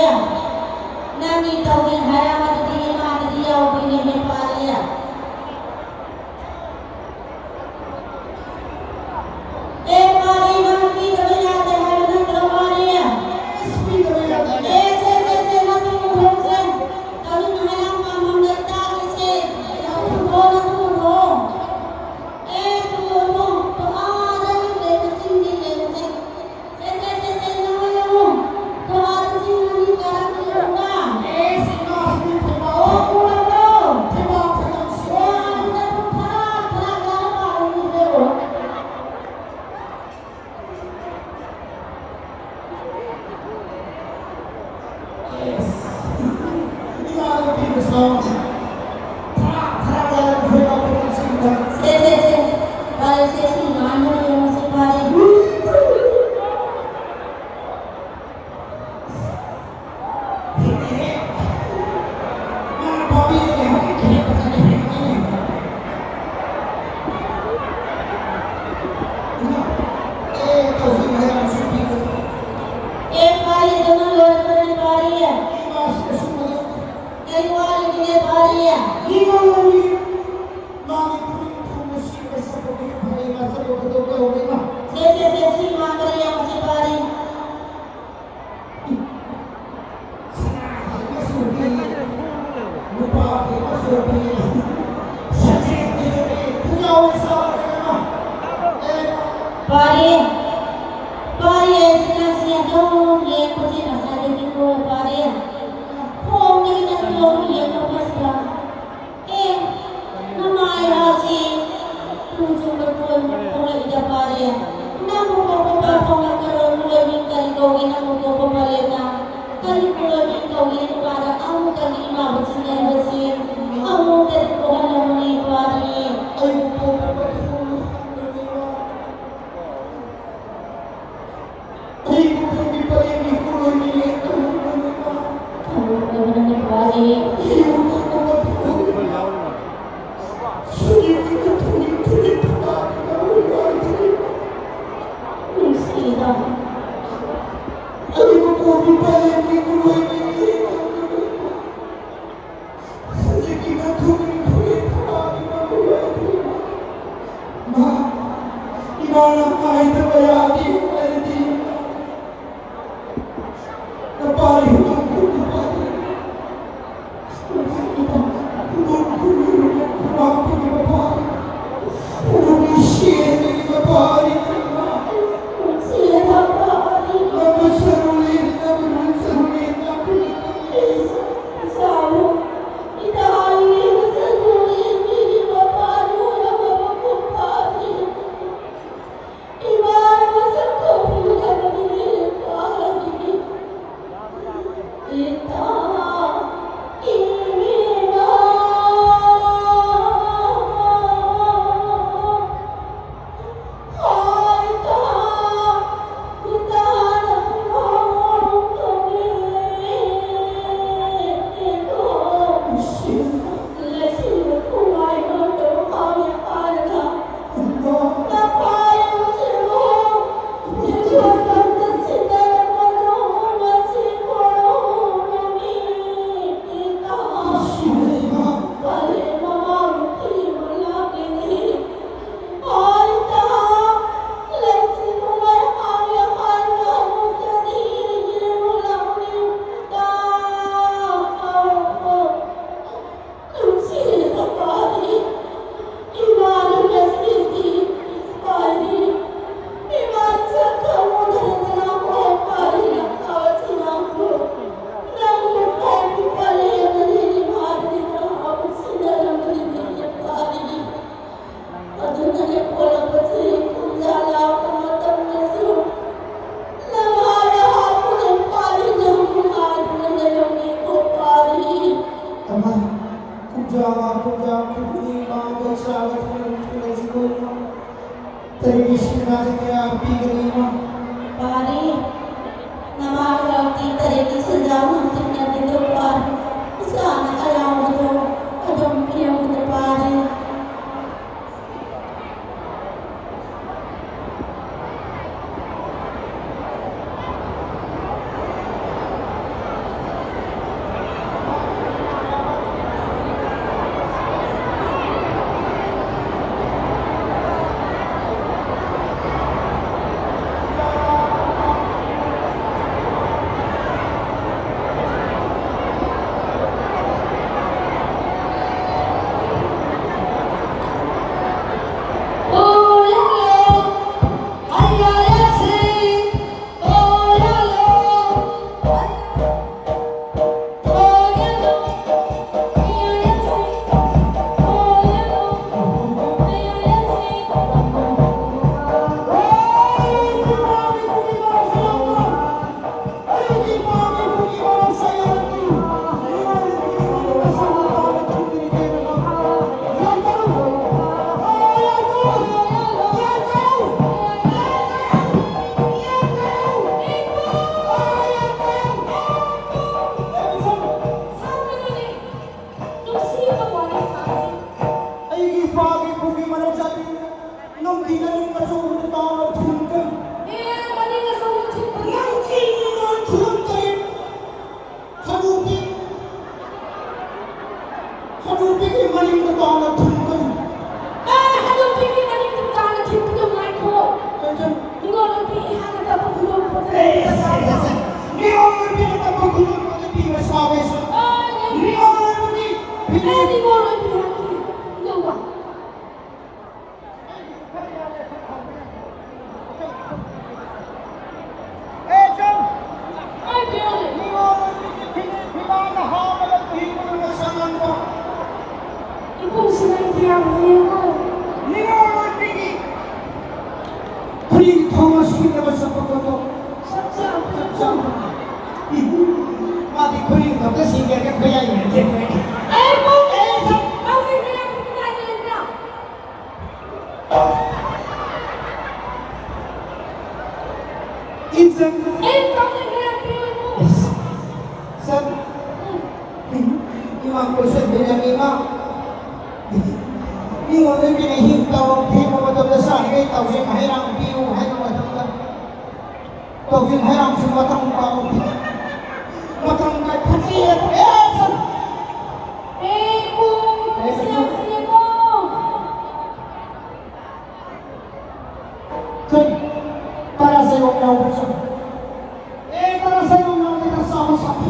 ꯅꯪꯒꯤ ꯇꯧꯒꯦ ꯍꯥꯏꯔꯝꯕꯗꯨꯗꯤ ꯏꯃꯥꯗꯗꯤ ꯌꯥꯎꯕꯤꯅꯦ ꯄꯥꯔꯤ꯫ ꯑꯦ ꯄꯥꯔꯤ, ꯅꯪ ꯄꯤꯗꯕ ꯌꯥꯗꯦ ꯍꯥꯏꯕ ꯅꯠꯇ꯭ꯔꯣ ꯄꯥꯔꯤ? ꯑꯦ, ꯁꯦ, ꯁꯦ, ꯁꯦ, ꯅꯪ ꯄꯤꯕ ꯊꯣꯛꯁꯦ꯫ ꯀꯔꯤꯅꯣ ꯍꯥꯏꯔꯝꯕ ꯃꯃꯜ ꯇꯥꯛꯂꯤꯁꯦ? ꯅꯪ ꯄꯨꯊꯣꯛꯑꯣ, ꯅꯪ ꯄꯨꯊꯣꯛꯑꯣ꯫ ꯑꯦ, ꯄꯨꯊꯣꯛꯑꯣ, ꯄꯨꯊꯣꯛꯑꯣ꯫ ꯑꯥꯗ ꯅꯪ ꯂꯩꯕ ꯆꯤꯡꯗꯤ ꯂꯩꯕꯁꯦ꯫ ꯁꯦ, ꯁꯦ, ꯁꯦ, ꯁꯦ, ꯅꯪ ꯂꯧꯑꯣ꯫ ꯊꯧꯕꯥꯜ ꯆꯤꯡ ꯑꯅꯤ ꯀꯥꯔꯛ ꯎꯕ꯭ꯔꯥ? ꯑꯦ, ꯁꯤ ꯃꯥꯁꯤꯗꯤ ꯊꯧꯕꯥꯜ꯫ ꯑꯣ, ꯎꯔꯕ꯭ꯔꯣ? ꯊꯧꯕꯥꯜ ꯐꯅꯝꯁꯤ꯫ ꯑꯣ, ꯑꯗꯨꯗ ꯄꯨꯡ ꯇꯔꯥ, ꯇꯔꯥ ꯀꯥꯔꯛ ꯄꯥꯔꯤꯅꯤ ꯂꯧꯑꯣ꯫ ꯁꯦ, ꯁꯦ, ꯁꯦ꯫ ꯄꯥꯔꯤꯁꯦ ꯁꯤ ꯃꯥꯟꯕꯅ ꯌꯦꯡꯉꯨꯁꯦ, ꯄꯥꯔꯤ꯫ ꯑꯦ, ꯄꯥꯔꯤ, ꯑꯗꯨꯅ ꯂꯣꯏꯔꯕꯅꯦ, ꯄꯥꯔꯤ꯫ ꯀꯔꯤ ꯋꯥꯠꯂꯤꯒꯦ, ꯄꯥꯔꯤ? ꯁꯦ, ꯁꯦ, ꯁꯦ, ꯁꯤ ꯃꯥ ꯀꯔꯤ ꯌꯥꯝ ꯁꯤ ꯄꯥꯔꯤ? ꯄꯥꯔꯤ, ꯄꯥꯔꯤ, ꯑꯩꯁꯤꯅ ꯁꯤ ꯑꯗꯨꯝ ꯌꯦꯡꯕꯁꯤ ꯉꯁꯥꯏꯗꯒꯤ ꯂꯣꯏ ꯄꯥꯔꯤ꯫ ꯈꯣꯡꯗꯒꯤ ꯂꯧꯕꯤꯒꯅꯨ ꯃꯁꯤꯗ꯫ ꯑꯦ, ꯅꯃꯥꯏ ꯍꯥꯁꯤ ꯇꯨ ꯆꯨꯝꯕ ꯇꯣꯟ ꯊꯣꯛꯂꯛꯏꯗ ꯄꯥꯔꯦ꯫ ꯅꯪꯕꯨ ꯀꯧꯕ ꯄꯥꯎ ꯐꯥꯎꯔꯛꯇ꯭ꯔꯣ? ꯅꯣꯏ ꯃꯤꯡ ꯀꯔꯤ ꯀꯧꯏ? ꯅꯪꯕꯨ ꯀꯧꯕ ꯄꯥꯔꯦꯅ ꯀꯔꯤ ꯀꯧꯏ? ꯃꯤꯡ ꯀꯧꯏ? ꯅꯨꯄꯥꯗ ꯑꯃꯨꯛꯇꯗꯤ ꯏꯃꯥꯕꯨ ꯆꯤꯡꯅꯔꯤꯕꯁꯤ ꯑꯃꯨꯛꯇꯗꯤ ꯀꯣꯛꯍꯜꯂꯝꯃꯅꯤ ꯄꯥꯔꯦ꯫ ꯑꯩꯕꯨ ꯀꯧꯕ ꯄꯥꯎ ꯐꯥꯎꯔꯛꯇ꯭ꯔꯣ? ꯑꯩꯕꯨ ꯈꯪꯕꯤ ꯄꯔꯦꯡꯒꯤ ꯈꯨꯂꯣꯏꯅꯤꯅꯦ꯫ ꯅꯨꯡꯁꯤꯗ꯫ ꯑꯩꯕꯨ ꯈꯪꯕꯤ ꯄꯔꯦꯡꯒꯤ ꯈꯨꯂꯣꯏꯅꯤꯅꯦ꯫ ꯍꯧꯖꯤꯛꯀꯤ ꯃꯊꯨꯝ ꯈꯨꯔꯤ ꯊꯥꯔꯤꯕ ꯃꯤꯑꯣꯏ ꯑꯗꯨ ꯃꯥ ꯏꯃꯥꯅ ꯍꯥꯏꯗꯕ ꯌꯥꯗꯦ ꯍꯥꯏꯔꯗꯤ ꯅꯄꯥꯔꯤ ꯍꯨꯗꯨꯝ ꯈꯨꯔꯤ ꯐꯥꯔꯤ꯫ ꯍꯨꯗꯨꯝ ꯈꯨꯔꯤ ꯍꯨꯗꯨꯝ ꯈꯨꯕꯥꯛꯇꯒꯤ ꯃꯄꯥꯔꯤ꯫ ꯍꯨꯗꯨꯝꯒꯤ ꯁꯦꯟꯗꯒꯤ ꯃꯄꯥꯔꯤ꯫ ꯗꯣꯛꯇꯔ ꯁꯤꯡꯒꯔꯒ ꯈꯨꯌꯥꯏ ꯌꯦꯡꯉꯦ꯫ ꯑꯩ ꯄꯨꯡ ꯑꯩ ꯁꯛ ꯍꯧꯖꯤꯛ ꯍꯜꯂꯛꯄ ꯀꯗꯥꯏꯗ ꯂꯩꯕ꯭ꯔꯥ? ꯏꯆꯟ꯫ ꯑꯩ ꯍꯧꯖꯤꯛ ꯍꯜꯂꯛꯄ ꯏꯃꯨꯡ꯫ ꯏꯁ꯫ ꯁꯛ꯫ ꯎꯝ꯫ ꯏꯃꯥ ꯀꯣꯏꯁꯟꯕꯤꯔꯝꯃꯤ ꯏꯃꯥ꯫ ꯃꯤꯉꯣꯟꯗꯒꯤ ꯑꯍꯤꯡ ꯇꯧꯔꯣ ꯊꯦꯡꯕ ꯃꯇꯝꯗ ꯆꯥꯔꯤꯉꯩ ꯇꯧꯁꯦ ꯍꯩꯔꯥꯡ ꯄꯤꯌꯨ ꯍꯥꯏꯕ ꯃꯇꯝꯗ ꯇꯧꯁꯤꯟ ꯍꯩꯔꯥꯡꯁꯨ ꯃꯇꯝ ꯄꯥꯎ ꯃꯇꯝ ꯀꯥꯏ ꯐꯠꯇꯦ꯫ ꯑꯦ, ꯁꯟ꯫ ꯑꯦ, ꯄꯨꯡ ꯑꯦ, ꯁꯟ꯫ ꯁꯤꯌꯥ ꯈꯪꯉꯦꯀꯣ꯫ ꯀꯩ? ꯇꯔꯥ ꯆꯌꯣꯝ ꯌꯥꯎꯕ꯭ꯔꯥ, ꯁꯟ? ꯑꯦ, ꯇꯔꯥ ꯆꯌꯣꯝ ꯌꯥꯎꯗꯦ, ꯇꯔꯥ ꯆꯥꯝꯃ ꯆꯥꯝꯃ꯫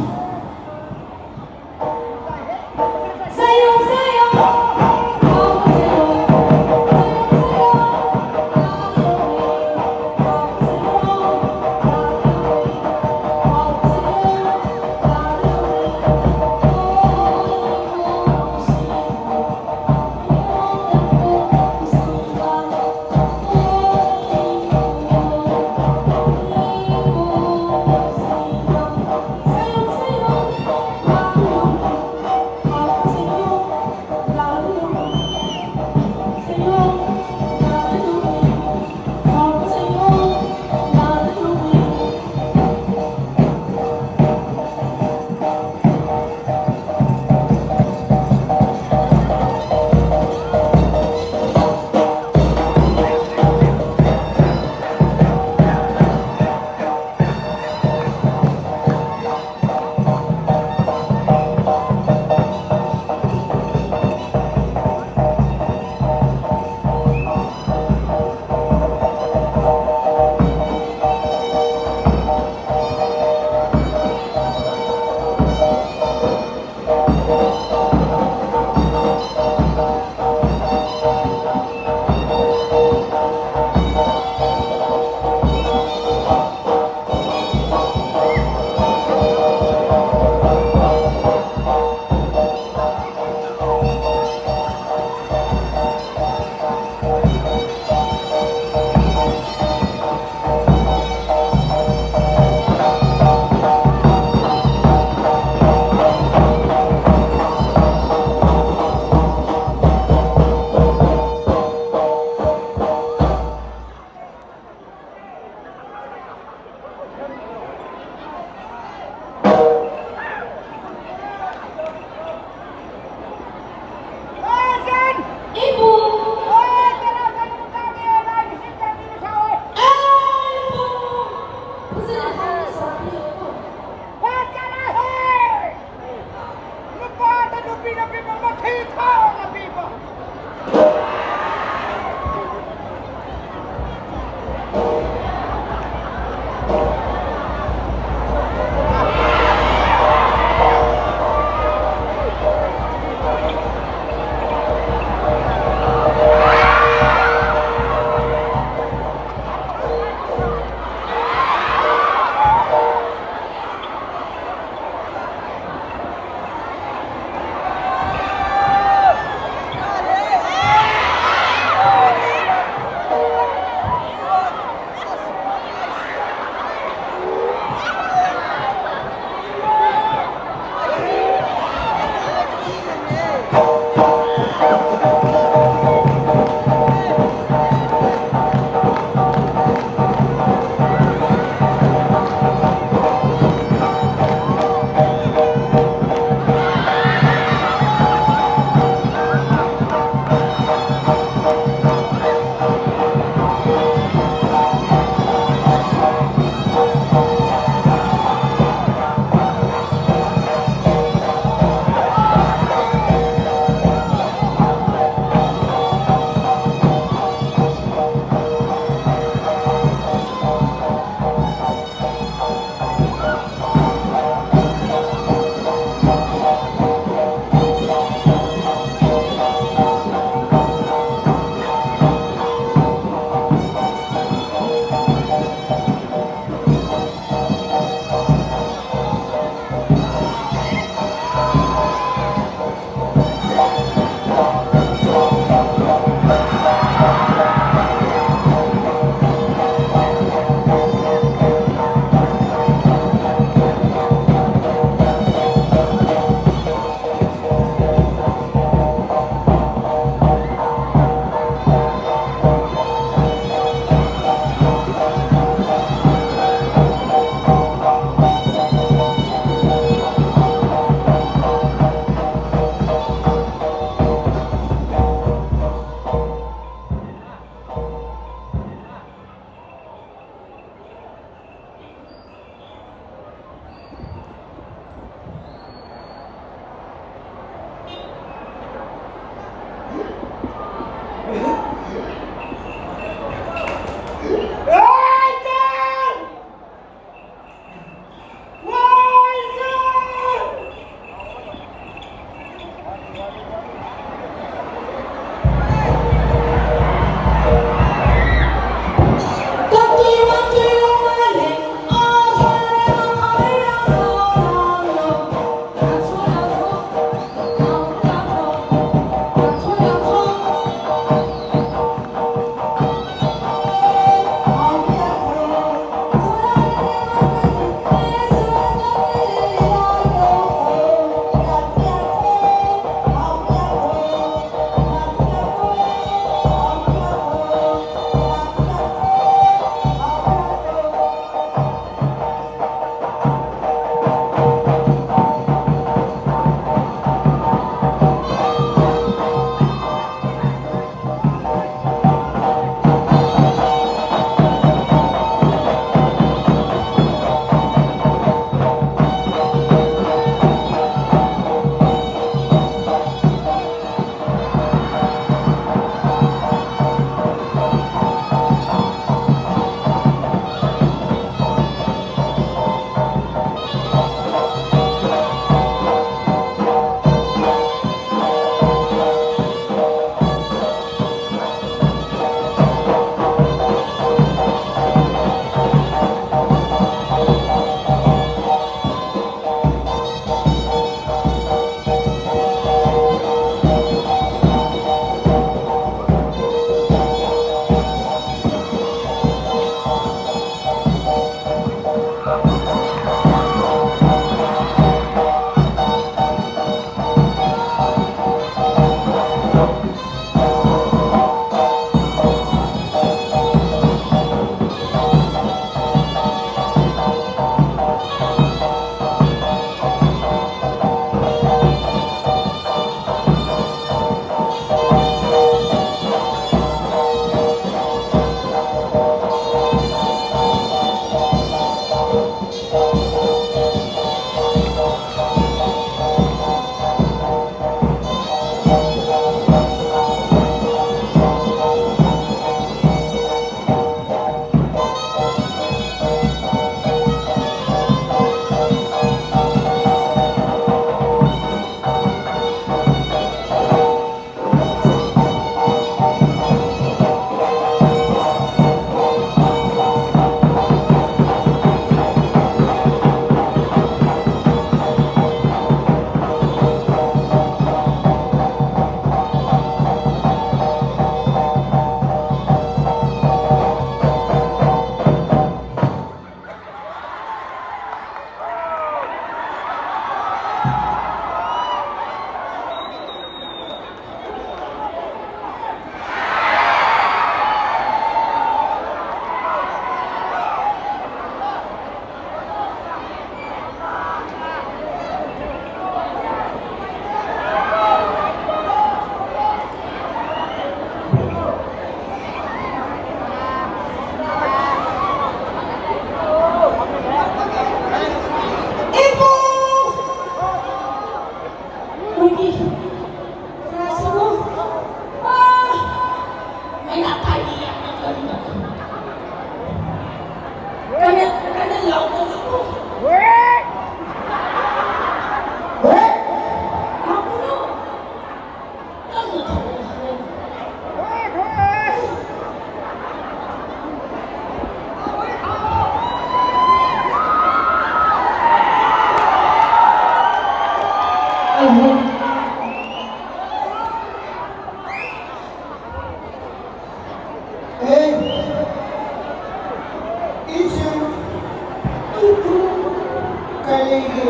ꯀꯔꯤꯒꯤ?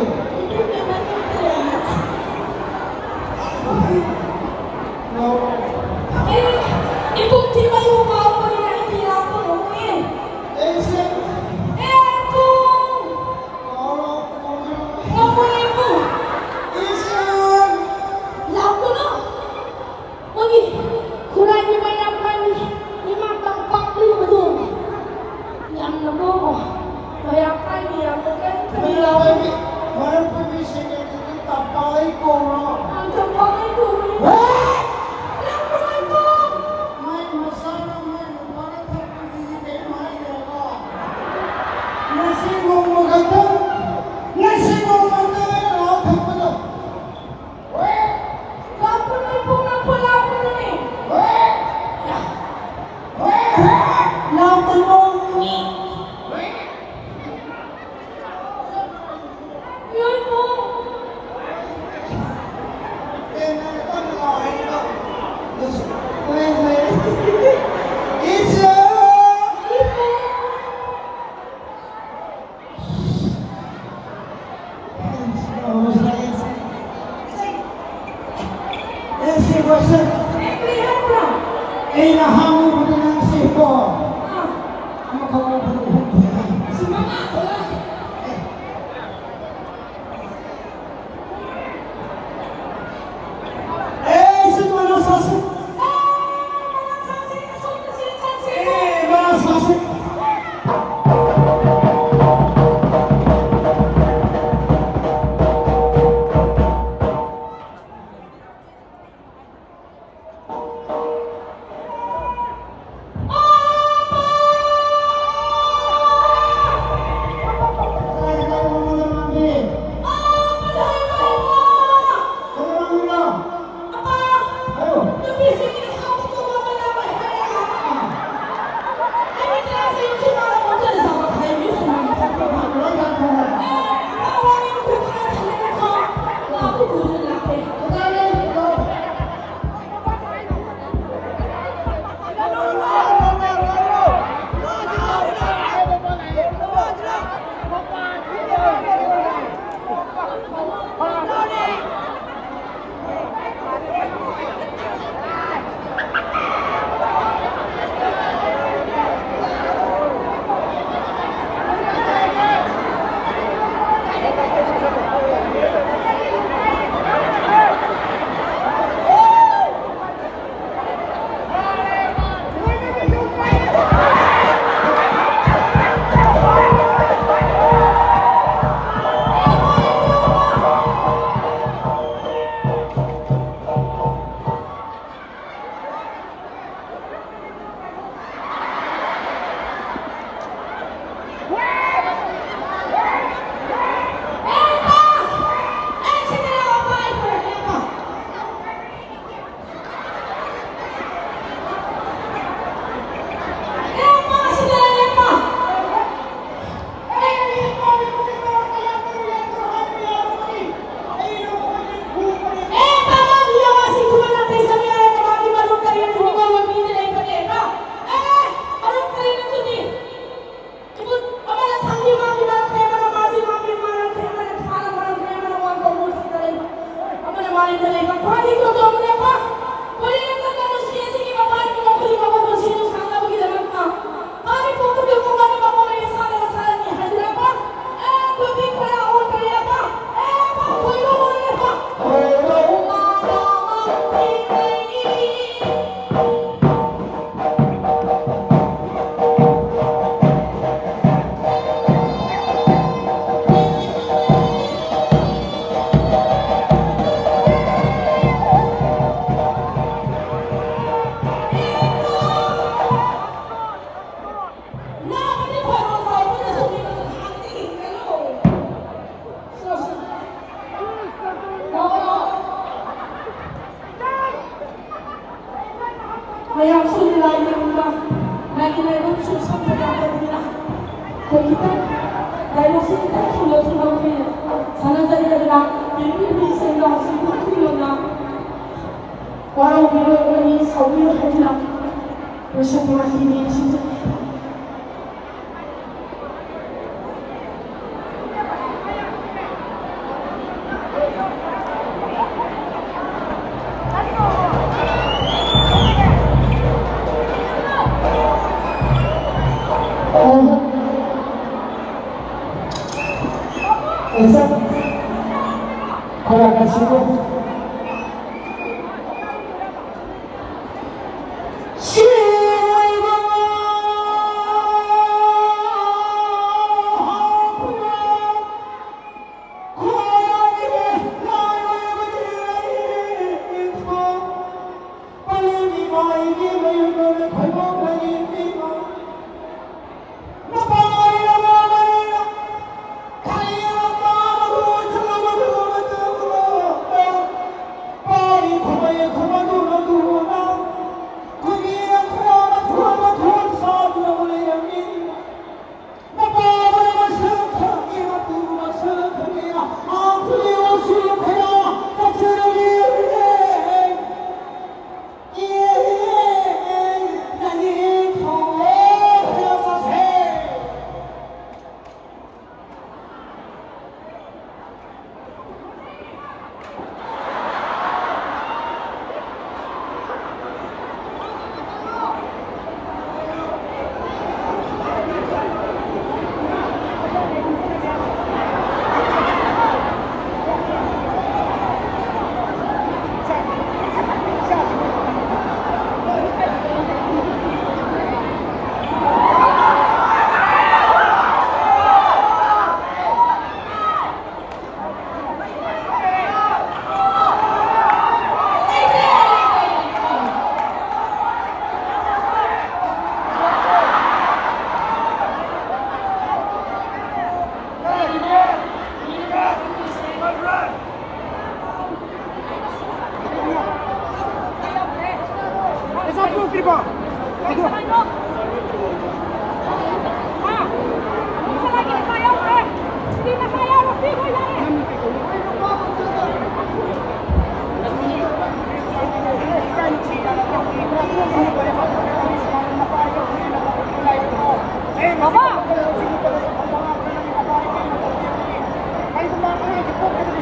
ꯑꯦ, ꯏꯕꯨꯡ ꯊꯤꯕ ꯌꯨ ꯉꯥꯎꯕꯅꯤꯅ ꯑꯩꯗꯤ ꯂꯥꯛꯄ ꯉꯝꯃꯣꯏꯌꯦ꯫ ꯑꯩꯁꯦ ꯑꯦ, ꯏꯕꯨꯡ! ꯉꯥꯎꯔꯣ, ꯉꯥꯎꯔꯣ꯫ ꯉꯝꯃꯣꯏꯌꯦ, ꯏꯕꯨꯡ꯫ ꯏꯁ! ꯂꯥꯛꯀꯅꯨ꯫ ꯃꯣꯏꯒꯤ ꯈꯨꯔꯥꯏꯒꯤ ꯃꯩꯔꯥ ꯄꯥꯏꯕꯤ ꯏꯃꯥ ꯇꯝꯄꯥꯛ ꯂꯤꯡꯕꯗꯣ ꯌꯥꯝꯅꯀꯣ ꯃꯩꯔꯥ ꯄꯥꯏꯕꯤ ꯌꯥꯝꯅ ꯀꯟ ꯀꯟ ꯃꯩꯔꯥ ꯂꯥꯎꯋꯦ꯫ ꯄꯥꯏꯕꯤ, ꯃꯩꯔꯥ ꯄꯥꯏꯕꯤ ꯁꯦꯀꯦꯟꯗꯔꯤ ꯇꯝꯄꯥꯛ ꯂꯩ ꯀꯧꯕ꯭ꯔꯣ? ꯑ, ꯇꯝꯄꯥꯛ ꯂꯩ ꯀꯧꯕꯅꯤ꯫ ꯍꯦ! ꯌꯥꯝ ꯅꯨꯡꯉꯥꯏꯀꯣ꯫ ꯃꯥꯏ ꯃꯆꯥꯅ ꯃꯥꯏ ꯅꯨꯄꯥꯅ ꯊꯛꯄꯗꯨꯗꯤ ꯀꯩꯝ ꯍꯥꯏꯗ꯭ꯔꯦꯀꯣ꯫ ꯉꯁꯤ ꯅꯣꯡꯃ ꯈꯛꯇꯪ, ꯉꯁꯤ ꯅꯣꯡꯃ ꯈꯛꯇꯪ ꯑꯩꯅ ꯂꯥꯛꯑ ꯊꯛꯄꯗꯣ꯫ ꯂꯥꯛꯀꯅꯨ, ꯏꯕꯨꯡ, ꯅꯪ ꯄꯣꯂꯥꯛꯀꯅꯨꯅꯦ꯫ ꯂꯥꯛꯀꯅꯨ꯫ ꯏꯕꯨꯡ꯫ ꯏꯆꯦ! ꯏꯕꯨꯡ꯫ ꯑꯦ, ꯁꯤ ꯀꯣꯏꯁꯟ꯫ ꯑꯦ, ꯀꯔꯤ ꯍꯥꯏꯕ꯭ꯔꯥ? ꯑꯩꯅ ꯑꯍꯥꯟꯕ ꯎꯕꯗ ꯅꯪ ꯁꯤꯀꯣ꯫ ꯑꯥ꯫ ꯑꯃꯈꯛ ꯎꯕꯗ ꯑꯍꯨꯝ ꯊꯣꯛꯑꯦ꯫ ꯁꯤ ꯃꯉꯥ ꯊꯣꯛꯑꯦ꯫ ꯑꯦ꯫ ꯑꯦ, ꯁꯤ ꯃꯉꯥ ꯁꯥꯁꯤ꯫ ꯂꯥꯏꯔꯤꯛꯁꯤ ꯈꯤꯇꯪ ꯊꯨꯅ ꯊꯨꯅ ꯑꯩꯈꯣꯏꯅ ꯁꯥꯟꯅꯖꯔꯒꯗ꯭ꯔꯥ? ꯄꯦꯟꯕꯤꯕꯒꯤ ꯁꯦꯟꯗꯥꯡꯁꯤ ꯈꯤꯇꯪ ꯊꯨꯅ ꯋꯥꯔꯧꯕꯤꯔꯣꯏ, ꯑꯩꯈꯣꯏꯅꯤ ꯁꯥꯎꯕꯤꯔꯣꯏ ꯍꯥꯏꯗꯨꯅ ꯂꯣꯏꯁꯤꯟꯕ ꯋꯥꯍꯩꯅꯤ ꯁꯤꯁꯦ꯫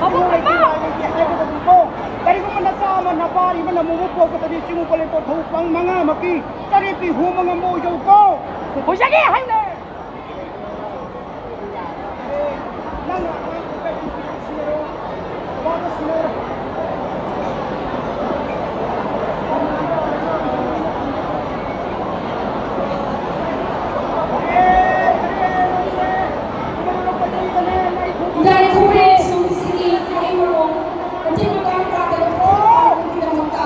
ꯁꯤꯃꯨ ꯂꯩꯇꯦ, ꯋꯥꯏ ꯂꯩꯇꯦ ꯍꯥꯏꯒꯗꯕꯅꯤꯀꯣ꯫ ꯀꯔꯤꯒꯨꯝꯕ ꯅꯆꯥ ꯑꯃ ꯅꯄꯥꯔꯤ ꯑꯃꯅ ꯃꯕꯨ ꯄꯣꯛꯄꯗꯗꯤ ꯆꯤꯡꯉꯨ ꯀꯣꯂꯦꯟ ꯄꯣꯠꯊꯧ ꯄꯪ ꯃꯉꯥꯃꯛꯀꯤ ꯆꯔꯦꯠꯄꯤ ꯍꯨ ꯃꯉꯝꯕ ꯑꯣꯏꯖꯧꯀꯣ꯫ ꯑꯣꯏꯖꯒꯦ ꯍꯥꯏꯅ꯫ ꯅꯪꯅ ꯑꯉꯥꯡ ꯈꯔ ꯁꯤꯟꯅꯔꯣ꯫ ꯕꯕꯥꯗ ꯁꯤꯟꯅꯔꯣ꯫ ꯌꯥꯏꯐꯕ ꯏꯁꯣꯔꯒꯤ ꯃꯍꯩ ꯃꯔꯣꯡ ꯃꯇꯤꯛ ꯃꯀꯥꯡ ꯇꯥꯗꯅ ꯄꯤꯊꯔꯛꯄꯒꯤꯗꯃꯛꯇ꯫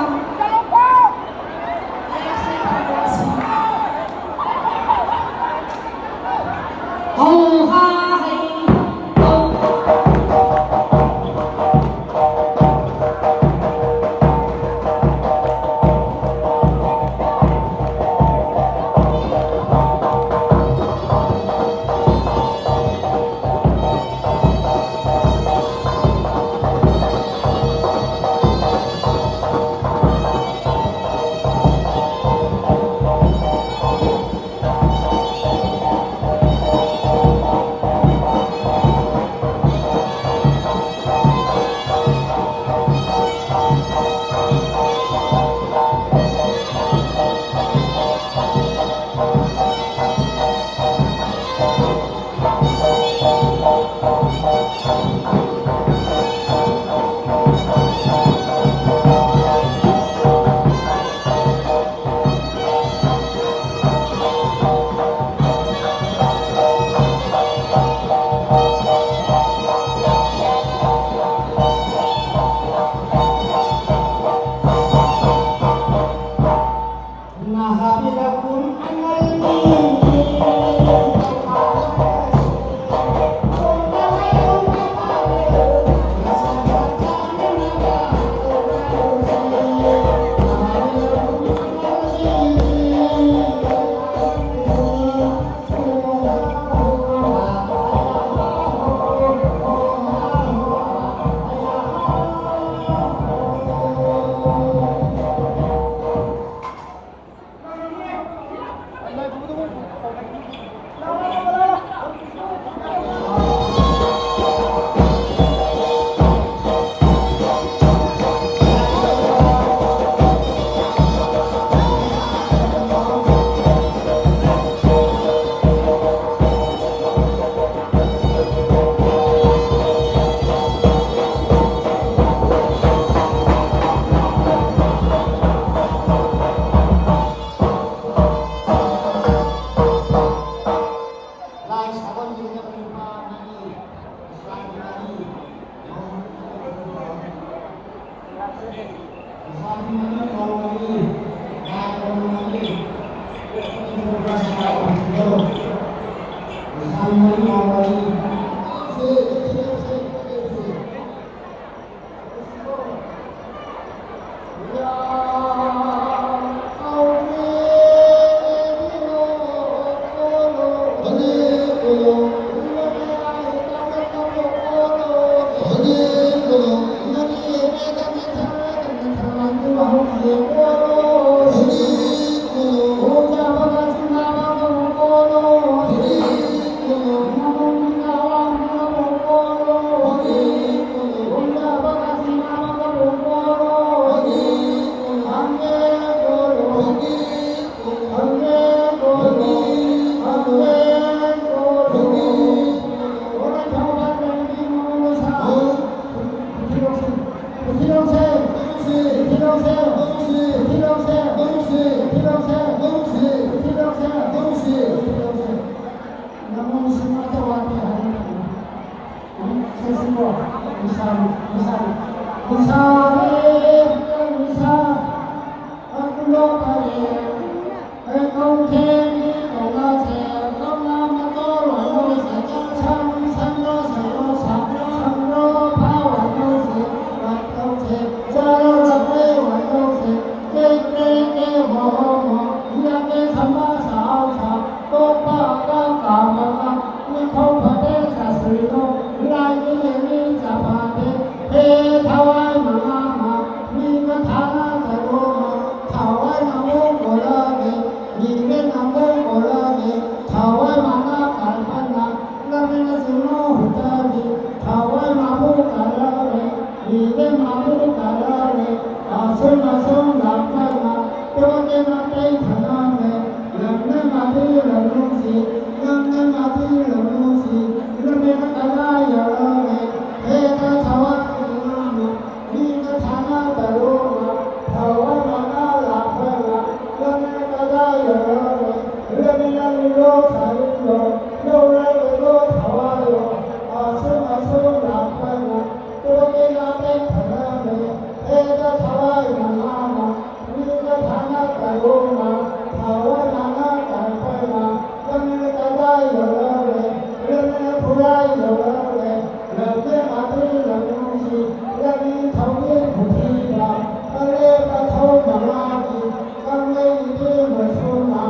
ꯌꯧꯔꯛꯂꯦ꯫ ꯂꯝꯂꯦ ꯃꯥꯇ꯭ꯔꯤ ꯂꯝꯂꯣꯡꯁꯤ ꯂꯝꯅꯤꯡꯊꯧꯒꯤ ꯄꯨꯈ꯭ꯔꯤꯗ ꯀꯪꯂꯦ ꯄꯥꯊꯧ ꯃꯉꯥꯒꯤ ꯀꯪꯂꯩ ꯏꯕꯦꯝ ꯃꯁꯨꯅ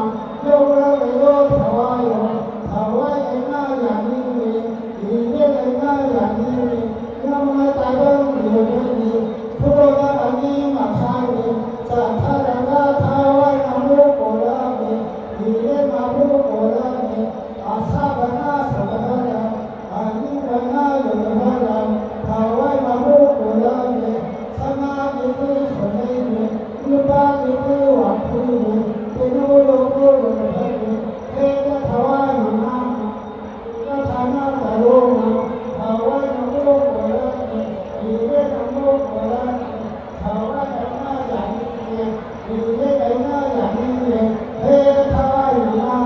ꯂꯧꯔꯛꯂꯦ ꯊꯋꯥꯏ ꯍꯣ꯫ ꯊꯋꯥꯏ ꯑꯩꯅ ꯌꯥꯅꯤꯡꯉꯤ, ꯏꯕꯦꯝ ꯑꯩꯅ ꯌꯥꯅꯤꯡꯉꯤ꯫ ꯅꯪꯅ ꯇꯥꯏꯕꯪ ꯃꯤꯑꯣꯏꯕꯒꯤ ꯐꯨꯔꯣꯜ ꯑꯅꯤ ꯃꯈꯥꯏꯅꯤ꯫ ꯆꯠꯊꯔꯒ ꯊꯋꯥꯏ ꯑꯃꯨꯛ ꯄꯣꯔꯛꯑꯒꯦ, ꯏꯕꯦꯝ ꯑꯃꯨꯛ ꯄꯣꯔꯛꯑꯒꯦ꯫ ꯑꯁꯥꯕꯅ ꯁꯥꯒꯠꯂ ꯑꯅꯤꯡꯕꯅ ꯌꯣꯟꯊꯣꯛꯂ ꯊꯋꯥꯏ ꯃꯍꯨ ꯄꯨꯔꯛꯂꯦ꯫ ꯁꯅꯥꯒꯤꯗꯤ ꯁꯣꯟꯅꯩꯅꯦ, ꯂꯨꯄꯥꯒꯤꯗꯤ ꯋꯥꯡꯈꯩꯅꯦ, ꯀꯩꯅꯣ ꯂꯧꯕ ꯂꯣꯏꯔꯦ꯫ ꯍꯦꯛꯇ ꯊꯋꯥꯏ ꯃꯉꯥ, ꯊꯥꯅ ꯇꯔꯨꯛꯅ ꯊꯋꯥꯏ ꯃꯍꯨ ꯄꯨꯔꯛꯂꯦ꯫ ꯏꯔꯦ ꯅꯃꯨ ꯄꯨꯔꯛꯂꯦ꯫ ꯊꯋꯥꯏ ꯑꯃ ꯌꯥꯅꯤꯡꯉꯦ, ꯏꯔꯦ ꯑꯩꯅ ꯌꯥꯅꯤꯡꯉꯦ꯫ ꯍꯦ ꯊꯋꯥꯏ ꯃꯉꯥ,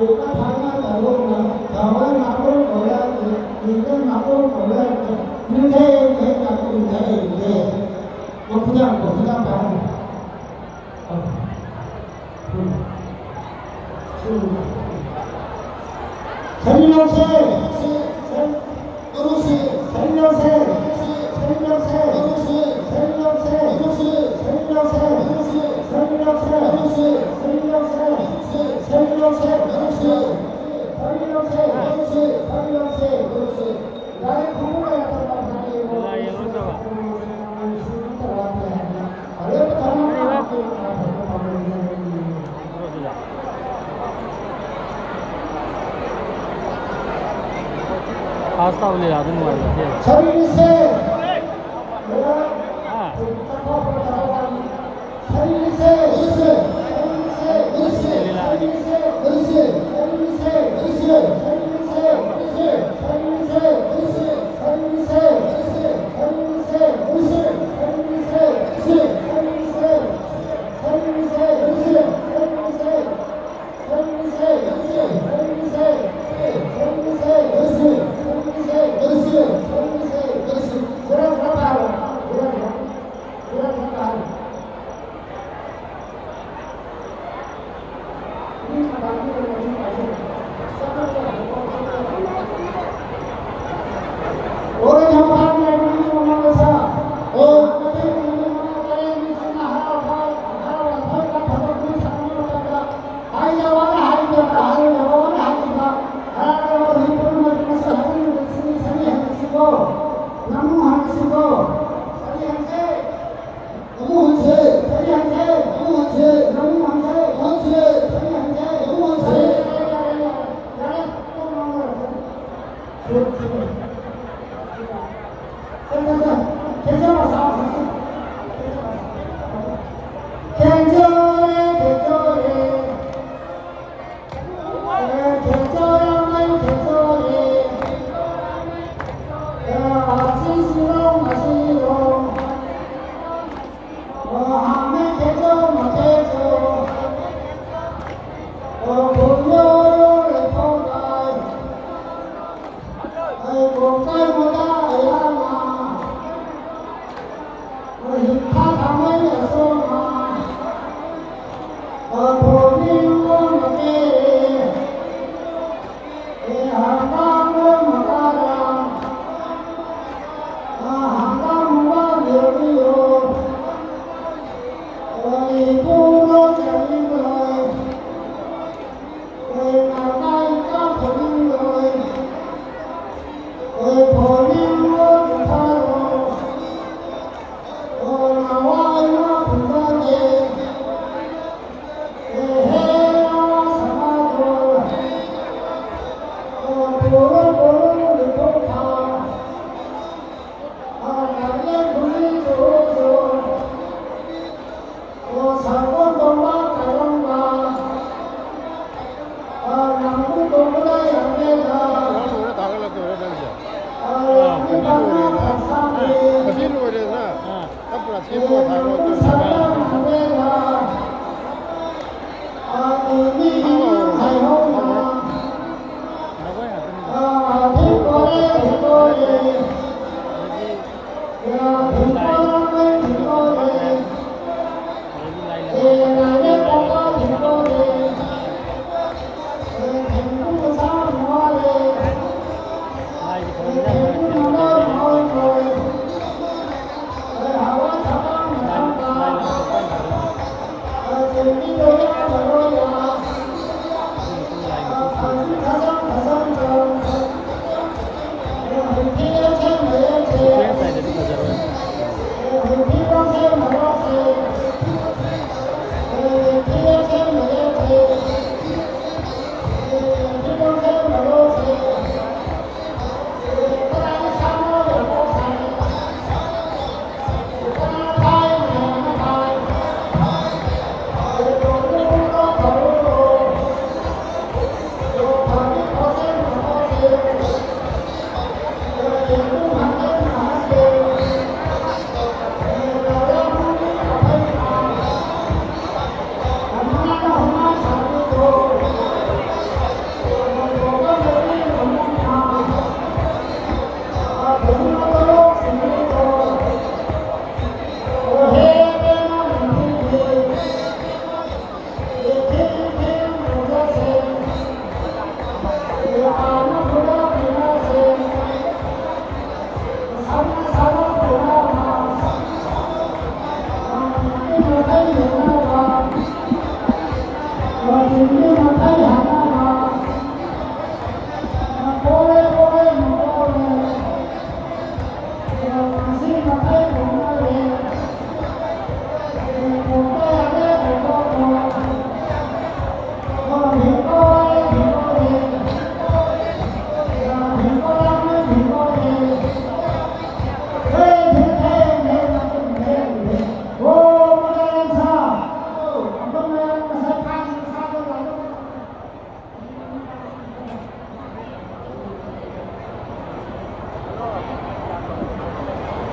ꯏꯔꯦ ꯊꯥꯅ ꯇꯔꯨꯛꯅ ꯊꯋꯥꯏ ꯃꯍꯨ ꯄꯨꯔꯛꯂꯦ꯫ ꯏꯔꯦ ꯃꯍꯨ ꯄꯨꯔꯛꯂꯦ꯫ ꯌꯨꯝꯊꯦ, ꯌꯨꯝꯊꯦ, ꯌꯨꯝꯊꯦ, ꯌꯨꯝꯊꯦ꯫ ꯃꯈꯨꯗꯥꯡ, ꯃꯈꯨꯗꯥꯡ ꯄꯥꯔꯝꯃꯤ꯫ ꯈꯥꯁ ꯇꯧ ꯂꯤꯂꯥꯗꯨ ꯅꯨꯡꯉꯥꯏꯕ ꯅꯠꯇꯦꯕ꯫ ꯁꯔꯤꯁꯦ꯫ ꯍꯥ?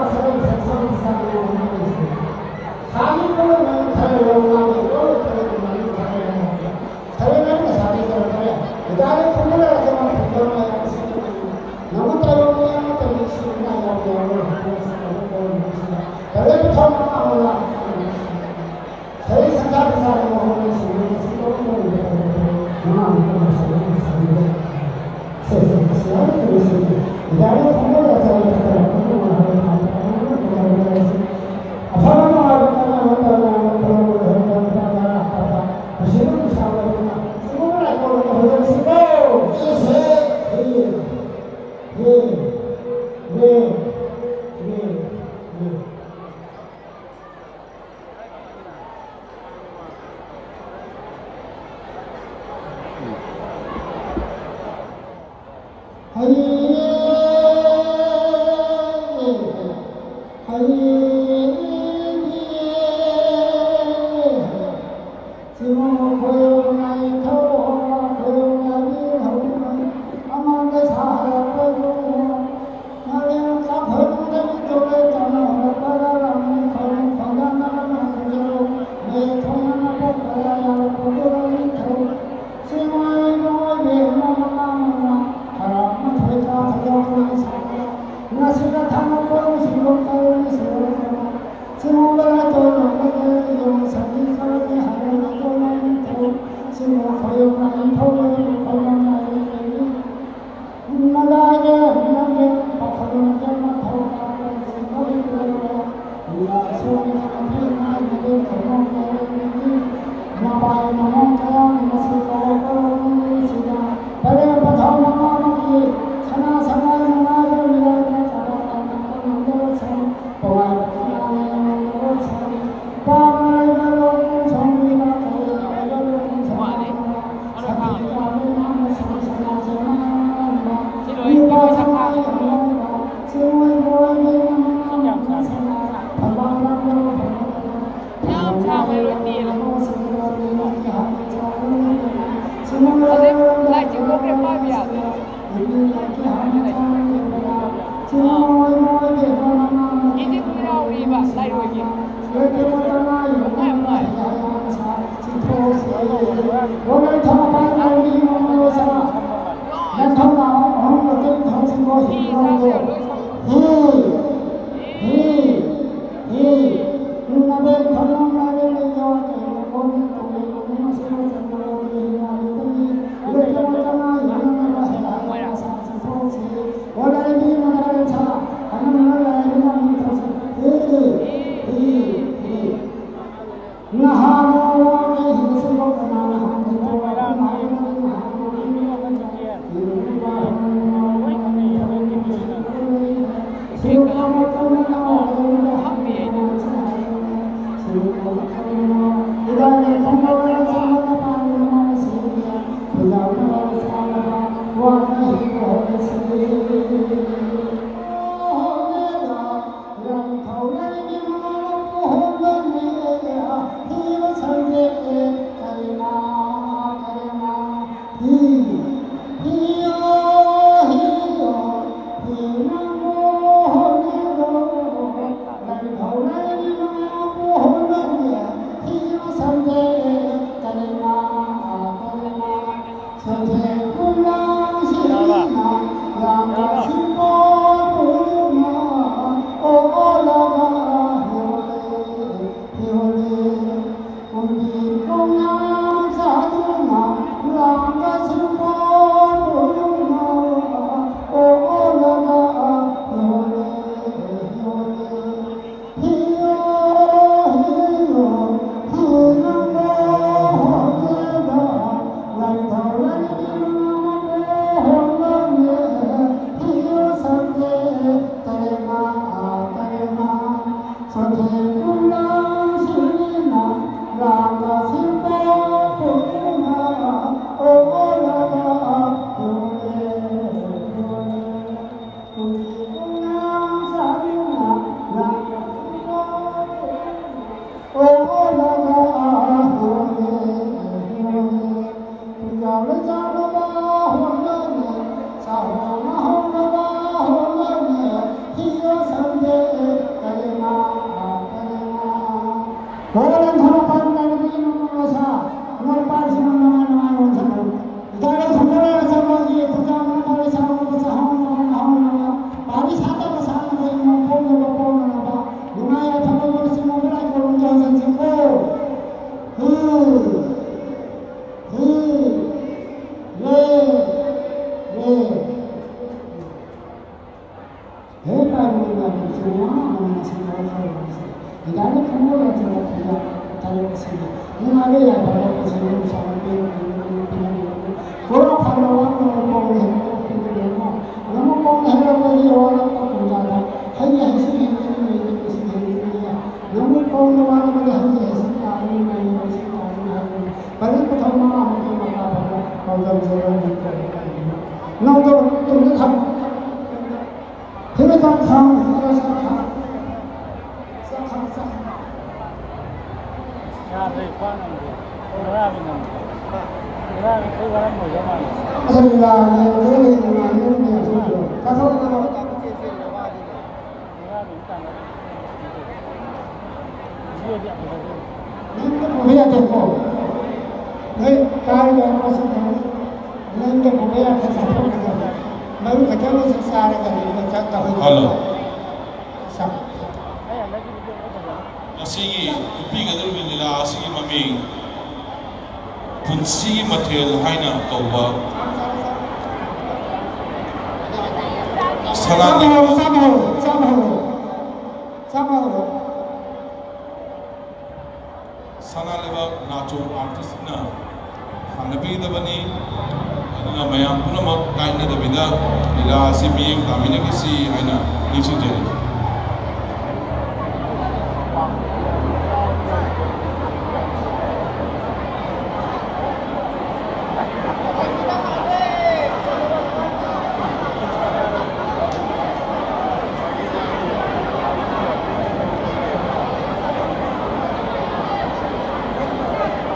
ꯃꯁꯥꯒꯤ ꯁꯟꯁꯥ ꯃꯁꯥꯒꯤ ꯃꯍꯨꯠ ꯑꯣꯏꯁꯤꯟ꯫ ꯁꯥꯒꯤ ꯄꯣꯠ ꯃꯔꯝ ꯈꯔ ꯂꯧ ꯉꯥꯡꯉꯦ, ꯂꯣꯏ ꯈꯔ ꯃꯔꯝ ꯈꯔ ꯂꯧ ꯉꯥꯡꯉꯦ꯫ ꯈꯔ ꯅꯪꯅ ꯁꯥꯒꯤ ꯈꯔ ꯈꯔ ꯏꯗꯥꯅ ꯈꯨꯝꯃꯨꯅ ꯆꯃꯥ ꯈꯨꯝꯗꯧ ꯃꯌꯥꯝ ꯁꯤꯅ ꯅꯪꯉꯣꯟ ꯇꯥꯏꯕꯪ ꯃꯌꯥꯝ ꯃꯇꯝꯗ ꯁꯤꯅ ꯌꯥꯎꯕ ꯌꯥꯎꯔꯣꯏ ꯍꯥꯏꯕ ꯁꯤꯅ ꯇꯧꯔꯤꯕꯁꯤꯗ ꯀꯔꯤꯒꯨꯝꯕ ꯊꯧꯅ ꯑꯃ ꯂꯥꯛꯄ ꯁꯔꯤ ꯁꯪꯁꯥꯔ ꯁꯪꯁꯥꯔ ꯃꯍꯣꯡ ꯁꯤꯡ ꯑꯁꯤ ꯇꯧꯕ ꯇꯧꯕ ꯇꯧꯕ ꯃꯃꯥꯡ ꯃꯇꯝꯗ ꯁꯔꯤ ꯁꯪꯁꯥꯔ ꯁꯦ ꯁꯦ ꯁꯦ ꯁꯦ ꯁꯦ ꯌꯥꯔꯦ ꯊꯝꯃꯣ ꯌꯥꯔꯦ ꯌꯥꯔꯦ ꯌꯥꯔꯦ ꯑꯐꯕ ꯅꯨꯡꯉꯥꯏꯕ ꯀꯅꯥꯅꯣ ꯇꯧꯅ ꯇꯧꯅ ꯇꯧꯅ ꯇꯧꯅ ꯇꯧꯅ ꯇꯧꯅ ꯇꯧꯅ ꯇꯧꯅ ꯇꯧꯅ ꯇꯧꯅ ꯇꯧꯅ ꯏꯗꯤꯠ ꯌꯥꯎꯔꯤꯕ ꯂꯥꯏꯔꯣꯏꯒꯤ꯫ ꯍꯣꯔꯦꯟ ꯊꯣꯛꯂꯛꯄ ꯀꯥꯏꯅꯕꯒꯤ ꯃꯃꯜ ꯑꯁꯥ ꯅꯣꯏ ꯄꯥꯏꯁꯤꯅ ꯅꯨꯡꯉꯥꯏ ꯅꯨꯡꯉꯥꯏ ꯑꯣꯟꯁꯤꯜꯂꯨ꯫ ꯏꯇꯥꯒꯤ ꯈꯨꯟꯗ ꯂꯩꯔ ꯆꯠꯄꯒꯤ ꯈꯨꯟꯖꯥ ꯅꯠꯇ꯭ꯔꯒ ꯆꯥꯍꯧꯅꯕ ꯅꯍꯧꯅꯕ ꯄꯥꯔꯤ ꯁꯥꯠꯇꯕ ꯁꯥꯠꯅꯕ ꯏꯃꯨꯡ ꯄꯣꯝꯅꯕ ꯄꯣꯝꯅꯅꯕ ꯅꯨꯡꯉꯥꯏ ꯌꯥꯏꯐꯕ ꯂꯣꯏꯁꯤꯟꯅꯕ ꯂꯥꯏꯈꯨꯔꯨꯝ ꯇꯧꯖꯟꯁꯤꯀꯣ꯫ ꯍꯤ꯫ ꯍꯤ꯫ ꯔꯦ꯫ ꯔꯦ꯫ ꯍꯦ ꯄꯥꯏꯕ ꯉꯝꯕ ꯆꯤꯡ ꯃꯉꯥ ꯑꯃꯅ ꯁꯤꯡꯅꯕ ꯈꯜꯂꯨꯕꯁꯦ ꯏꯇꯥꯒꯤ ꯈꯣꯡꯒꯣꯜ ꯂꯥꯟꯖꯦꯜ ꯑꯁꯤꯗ ꯇꯔꯦꯠ ꯑꯁꯤꯒꯤ ꯅꯨꯡꯉꯥꯏꯕ ꯌꯥꯏꯐꯕ ꯄꯨꯟꯁꯤ ꯅꯨꯡꯁꯥꯡꯕ ꯄꯤꯔꯕꯅꯤ, ꯄꯤꯔꯕꯅꯤ꯫ ꯀꯣꯔꯣ ꯐꯥꯅ ꯋꯥꯅ ꯄꯥꯎ ꯍꯦꯟꯕ ꯄꯤꯔꯕꯅꯤ꯫ ꯅꯃꯨꯛ ꯄꯥꯎ ꯍꯦꯜꯂꯛꯄꯒꯤ ꯋꯥꯔꯛꯄ ꯄꯨꯡꯖꯥꯗ ꯍꯩ ꯍꯩꯁꯤꯡ ꯍꯦꯟꯒꯅꯤ, ꯂꯩ ꯂꯩꯁꯤꯡ ꯍꯦꯟꯒꯅꯤ꯫ ꯅꯃꯨꯛ ꯄꯥꯎꯅ ꯋꯥꯔꯛꯄꯗ ꯍꯩ ꯍꯩꯁꯤꯡ ꯇꯥꯒꯅꯤ, ꯂꯩ ꯂꯩꯁꯤꯡ ꯇꯥꯒꯅꯤ ꯍꯥꯏꯕꯅꯤ꯫ ꯄꯔꯦꯡ ꯄꯊꯧ ꯃꯉꯥ ꯑꯃꯒꯤ ꯃꯈꯥ ꯐꯝꯕ ꯄꯥꯎꯗꯝ ꯆꯦꯔꯣꯜ ꯅꯠꯇ꯭ꯔꯒ ꯀꯔꯤꯒꯤꯅꯣ? ꯅꯧꯗꯕ ꯇꯨꯡꯗ ꯊꯝꯃꯨ꯫ ꯍꯤꯔꯣ ꯆꯥꯛ ꯊꯥꯡ, ꯍꯤꯔꯣ ꯆꯥꯛ ꯊꯥꯡ꯫ ꯆꯥꯛ ꯊꯥꯡ, ꯆꯥꯛ ꯊꯥꯡ꯫ ꯌꯥꯗ꯭ꯔꯦ, ꯈ꯭ꯋꯥꯡ ꯉꯝꯗ꯭ꯔꯦ꯫ ꯕꯣꯔꯥꯗꯤ ꯉꯝꯗ꯭ꯔꯦ꯫ ꯕꯣꯔꯥꯗꯤ ꯑꯩ ꯋꯥꯔꯝꯃꯣꯏꯗ ꯃꯥꯜꯂꯦ꯫ ꯑꯁ, ꯂꯤꯂꯥ ꯌꯦꯡꯕꯗ ꯂꯩ ꯅꯨꯡꯉꯥꯏꯅꯤ, ꯃꯌꯥꯝꯁꯨ ꯎꯕꯤꯌꯣ꯫ ꯆꯥꯊꯣꯛ, ꯆꯥꯊꯣꯛ꯫ ꯕꯣꯔꯥꯗꯤ ꯇꯥꯟꯅꯗ꯭ꯔꯦ꯫ ꯅꯪꯗ ꯄꯨꯕ ꯌꯥꯗꯦꯀꯣ꯫ ꯅꯣꯏ ꯀꯥꯔꯤꯕ ꯄꯣꯠꯁꯛ ꯈꯔ ꯅꯪꯗ ꯄꯨꯕ ꯌꯥꯗꯦ, ꯆꯥꯊꯣꯛꯀꯗꯕ꯫ ꯃꯔꯨ ꯈꯛꯇꯪ ꯑꯣꯏꯔꯁꯨ ꯆꯥꯔꯒ ꯂꯩꯕ ꯆꯠ ꯇꯧꯍꯟꯒꯗꯕ꯫ ꯍꯜꯂꯣ꯫ ꯁꯥ꯫ ꯉꯁꯤꯒꯤ ꯎꯠꯄꯤꯒꯗꯧꯔꯤꯕ ꯂꯤꯂꯥ ꯑꯁꯤꯒꯤ ꯃꯃꯤꯡ ꯄꯨꯟꯁꯤꯒꯤ ꯃꯊꯦꯜ ꯍꯥꯏꯅ ꯀꯧꯕ ꯆꯥꯕ ꯁꯅꯥꯅꯤ꯫ ꯍꯧꯔꯣ, ꯆꯥꯕ ꯍꯧꯔꯣ, ꯆꯥꯕ ꯍꯧꯔꯣ꯫ ꯆꯥꯕ ꯍꯧꯔꯣ꯫ ꯁꯅꯥ ꯂꯩꯕꯥꯛ ꯅꯥꯆꯣꯡ ꯑꯥꯔꯇꯤꯁꯅ ꯁꯥꯟꯅꯕꯤꯒꯗꯕꯅꯤ꯫ ꯑꯗꯨꯅ ꯃꯌꯥꯝ ꯄꯨꯝꯅꯃꯛ ꯀꯥꯏꯅꯗꯕꯤꯗ ꯂꯤꯂꯥ ꯑꯁꯤ ꯃꯤꯠꯌꯦꯡ ꯇꯥꯃꯤꯟꯅꯈꯤꯁꯤ ꯍꯥꯏꯅ ꯅꯤꯡꯁꯤꯡꯖꯔꯤ꯫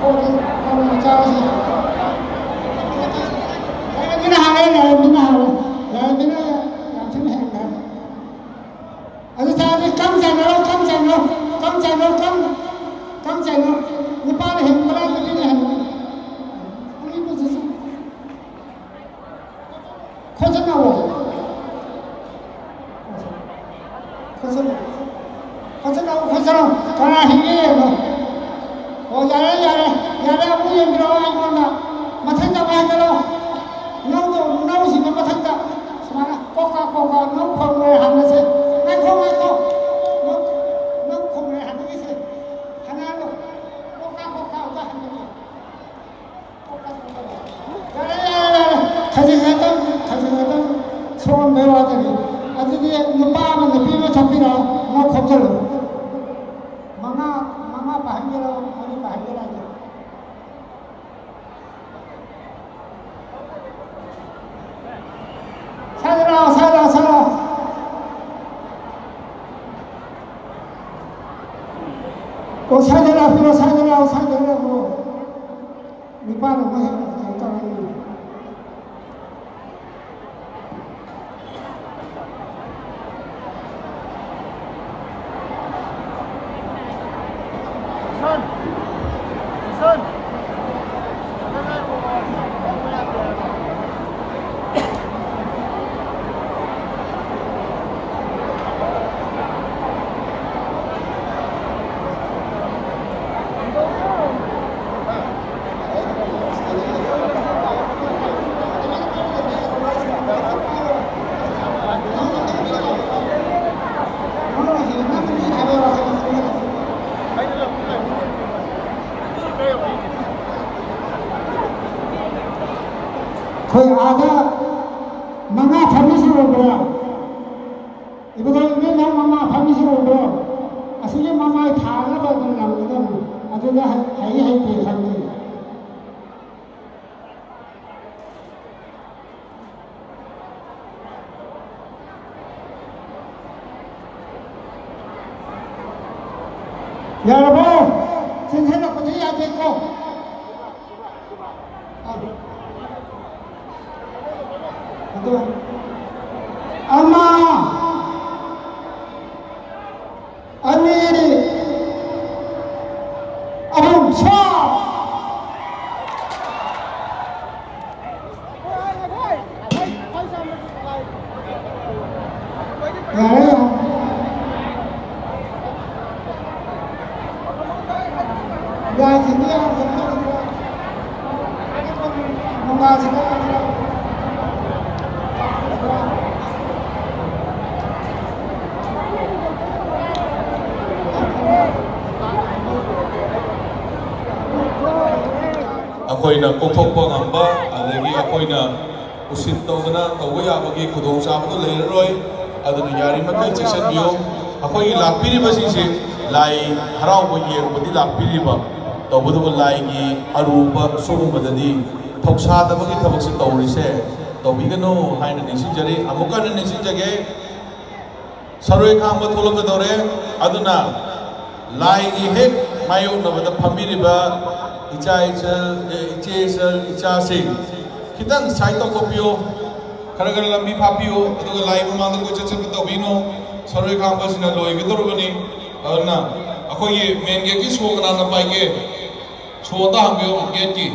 ꯀꯣꯟꯅ, ꯀꯣꯟꯅ ꯆꯥꯔꯁꯤ꯫ ꯂꯥꯏꯔꯦꯝꯕꯤꯅ ꯍꯥꯜꯂꯦ, ꯂꯥꯏꯔꯦꯝꯕꯤꯅ ꯍꯥꯜꯂꯦ꯫ ꯂꯥꯏꯔꯦꯝꯕꯤꯅ ꯌꯥꯝ ꯊꯤꯅ ꯍꯦꯟꯈ꯭ꯔꯦ꯫ ꯑꯗꯨ ꯇꯥꯔꯗꯤ ꯀꯝ ꯆꯥꯏꯅꯔꯣ, ꯀꯝ ꯆꯥꯏꯅꯔꯣ, ꯀꯝ ꯆꯥꯏꯅꯔꯣ, ꯀꯝ꯫ ꯀꯅꯥ ꯍꯤꯡꯒꯦ ꯌꯦꯡꯉꯣ꯫ ꯑꯣ, ꯌꯥꯔꯦ, ꯌꯥꯔꯦ, ꯌꯥꯔꯦ, ꯑꯃꯨꯛ ꯌꯦꯡꯕꯤꯔꯛꯑꯣ ꯑꯩꯉꯣꯟꯗ꯫ ꯃꯊꯛꯇ ꯑꯃꯨꯛ ꯍꯥꯏꯒꯠꯂꯣ꯫ ꯅꯧꯗꯣ, ꯅꯧꯁꯤꯡꯗꯣ ꯃꯊꯛꯇ꯫ ꯁꯨꯃꯥꯏꯅ ꯀꯣꯀꯥ, ꯀꯣꯀꯥ, ꯅꯧ ꯈꯣꯡꯉꯣꯏ ꯍꯥꯟꯅꯁꯦ꯫ ꯉꯥꯏꯈꯣ, ꯉꯥꯏꯈꯣ꯫ ꯅꯧ, ꯅꯧ ꯈꯣꯡꯉꯣꯏ ꯍꯥꯟꯅꯒꯤꯁꯦ꯫ ꯍꯥꯟꯅ ꯍꯥꯏꯔꯣ꯫ ꯀꯣꯀꯥ, ꯀꯣꯀꯥ ꯑꯝꯇ ꯍꯥꯟꯅꯒꯤ꯫ ꯌꯥꯔꯦ, ꯌꯥꯔꯦ, ꯌꯥꯔꯦ꯫ ꯈꯖꯤꯛ ꯈꯛꯇꯪ, ꯈꯖꯤꯛ ꯈꯛꯇꯪ ꯁꯣꯛꯍꯟꯕꯩ ꯋꯥꯇꯅꯤ꯫ ꯑꯗꯨꯗꯤ ꯅꯨꯄꯥ ꯑꯃ, ꯅꯨꯄꯤ ꯑꯃ ꯊꯣꯛꯄꯤꯔꯛꯑꯣ, ꯅꯪ ꯈꯣꯝꯖꯤꯜꯂꯨ꯫ ꯃꯉꯥ, ꯃꯉꯥ ꯄꯥꯍꯟꯒꯦꯔꯣ, ꯃꯔꯤ ꯄꯥꯍꯟꯒꯦꯔꯣ ꯍꯥꯏꯁꯦ? ꯁ꯭ꯋꯥꯏꯗ ꯂꯥꯛꯑꯣ, ꯁ꯭ꯋꯥꯏꯗ ꯂꯥꯛꯑꯣ, ꯁ꯭ꯋꯥꯏꯗ ꯂꯥꯛꯑꯣ꯫ ꯑꯣ, ꯁ꯭ꯋꯥꯏꯗ ꯂꯥꯛꯄꯤꯔꯣ, ꯁ꯭ꯋꯥꯏꯗ ꯂꯥꯛꯑꯣ, ꯁ꯭ꯋꯥꯏꯗ ꯂꯥꯛꯑꯣ꯫ ꯅꯤꯄꯥꯟ ꯑꯃ ꯍꯦꯛ ꯀꯩꯅꯣ ꯇꯧꯔꯅꯤ꯫ ꯑꯩꯈꯣꯏ ꯑꯥꯗ ꯃꯉꯥ ꯐꯝꯃꯤꯁꯤ ꯎꯕ꯭ꯔꯥ? ꯏꯕꯨꯙꯧ ꯏꯕꯦꯟꯅ ꯃꯃꯥ ꯐꯝꯃꯤꯁꯤ ꯎꯕ꯭ꯔꯣ? ꯑꯁꯤꯒꯤ ꯃꯃꯥꯏ ꯊꯥꯅꯕ ꯑꯗꯨꯝ ꯂꯪꯒꯗꯕꯅꯤ꯫ ꯑꯗꯨꯗ ꯍꯩ ꯍꯩꯇꯦ ꯈꯪꯗꯦ꯫ ꯌꯥꯔꯕꯣ? ꯆꯦꯟꯁꯤꯜꯂꯛꯄꯗꯤ ꯌꯥꯗꯦꯀꯣ꯫ ꯑꯗꯨ ꯑꯃ, ꯑꯅꯤ, ꯑꯍꯨꯝ, ꯁꯥ! ꯌꯥꯔꯦ, ꯌꯥꯔꯦ꯫ ꯑꯩꯈꯣꯏꯅ ꯀꯣꯛꯊꯣꯛꯄ ꯉꯝꯕ, ꯑꯗꯒꯤ ꯑꯩꯈꯣꯏꯅ ꯎꯁꯤꯟ ꯇꯧꯗꯅ ꯇꯧꯕ ꯌꯥꯕꯒꯤ ꯈꯨꯗꯣꯡꯆꯥꯕꯗꯨ ꯂꯩꯔꯔꯣꯏ꯫ ꯑꯗꯨꯅ ꯌꯥꯔꯤꯃꯈꯩ ꯆꯦꯛꯁꯤꯟꯕꯤꯌꯨ꯫ ꯑꯩꯈꯣꯏꯒꯤ ꯂꯥꯛꯄꯤꯔꯤꯕꯁꯤꯡꯁꯦ ꯂꯥꯏ ꯍꯔꯥꯎꯕ ꯌꯦꯡꯕꯗꯤ ꯂꯥꯛꯄꯤꯔꯤꯕ, ꯇꯧꯕꯇꯕꯨ ꯂꯥꯏꯒꯤ ꯑꯔꯨꯕ ꯁꯤꯒꯨꯝꯕꯗꯗꯤ ꯊꯧꯁꯥꯗꯕꯒꯤ ꯊꯕꯛꯁꯦ ꯇꯧꯔꯤꯁꯦ ꯇꯧꯕꯤꯒꯅꯨ ꯍꯥꯏꯅ ꯅꯤꯡꯁꯤꯡꯖꯔꯤ꯫ ꯑꯃꯨꯛꯀ ꯍꯟꯅ ꯅꯤꯡꯁꯤꯡꯖꯒꯦ, ꯁꯔꯣꯏ ꯈꯥꯡꯕ ꯊꯣꯛꯂꯛꯀꯗꯧꯔꯦ꯫ ꯑꯗꯨꯅ ꯂꯥꯏꯒꯤ ꯍꯦꯛ ꯃꯥꯌꯣꯛꯅꯕꯗ ꯐꯝꯕꯤꯔꯤꯕ ꯏꯆꯥ ꯏꯆꯜ, ꯑꯦ, ꯏꯆꯦ ꯏꯆꯜ, ꯏꯆꯥꯁꯤꯡ, ꯈꯤꯇꯪ ꯁꯥꯏꯠ ꯇꯧꯊꯣꯛꯄꯤꯌꯨ, ꯈꯔ ꯈꯔ ꯂꯝꯕꯤ ꯐꯥꯠꯄꯤꯌꯨ, ꯑꯗꯨꯒ ꯂꯥꯏ ꯃꯃꯥꯡꯗ ꯀꯣꯏꯆꯠ ꯆꯠꯄ ꯇꯧꯕꯤꯒꯅꯨ꯫ ꯁꯔꯣꯏ ꯈꯥꯡꯕꯁꯤꯅ ꯂꯣꯏꯒꯗꯧꯔꯕꯅꯤ꯫ ꯑꯗꯨꯅ ꯑꯩꯈꯣꯏꯒꯤ ꯃꯦꯟ ꯒꯦꯠꯀꯤ ꯁꯣ ꯀꯅꯥꯅ ꯄꯥꯏꯒꯦ? ꯁꯣ ꯑꯝꯇ ꯍꯥꯡꯕꯤꯌꯨ ꯒꯦꯠꯀꯤ꯫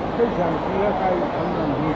ꯑꯩꯈꯣꯏ ꯁꯥꯟꯇꯤꯒ ꯀꯥꯏ ꯐꯝ ꯉꯝꯅꯤ?